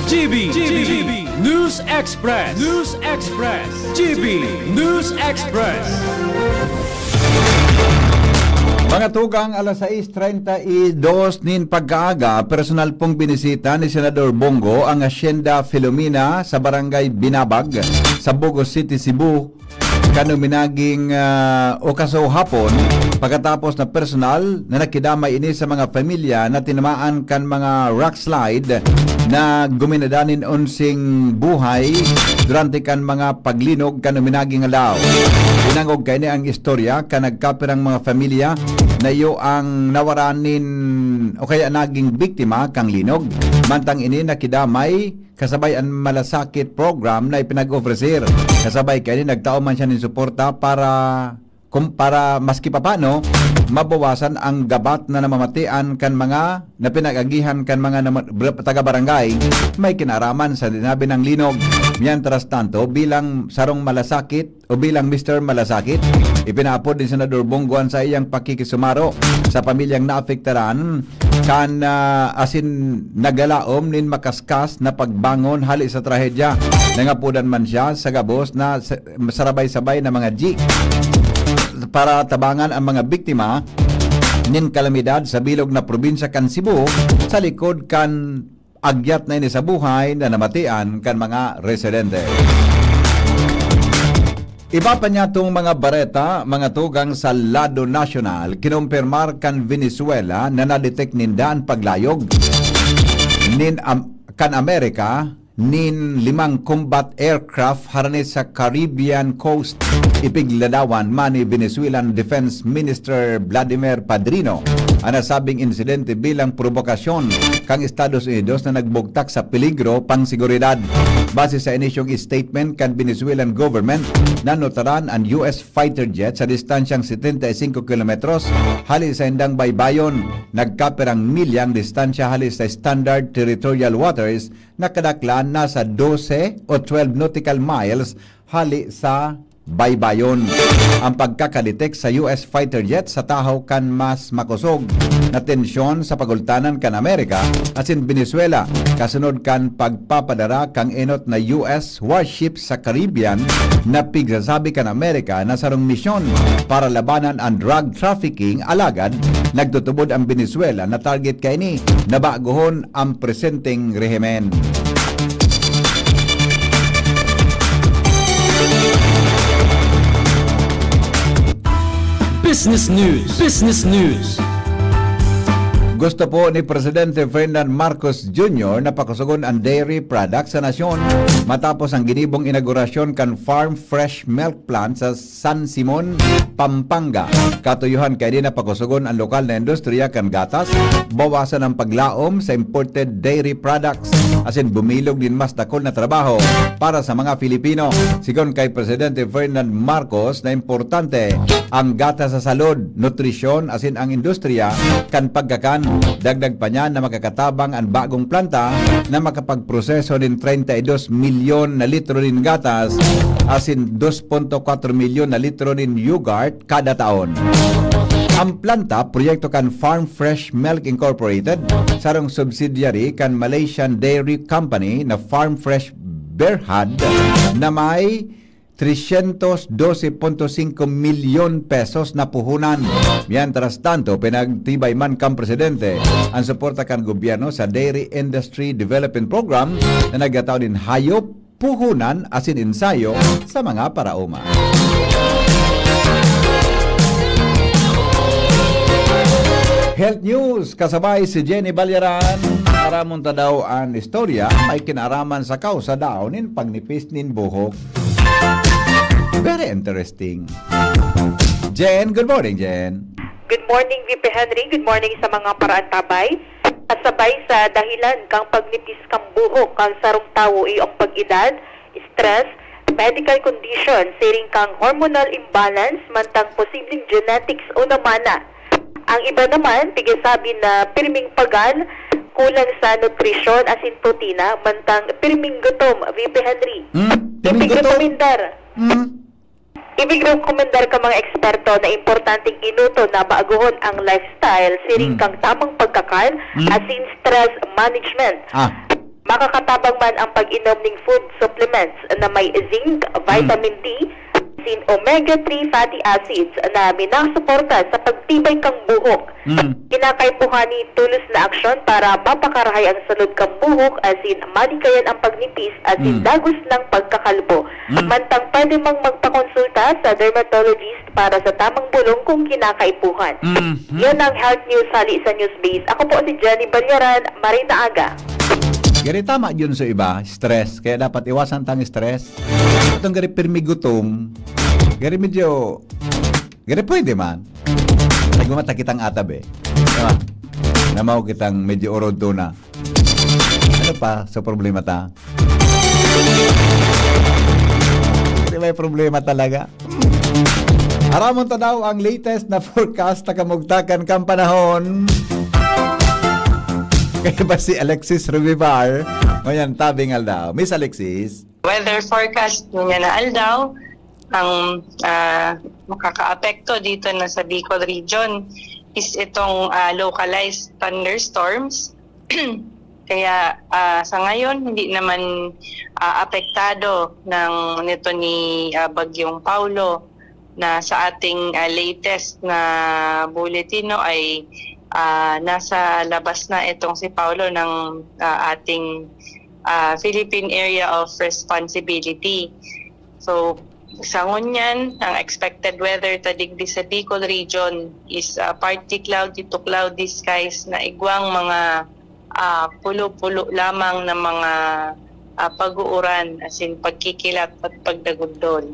G B, G B, News Express, News Express, G B News Express. Mga tugang, alas sais treinta y dos nin pagkaaga, personal pong binisita ni Senador Bong Go ang Hacienda Filomena sa Barangay Binabag, sa Bogo City, Cebu, kan uminaging, ah, o kaso hapon, pagkatapos na personal na nakidamay ini sa mga pamilya na tinamaan kan mga rock slide na guminada nin onsing buhay durante kan mga paglinog kan uminaging aldaw. Inangog kaini ang istorya kan nagkapirang mga pamilya na iyo ang nawaran nin o kaya naging biktima kan linog. Mantang ini nakidamay kasabay an malasakit program na ipinag-ofrecer. Kasabay kaini, nagtao man siya nin suporta para, kum-, para maski papano, mabawasan ang gabat na namamatian kan mga na pinag-agihan kan mga nama-, br-, taga-barangay may kinaraman sa sinabi ng linog. Mientras tanto, bilang sarong malasakit o bilang Mister Malasakit, ipinaapod ni Senador Bong Go an saiyang pakikisumaro sa pamilyang naapektaran kan, ah, asin nagalaom nin makaskas na pagbangon hali sa trahedya. Nangapodan man siya sa gabos na sa-, sarabay-sabay na mga G para tabangan ang mga biktima nin kalamidad sa bilog na probinsya kan Cebu sa likod kan agyat na ini sa buhay na namatian kan mga residente. Iba pa niyatong mga bareta, mga tugang sa lado nasyonal, kinumpirmar kan Venezuela na na-detect ninda an paglayog nin Am-, kan Amerika nin limang combat aircraft harani sa Caribbean coast. Ipigladawan man ni Venezuelan Defense Minister Vladimir Padrino an nasabing insidente bilang probokasyon kan Estados Unidos na nagbugtak sa peligro pang seguridad. Base sa inisyong statement kan Venezuelan government, nanutaran an U S fighter jet sa distansyang setenta y cinco kilometros hali sa indang baybayon. Nagkapirang milyang distansya hali sa Standard Territorial Waters na kadaklan nasa dose o twelve nautical miles hali sa baybayon. Ang pagkakadetect sa U S fighter jet sa tahaw kan mas makosog na tensyon sa pagultanan kan Amerika asin Venezuela, kasunod kan pagpapadara kan enot na U S warship sa Caribbean na pigsasabi kan Amerika na sarong misyon para labanan ang drug trafficking, alagad nagtutubod ang Venezuela na target kaini na baguhon ang presenteng rehimen. Business News. Business News. Gusto po ni Presidente Ferdinand Marcos Junior na pakusogon ang dairy products sa nasyon matapos ang ginibong inaugurasyon kan Farm Fresh Milk Plant sa San Simon, Pampanga. Katuyuhan kaini na pakusogon ang lokal na industriya kan gatas, bawasan ang paglaom sa imported dairy products, asin bumilog nin mas dakul na trabaho para sa mga Filipino. Sigon kay Presidente Ferdinand Marcos na importante ang gatas sa salud, nutrisyon, asin ang industriya kan pagkakan. Dagdag pa niya na makakatabang an bagong planta na makapagproseso nin treinta y dos milyon na litro nin gatas asin dos punto kwatro milyon na litro nin yogurt kada taon. Ang planta, proyekto kan Farm Fresh Milk Incorporated, sarong subsidiary kan Malaysian dairy company na Farm Fresh Berhad, na may tresyentos dose punto singko milyon pesos na puhunan. Mientras tanto, pinagtibay man kan presidente ang suporta kan gobyerno sa Dairy Industry Development Program na nagtatao nin hayop, puhunan asin ensayo sa mga paraoma. Health News, kasabay si Jenny Balyaran. Aramon ta daw an istorya may kinaraman sa kausa daw nin pagnipis nin buhok. Very interesting. Jen, good morning, Jen. Good morning, V P Henry. Good morning sa mga paraantabay. Kasabay sa dahilan kang pagnipis kang buhok kang sarong tawo iyo ang pag-edad, stress, medical condition, siring kang hormonal imbalance, mantang posibleng genetics o namana. Ang iba naman, tigasabi na pirming pagal, kulang sa nutrisyon asin protina, mantang pirming gutom, V P Henry. Hmm, pirming gutom? Ipigretokomendar. Hmm. Ipigrekomendar kan mga eksperto na importanteng inoto na baguhon ang lifestyle, siring Hmm. kang tamang pagkakan, Hmm. asin stress management. Ah. Makakatabang man ang pag-inom ning food supplements na may zinc, Hmm. vitamin D, asin omega three fatty acids na minasuporta sa pagtibay kan buhok. Mm. Kinakaipuhan ni tolos na aksyon para mapakarahay ang salud kan buhok, asin malikayan ang pagnipis asin Mm. dagos ng pagkakalbo. Mm. Mantang pwede mang magpakonsulta sa dermatologist para sa tamang bulong kung kinakaipuhan. Mhm. Yan ang health news hali sa Newsbase. Ako po si Jenny Balyaran, Marita Aga. Gari tama yun sa iba, stress. Kaya dapat iwasan tang stress. Itong gari pirmi gutom, gari medyo, gari pwede man. Nagmamata kitang atab eh. Diba? Namaw kitang medyo orod to na. Ano pa sa problema ta? Di may problema talaga. Aramon ta daw ang latest na forecast na kamugtakan kan panahon. Kaya ba si Alexis Revivar? Ngayon, tabing aldaw. Miss Alexis? Weather forecast niya na aldaw, ang ah, makakaapekto dito na sa Bicol region is itong ah, localized thunderstorms. Kaya ah, sa ngayon, hindi naman ah, apektado ng nito ni ah, Bagyong Paulo na sa ating ah, latest na bulletin, no, ay ah, nasa labas na itong si Paulo ng ah, ating ah, Philippine Area of Responsibility. So, sa ngunyan, ang expected weather ta digdi sa Bicol region is ah, partly cloudy to cloudy skies na igwang mga ah, pulo-pulo lamang na mga ah, pag-uuran, as in pagkikilat at pagdagundol.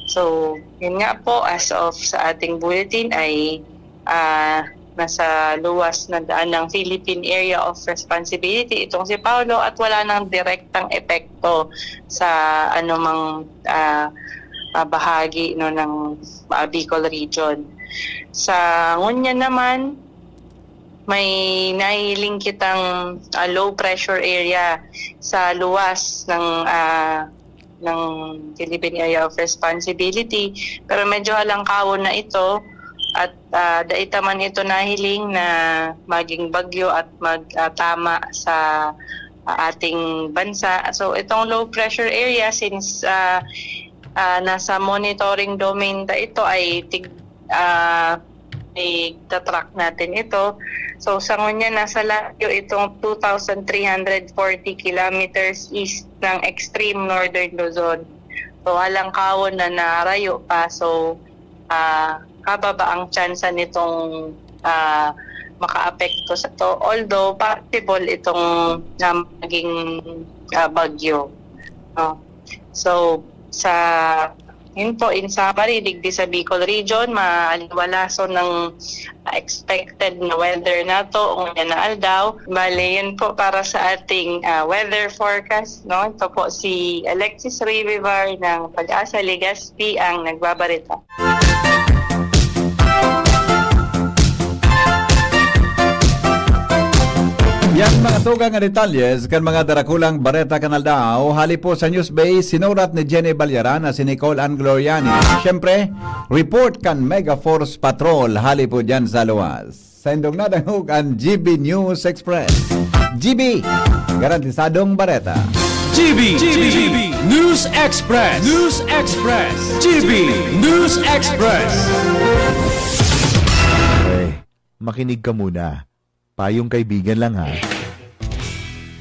So, yun nga po, as of sa ating bulletin ay ah, nasa luwas na daan ng Philippine Area of Responsibility itong si Paulo at wala nang direktang epekto sa anumang ah, ah, bahagi, no, ng ah, Bicol region. Sa ngunyan naman, may nahihiling kitang ah, low pressure area sa luwas ng ah, ng Philippine Area of Responsibility, pero medyo halangkawon na ito at ah, dai ta man ito nahiling na maging bagyo at magtama sa ah, ating bansa. So itong low pressure area, since ah, ah, nasa monitoring domain ta ito, ay tig ah, itatrack natin ito. So, sa ngunyan, nasa layo itong two thousand three hundred forty kilometers east ng extreme northern Luzon. So, halangkawon na narayo pa. So, ah, kababa ang tsansa nitong ah, makaapekto sa to. Although, possible itong ah, maging ah, bagyo. No? So, sa yun po, in summary, digdi sa Bicol region, maaliwalason ng expected na weather nato ngunyan na aldaw. Bale, yun po para sa ating ah, weather forecast, no? Ito po si Alexis Rivivar ng Pag-asa Legazpi ang nagbabarita. Yan mga tugang na detalles kan mga darakulang bareta kan aldaw. Hali po sa Newsbase, sinurat ni Jenny Balyaran na si Nicole Ann Gloriani. Siyempre, report kan Mega Force Patrol. Hali po dyan sa luwas. Sa indong nadangog ang G B News Express. G B, garantisadong bareta. G B, G B, News Express. News Express. G B News Express. Okay. Makinig ka muna. Payong kaibigan lang ha.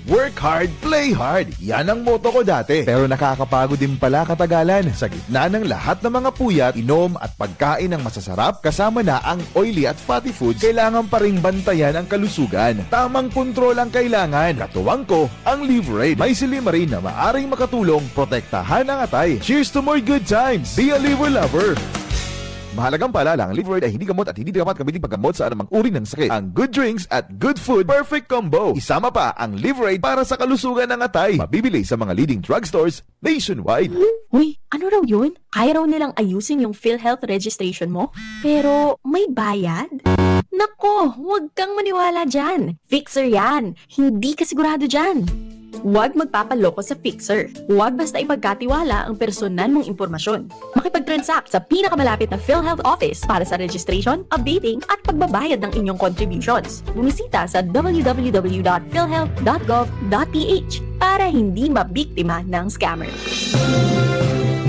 Work hard, play hard. Yan ang motto ko dati. Pero nakakapagod din pala katagalan. Sa gitna ng lahat ng mga puyat, inom at pagkain ng masasarap, kasama na ang oily at fatty foods, kailangan pa ring bantayan ang kalusugan. Tamang kontrol ang kailangan. Katuwang ko, ang Liveraid. May silymarin na maaring makatulong protektahan ang atay. Cheers to more good times! Be a Liver Lover! Mahalagang paalala, ang Liveraid ay hindi gamot at hindi dapat gamitin paggamot sa anumang uri ng sakit. Ang good drinks at good food, perfect combo. Isama pa ang Liveraid para sa kalusugan ng atay. Mabibili sa mga leading drugstores nationwide. Uy, ano raw yun? Kaya raw nilang ayusin yung PhilHealth registration mo? Pero may bayad? Nako, huwag kang maniwala dyan. Fixer yan. Hindi ka sigurado dyan. Huwag magpapaloko sa Fixer. Huwag basta ipagkatiwala ang personal mong impormasyon. Makipag-transact sa pinakamalapit na PhilHealth office para sa registration, updating, at pagbabayad ng inyong contributions. Bumisita sa w w w dot philhealth dot gov dot p h para hindi mabiktima ng scammer.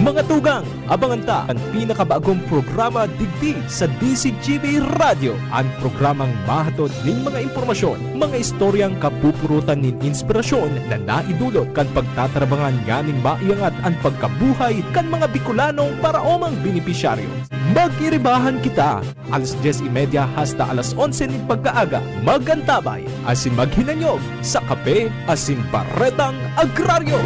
Mga tugang, abangan ta an pinakabagong programa digdi sa D C G B Radyo, an programang mahatod nin mga impormasyon, mga istoryang kapupurutan nin inspirasyon na naidulot kan pagtatarabangan nganing maiangat an pagkabuhay kan mga Bicolanong paraomang benepisyaryo. Mag-iribahan kita! Alas dyes y media hasta alas onse nin pagkaaga, mag-antabay asin maghinanyog sa Kape asin Baretang Agraryo.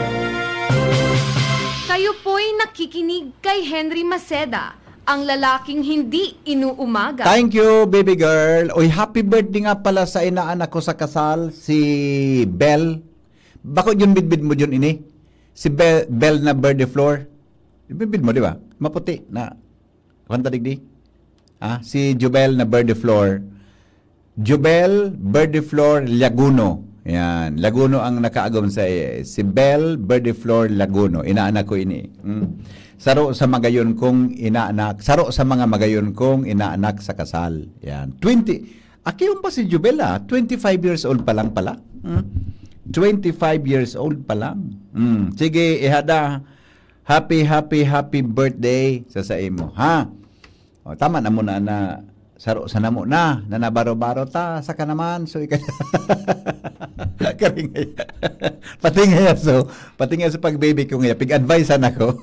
Kayo po'y nakikinig kay Henry Maceda, ang lalaking hindi inuumaga. Thank you, baby girl. Uy, happy birthday nga pala sa inaanak ko sa kasal, si Bel. Bako yun, bidbid mo yun ini? Si Bel, Bel na birthday floor. Bidbid mo, di ba? Maputi na. Kanta digdi? Ah, si Jubel na birthday floor. Jubel Birdie Flor Laguno. Yan. Laguno ang nakaagom sa, eh, si Bel Birdie Flor Laguno. Inaanak ko ini. Mm. Saro sa magayon kong inaanak, saro sa mga magayon kong inaanak sa kasal. Yan. Twenty, aki pa si Jubel, ah. Twenty-five years old pa lang pala. Mm. Twenty-five years old pa lang. Mm. Sige, ihada. Happy, happy, happy birthday sa saimo, ha? O, tama na muna na saro sa namo na, na nabaro-baro ta, saka naman, so ika-, karingay. Pati nga so, pati nga sa pag-baby ko nga, pig-advise na ko.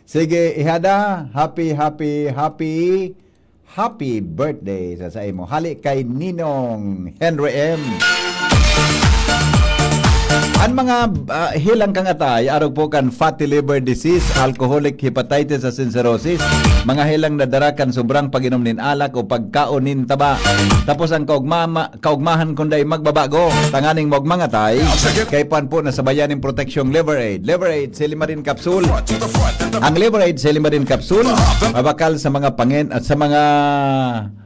Sige, ihada, happy, happy, happy, happy birthday sa saimo. Hali kay Ninong Henry M. An mga, ah, helang kan atay, arog po kan fatty liver disease, alcoholic hepatitis asin cirrhosis, mga helang na dara kan sobrang pag-inom nin alak o pagkaon nin taba. Tapos ang kaugmama-, kaugmahan kun dai magbabago, tanganing maugmang atay, kaipuhan po na sabayan nin proteksyong Liver Aid. Liver Aid, Silimarin Capsule. Ang Liver Aid, Silimarin Capsule, mabakal sa mga pangen-, at sa mga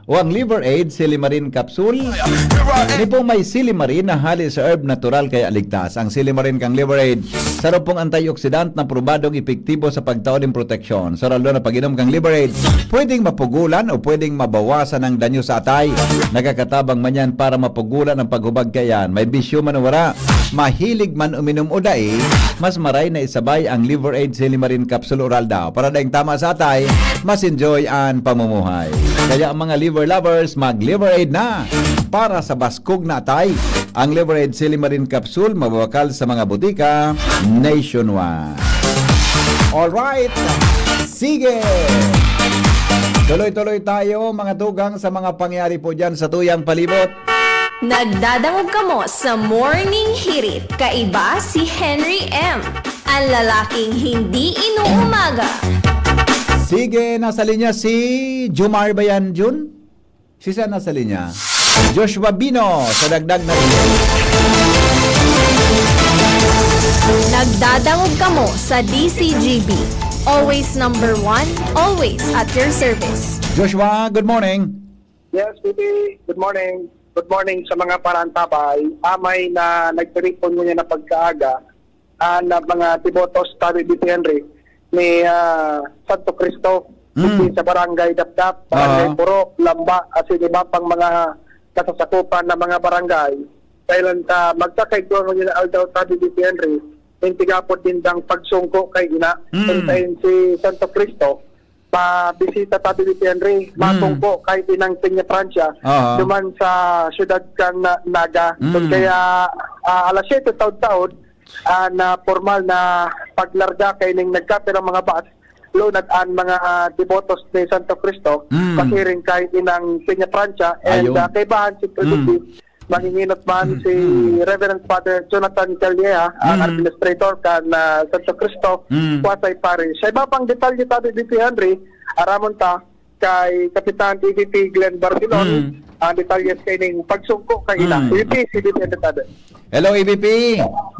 O ang Liver Aid, Silimarin Capsule. Ini pong may silimarin na hali sa herb natural kaya ligtas. Ang silimarin kang Liver Aid, saro pong antioxidant na probadong epektibo sa pagtao nin proteksyon. Sa raldo na pag-inom kang Liver Aid, pwedeng mapugulan o pwedeng mabawasan ang danyo sa atay. Nakakatabang man yan para mapugulan ang paghubag kaiyan. May bisyo man o wala, mahilig man uminom o dai, mas maray na isabay ang Liver Aid Silimarin Capsule Oral daw. Para daing tama sa atay, mas enjoy ang pamumuhay. Kaya ang mga liver lovers, mag-Liver Aid na para sa baskog na atay. Ang Liver Aid Silimarin Capsule mababakal sa mga botika nationwide. Alright! Sige! Tuloy-tuloy tayo, mga tugang, sa mga pangyayari po dyan sa tuyang palibot. Nagdadangog kamo sa Morning Hirit. Kaiba si Henry M, ang lalaking hindi inuumaga. Sige, nasa linya si Jomar ba yan, Jun? Si saan nasa linya? Joshua Bino, sa dagdag na rin. Nagdadangog kamo sa D C G B. Always number one, always at your service. Joshua, good morning. Yes, P P. Good morning. Good morning sa mga parantabay. Amay na nagtiripon ngunyan na pagkaaga, ah, na mga debotos, tabi ni Henry, ni, ah, Santo Cristo, Mm. digdi sa Barangay Dapdap, Barangay Ah. Puro, Lamba, asin iba pang mga kasasakupan na mga barangay. Kailan ta magkakaigwa ngunyan na aldaw, tabi ni Henry, intigapod din dang pagsungko kay ina, Mm. hintayin si Santo Cristo, pabisita, tabi ni Henry, Mm. matungko kay Inang Peña Francia, Aha. duman sa siyudad kan Na-, Naga. Mm. Kaya, ah, alas siyete taod-taod, ah, na pormal na paglarga kay ning nagkapirang mga bus, lunad an mga, ah, debotos ni Santo Cristo, Mm. pasiring kay Inang Peña Francia, and, Ayun. ah, kaibahan si Presidente Mm. Manginginot man Mm, si mm. Reverend Father Jonathan Calleja, ang Mm. administrator kan, ah, Santo Cristo, Mm. Pasay Parish. Sa iba pang detalye, tabi ni Henry, aramon ta kay Kapitan E V P Glenn Barbilon, Mm. ang detalye sa ining pagsungko kay ina. Mm. E V P, si Bibi Detado. Hello, E V P.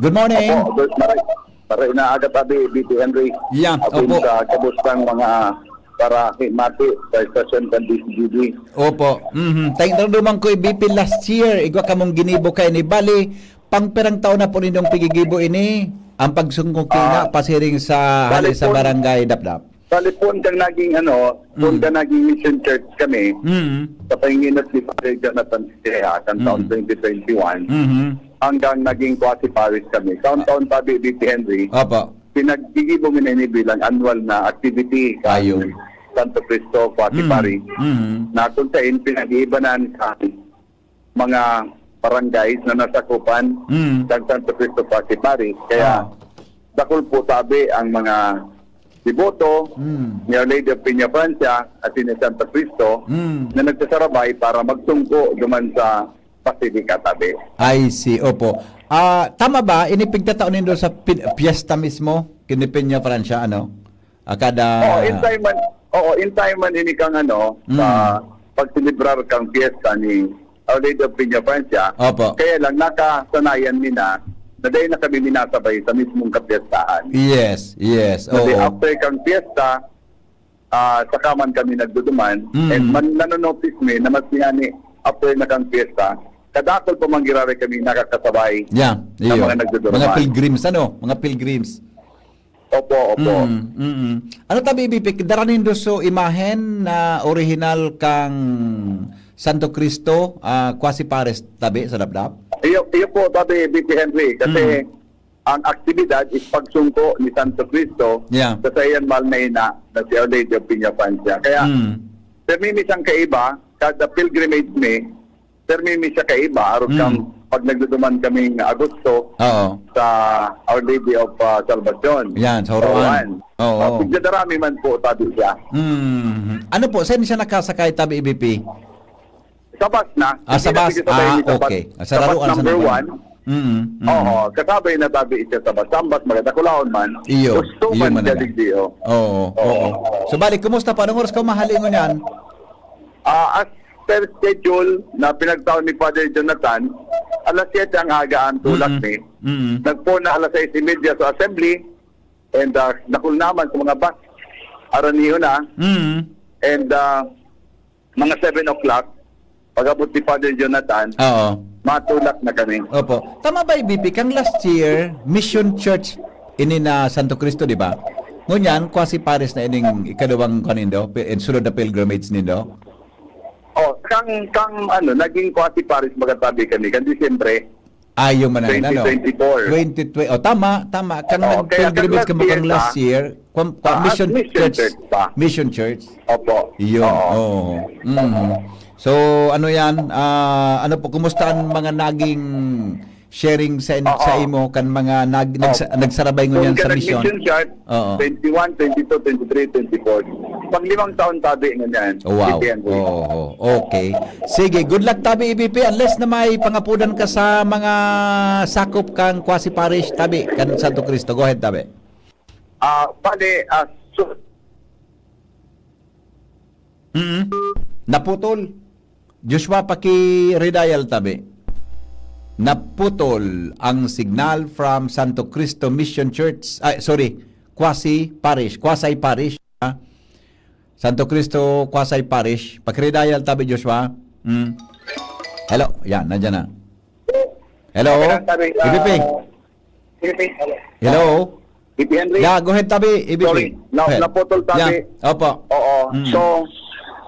Good morning. Opo, good morning. Para inaaga, tabi, B P Henry. Yeah, Apin opo. Sa kabustang mga para himati sa estasyon kan D C G B. Opo. Mhm. Tayo naruduman ko, B P, last year, igwa kamong ginibo kay ni Bali. Pang pirang taon na po ninyong pigigibo ini? Ang pagsungkok kina Ah, pasiring sa, bali hali sa po, Barangay Dapdap? Bali po, ang naging, ano, po Mm. ang naging mission church kami Mm. sa panginginot ni Father Jonathan Calleja, kan taon Mm. twenty twenty-one. Mhm. Hanggang naging quasi-parish kami. Taon-taon, tabi, B P Henry, Opo. pinaggigibo mi na ini bilang annual na activity kan Ayon. Santo Cristo Quasi Mm. Parish, Mm. na kung saan pinag-iibanan kan mga barangays na nasakupan Mm. kan Santo Cristo Quasi Parish. Kaya Ah. dakul po tabi ang mga deboto Mm. ni Our Lady of Peña Francia at ni Santo Cristo Mm. na nagsasarabay para magsungko duman sa Basilica tabi. I see, opo. Ah, tama ba, ini pigtatao nindo sa pi-, piyesta mismo, kini Peña Francia, ano? Ah, kada Oo, in time man, oo, in time man ini kang ano, Mm. sa pagselebrar kang piyesta ni Our Lady of Peña Francia. Opo. Kaya lang, nakasanayan mi na, na dahil na kami minasabay sa mismong kapiyestahan. Yes, yes, Na di oo. after kang piyesta, ah, saka man kami nagduduman, Mm. and man, nanonotice mi na mas ni ani, after na kang piyesta, kadakol pa man giraray kami nakakasabay Yeah, sa iyo. mga nagduduman. Mga pilgrims, ano? Mga pilgrims. Opo, opo. Mm, mm, mm. Ano tabi, B P, dara nindo so imahen na orihinal kang Santo Cristo, ah, Quasi Parish tabi sa Dapdap? Iyo, iyo po, tabi, B P Henry, kasi Mm. ang aktibidad is pagsungko ni Santo Cristo Yeah. sa saiyang mahal na ina na si Our Lady of Peña Francia. Kaya, Mm. permi mi siyang kaiba, kada pilgrimage mi, permi mi siya kaiba, arog Mm. kang pag nagduduman kaming Agosto Oo. sa Our Lady of, ah, Salvacion. Yan, sa Oroan. Oroan. Oo. Ah, pigdadarami man po, tabi siya. Mm. Ano po, saan siya nakasakay, tabi, B P? Sa bus na. Ah, sa Hindi na bus. pigkasabay Ah, ni sa bus. okay. Sa Sa bus Oroan, sa number Oroan. one. Mm, mm. Oo, kasabay na tabi siya sa bus. Sa bus, maganda kulaon man. Iyo, Gusto iyo man man siya, na. digdi, oh. Oo, Oo. oo. So, balik, kumusta pa? Anong oras ka mahalingon yan? Ah, as per schedule na pinagtao ni Father Jonathan, alas siyete ang aga ang tulak Mm, ni. mm. Nagpo na alas sais y media sa assembly, and, ah, dakul naman sa mga bus. Araniho na. Mm. And, ah, mga seven o'clock, pag-abot ni Father Jonathan, Oo. matulak na kami. Opo. Tama ba, B P, kang last year, Mission Church ini na Santo Cristo, di ba? Ngunyan, Quasi Parish na ining ikaduwang kanindo, pi-, sulod na pilgrimage nindo? Oh, kang, kang, ano, naging Quasi Parish, magatabi kami, kan Disyembre. Ayo man na, ano? Twenty twenty-four. Twenty twenty, oh, tama, tama. Kang Oh, kaya nag-pilgrimage kang kamo kang last last year, year, kwan-, kwan-, Ah, Mission Mission Church. Church pa. Mission Church. Opo. Iyon, Oo. oo. Mm. So, ano yan? Ah, ano po, kumusta ang mga naging sharing sa in-, Oo. sa imo kan mga nag-, Oo. nagsa-, nagsarabay Kung ngunyan ka sa misyon? nag-mission siya, Oo. twenty-one, twenty-two, twenty-three, twenty-four. Pang limang taon tabi ngunyan. Wow. P P N. Oo, okay. Sige, good luck, tabi, E B P. Unless na may pangapudan ka sa mga sakop kang Quasi Parish, tabi, kan Santo Cristo. Go ahead, tabi. Ah, bale, ah, so Mm. Naputol. Joshua, paki-redial tabi. Naputol ang signal from Santo Cristo Mission Church. Ay, sorry. Quasi Parish. Quasi Parish, ha? Santo Cristo, Quasi Parish. Paki-redial tabi, Joshua. Mm. Hello. Yan, nandiyan na. Hello? Okay lang, sabi, E B P? ah, E B P, hello. Hello? E B P Henry? Yeah, go ahead, tabi, E B P. Sorry, na-, Go ahead. naputol, tabi. Yeah, opo. Oo. Mm. So,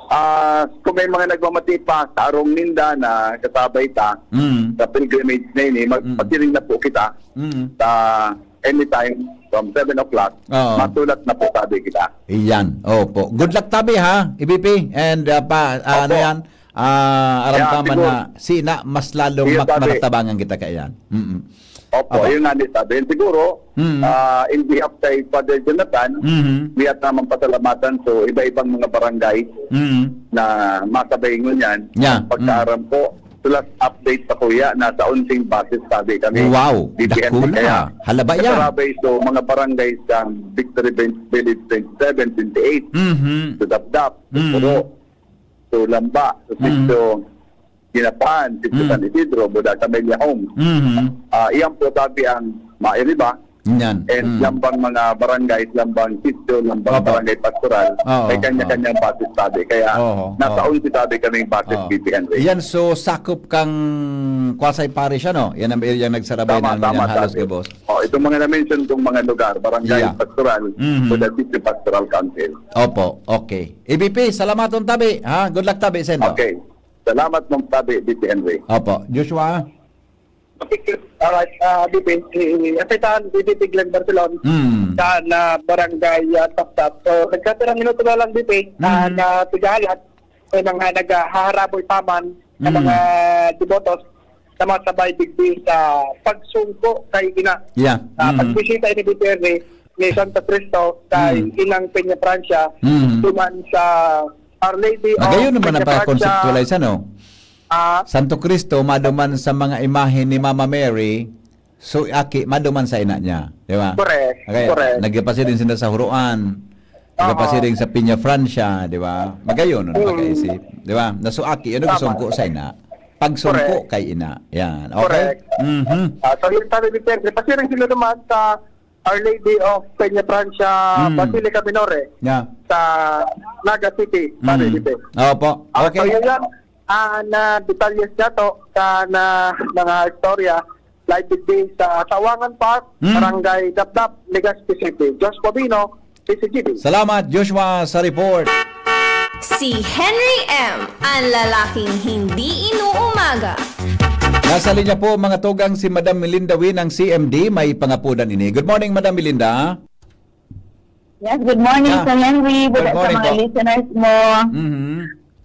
ah, kung may mga nagmamati pa sa arong ninda na kasabay ta Mm. sa pilgrimage na ini, Mm. magpasiring na po kita Mm. sa anytime from seven o'clock, Oo. matulat na po, tabi, kita. Iyan, opo. Good luck, tabi, ha, E B P. And, ah, pa, ah, ano Opo. yan? Ah, aram Yeah, ka man siguro. na, sina, mas lalong Iyo, mak-, tabi. manatabangan kita kaiyan. Mm-mm. Opo, Opo. yun nga, di, tabi. And siguro, Mm. ah, in behalf kay Father Jonathan, Mm-hmm. we have naman pasalamatan sa iba-ibang mga barangay Mm. na masabay ngunyan. Yeah. Pagkaaram Mm. po, so last update pa, kuya, nasa unsing buses tabi kami. Wow, B P N dakula. kaya Halaba yan. kasarabay sa mga barangay sa Victory Village twenty-seven, twenty-eight, Mm-hmm. sa Dapdap, sa Mm. Puro. So, Lamba, so, Mm. Sitio Ginapan, Sitio Mm. San Isidro, Buda Camellia Homes. Mm. Ah, iyan po, tabi, ang mairiba. Yan. And Mm. lambang mga barangay, lambang sitio, lambang Opo. barangay pastoral, Oo, may kanya-kanyang oo. basis, tabi. Kaya Oo, nasa oo. onse, tabi, kaming basis, Oo. B P N. Yan, so, sakop kang Quasi Parish, ano? Yan ang area nagsarabay Tama, na tama, yan halos tabi. gabos. Oh, itong mga na-mention kong mga lugar, barangay Yeah. pastoral, Mm. Buda Sitio Pastoral Council. Opo, okay. E B P, salamaton tabi, ha? Good luck tabi, Sendo. Okay. Salamat, Ma'am Tabi, B P Henry. Opo. Joshua? Okay, alright, ah, B P, i-, i-, asitahan, B P Glenn Barcelon. Mm. sa na barangay, ah, Taptap. So, nagkapirang minuto na lang dito, eh, ah, Mm. na tigahalat, may mga naghaharaboy pa man na Mm. mga debotos na masabay digdi sa pagsungko kay ina. Yeah. Ah, Mm. pagbisita ini, Gutierrez, ni Santo Cristo kay Mm. Inang Peña Francia, Mm. duman sa Our Lady of Magayon naman ang Peña Francia. Pagkonseptualize, ano? Ah. Santo Cristo, maduman sa mga imahe ni Mama Mary, so, aki, maduman sa ina niya, di ba? Correct, Okay, correct. Nagpasiring sinda sa Huroan, Oo. nagpasiring sa Peña Francia, di ba? Magayon, ano, Mm. pagkaisip, di ba? Na so, aki, ano, Tama. sungko sa ina? Pagsungko Correct. kay ina. Yan, okay? Correct. Mhm. Ah, so, yun, sabi ni Sir, nagpasiring sila naman sa Our Lady of Peña Francia Mm. Basilica Minore Yeah. sa Naga City, sabi Mm. ni Sir. Opo. Ah, Okay. so, yun yan. Ah, na detalles niya to, sa na, mga istorya, live today sa Sawangan Park, Mm. Barangay Dapdap, Legazpi City. Josh Pabino, P C G D. Salamat, Joshua, sa report. Si Henry M, ang lalaking hindi inuumaga. Nasa linya po, mga tugang, si Madam Melinda Win ng C M D, may pangapudan ini. Good morning, Madam Melinda. Yes, good morning, Ah, Sir Henry. Good Good sa morning mga po. listeners mo. Mhm.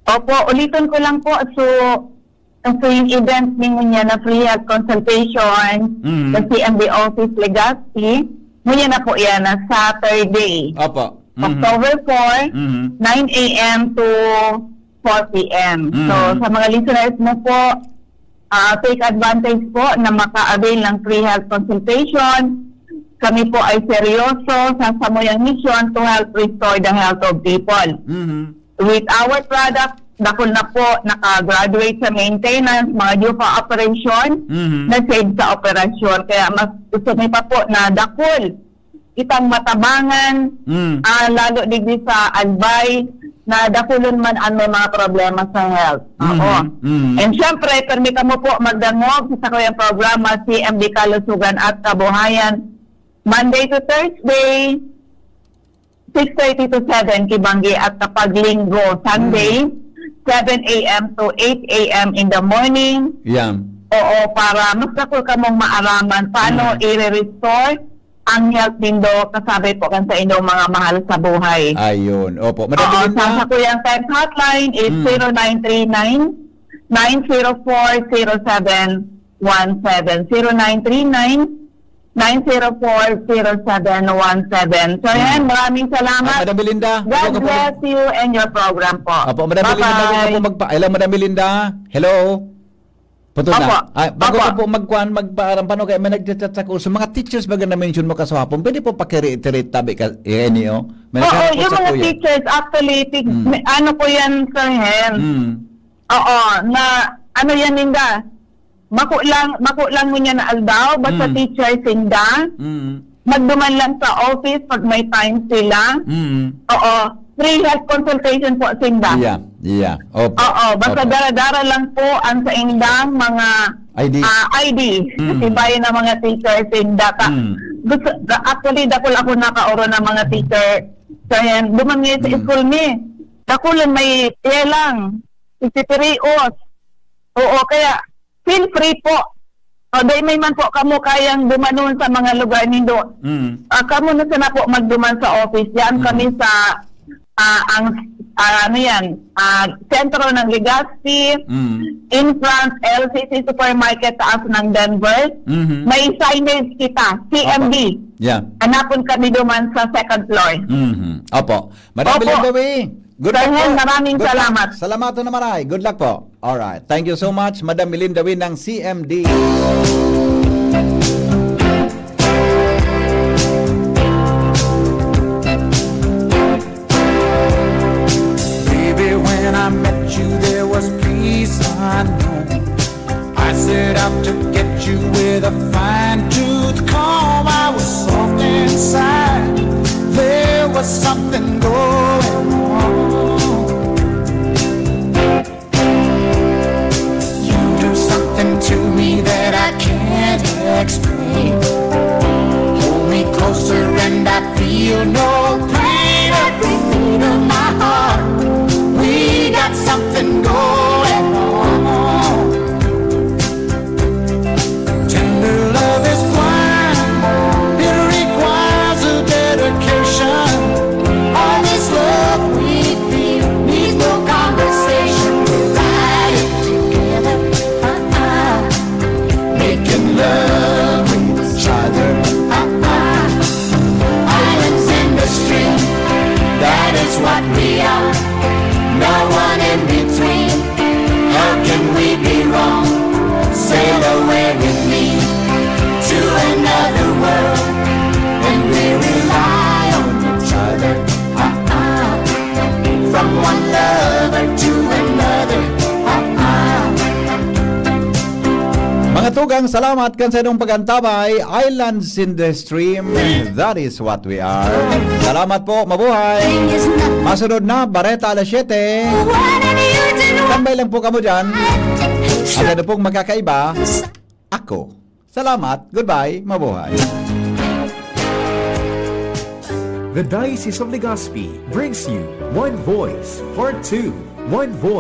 Opo, ulitin ko lang po. So, so yung event ninyo niya na free health consultation Mhm. sa C M D Office Legazpi, ngunyan na po yan na Saturday, Opo. Mhm. October four, Mhm. nine a m to four p m. So, Mhm. sa mga listeners mo po, ah, take advantage po na maka-avail ng free health consultation. Kami po ay seryoso sa samuyang misyon to help restore the health of people. Mhm. With our product, dakul na po naka-graduate sa maintenance, mga due pa operation, Mhm. na-save sa operasyon. Kaya mas gusto mi pa po na dakul itang matabangan, Mm. ah, lalo digdi sa Albay, na dakulon man an may mga problema sa health. Oo. Mhm. Mhm. And syempre, permi kamo po magdangog sa sakuyang programa, C M D Kalusugan at Kabuhayan, Monday to Thursday, six thirty to seven, ki Banggi, at kapag Linggo, Sunday, Mm. seven a m to eight a m in the morning. Yeah. Oo, para mas dakul kamong maaraman paano Mm. i-restore ang health nindo, kasabi po kan sa inyong mga mahal sa buhay. Ayun. Opo. Madam Oo, Melinda? sa, sa Kuyang Text Hotline is Mm. zero nine three nine, nine zero four, zero seven one seven. Zero nine three nine, nine zero four, zero seven one seven. So, Mm. yan. Maraming salamat. Ah, Madam Melinda, God bago ka po mag- bless you and your program po. Opo, Madam Melinda, bago ka po Bye-bye. magpa-, hello, Madam Melinda? Hello? Puto na. Opo. Ah, bago Opo. ka po magkuhan, magpaaram, paano kaya may nagchat-chat sa kurso? Mga teachers ba na mention mo kasahapon? Pwede po paki-reiterate tabi ka, eh, niyo? May Oo, naghanap po yung sa mga kuya. teachers, actually, tig-, Mm. may, ano po yan, Sir Hen? Mm. Oo, na, ano yan, ninda? Bako lang, bako lang mo niya na aldaw, basta Mm. teacher sinda. Mm. Magduman lang sa office pag may time sila. Mm. Oo. Free health consultation po, sinda. Yeah, yeah. Opo. Oo, basta Opo. dara-dara lang po ang sa indang mga, I D. ah, I D. Mm. Kasi bayan ng mga teachers, sinda. Ta-, Mm. gusto, da-, actually, dakul ako nakaoro ng mga teacher. Kaya, duman ngayon sa Mm. school mi. Dakulon may lang. Isipirios. Oo, kaya, feel free po. O, dai may man po kamo kayang dumanon sa mga lugar nindo. Mm. Ah, kamo na sana po magduman sa office. Yan Mm. kami sa, ah, ang, ah, ano yan, ah, sentro ng Legazpi, Mm. in front L C C Supermarket, taas ng Denver. Mhm. May signage kita, C M D. Apa. Yeah. Hanapon kami duman sa second floor. Mhm. Opo. Madam Opo. Melinda Wee, good Sir luck Hen, po. maraming Good luck. salamat. Salamat na maray. Good luck po. Alright. Thank you so much, Madam Melinda Wee ng C M D. Baby, when I met you, there was peace unknown. I set out to get you with a fine tooth comb. I was soft inside. There was something going on. You do something to me that I can't explain. Hold me closer and I feel no pain. Every beat of my heart, we got something going on. Tender love is blind. It requires a Tugang salamat kan sa inyong pag-antabay, Islands in the Stream. That is what we are. Salamat po, mabuhay. Masunod na, Bareta alas siyete. Tambay lang po kamo dyan. At ano pong makakaiba, ako. Salamat, goodbye, mabuhay. The Diocese of Legazpi brings you One Voice, Part two. One Voice.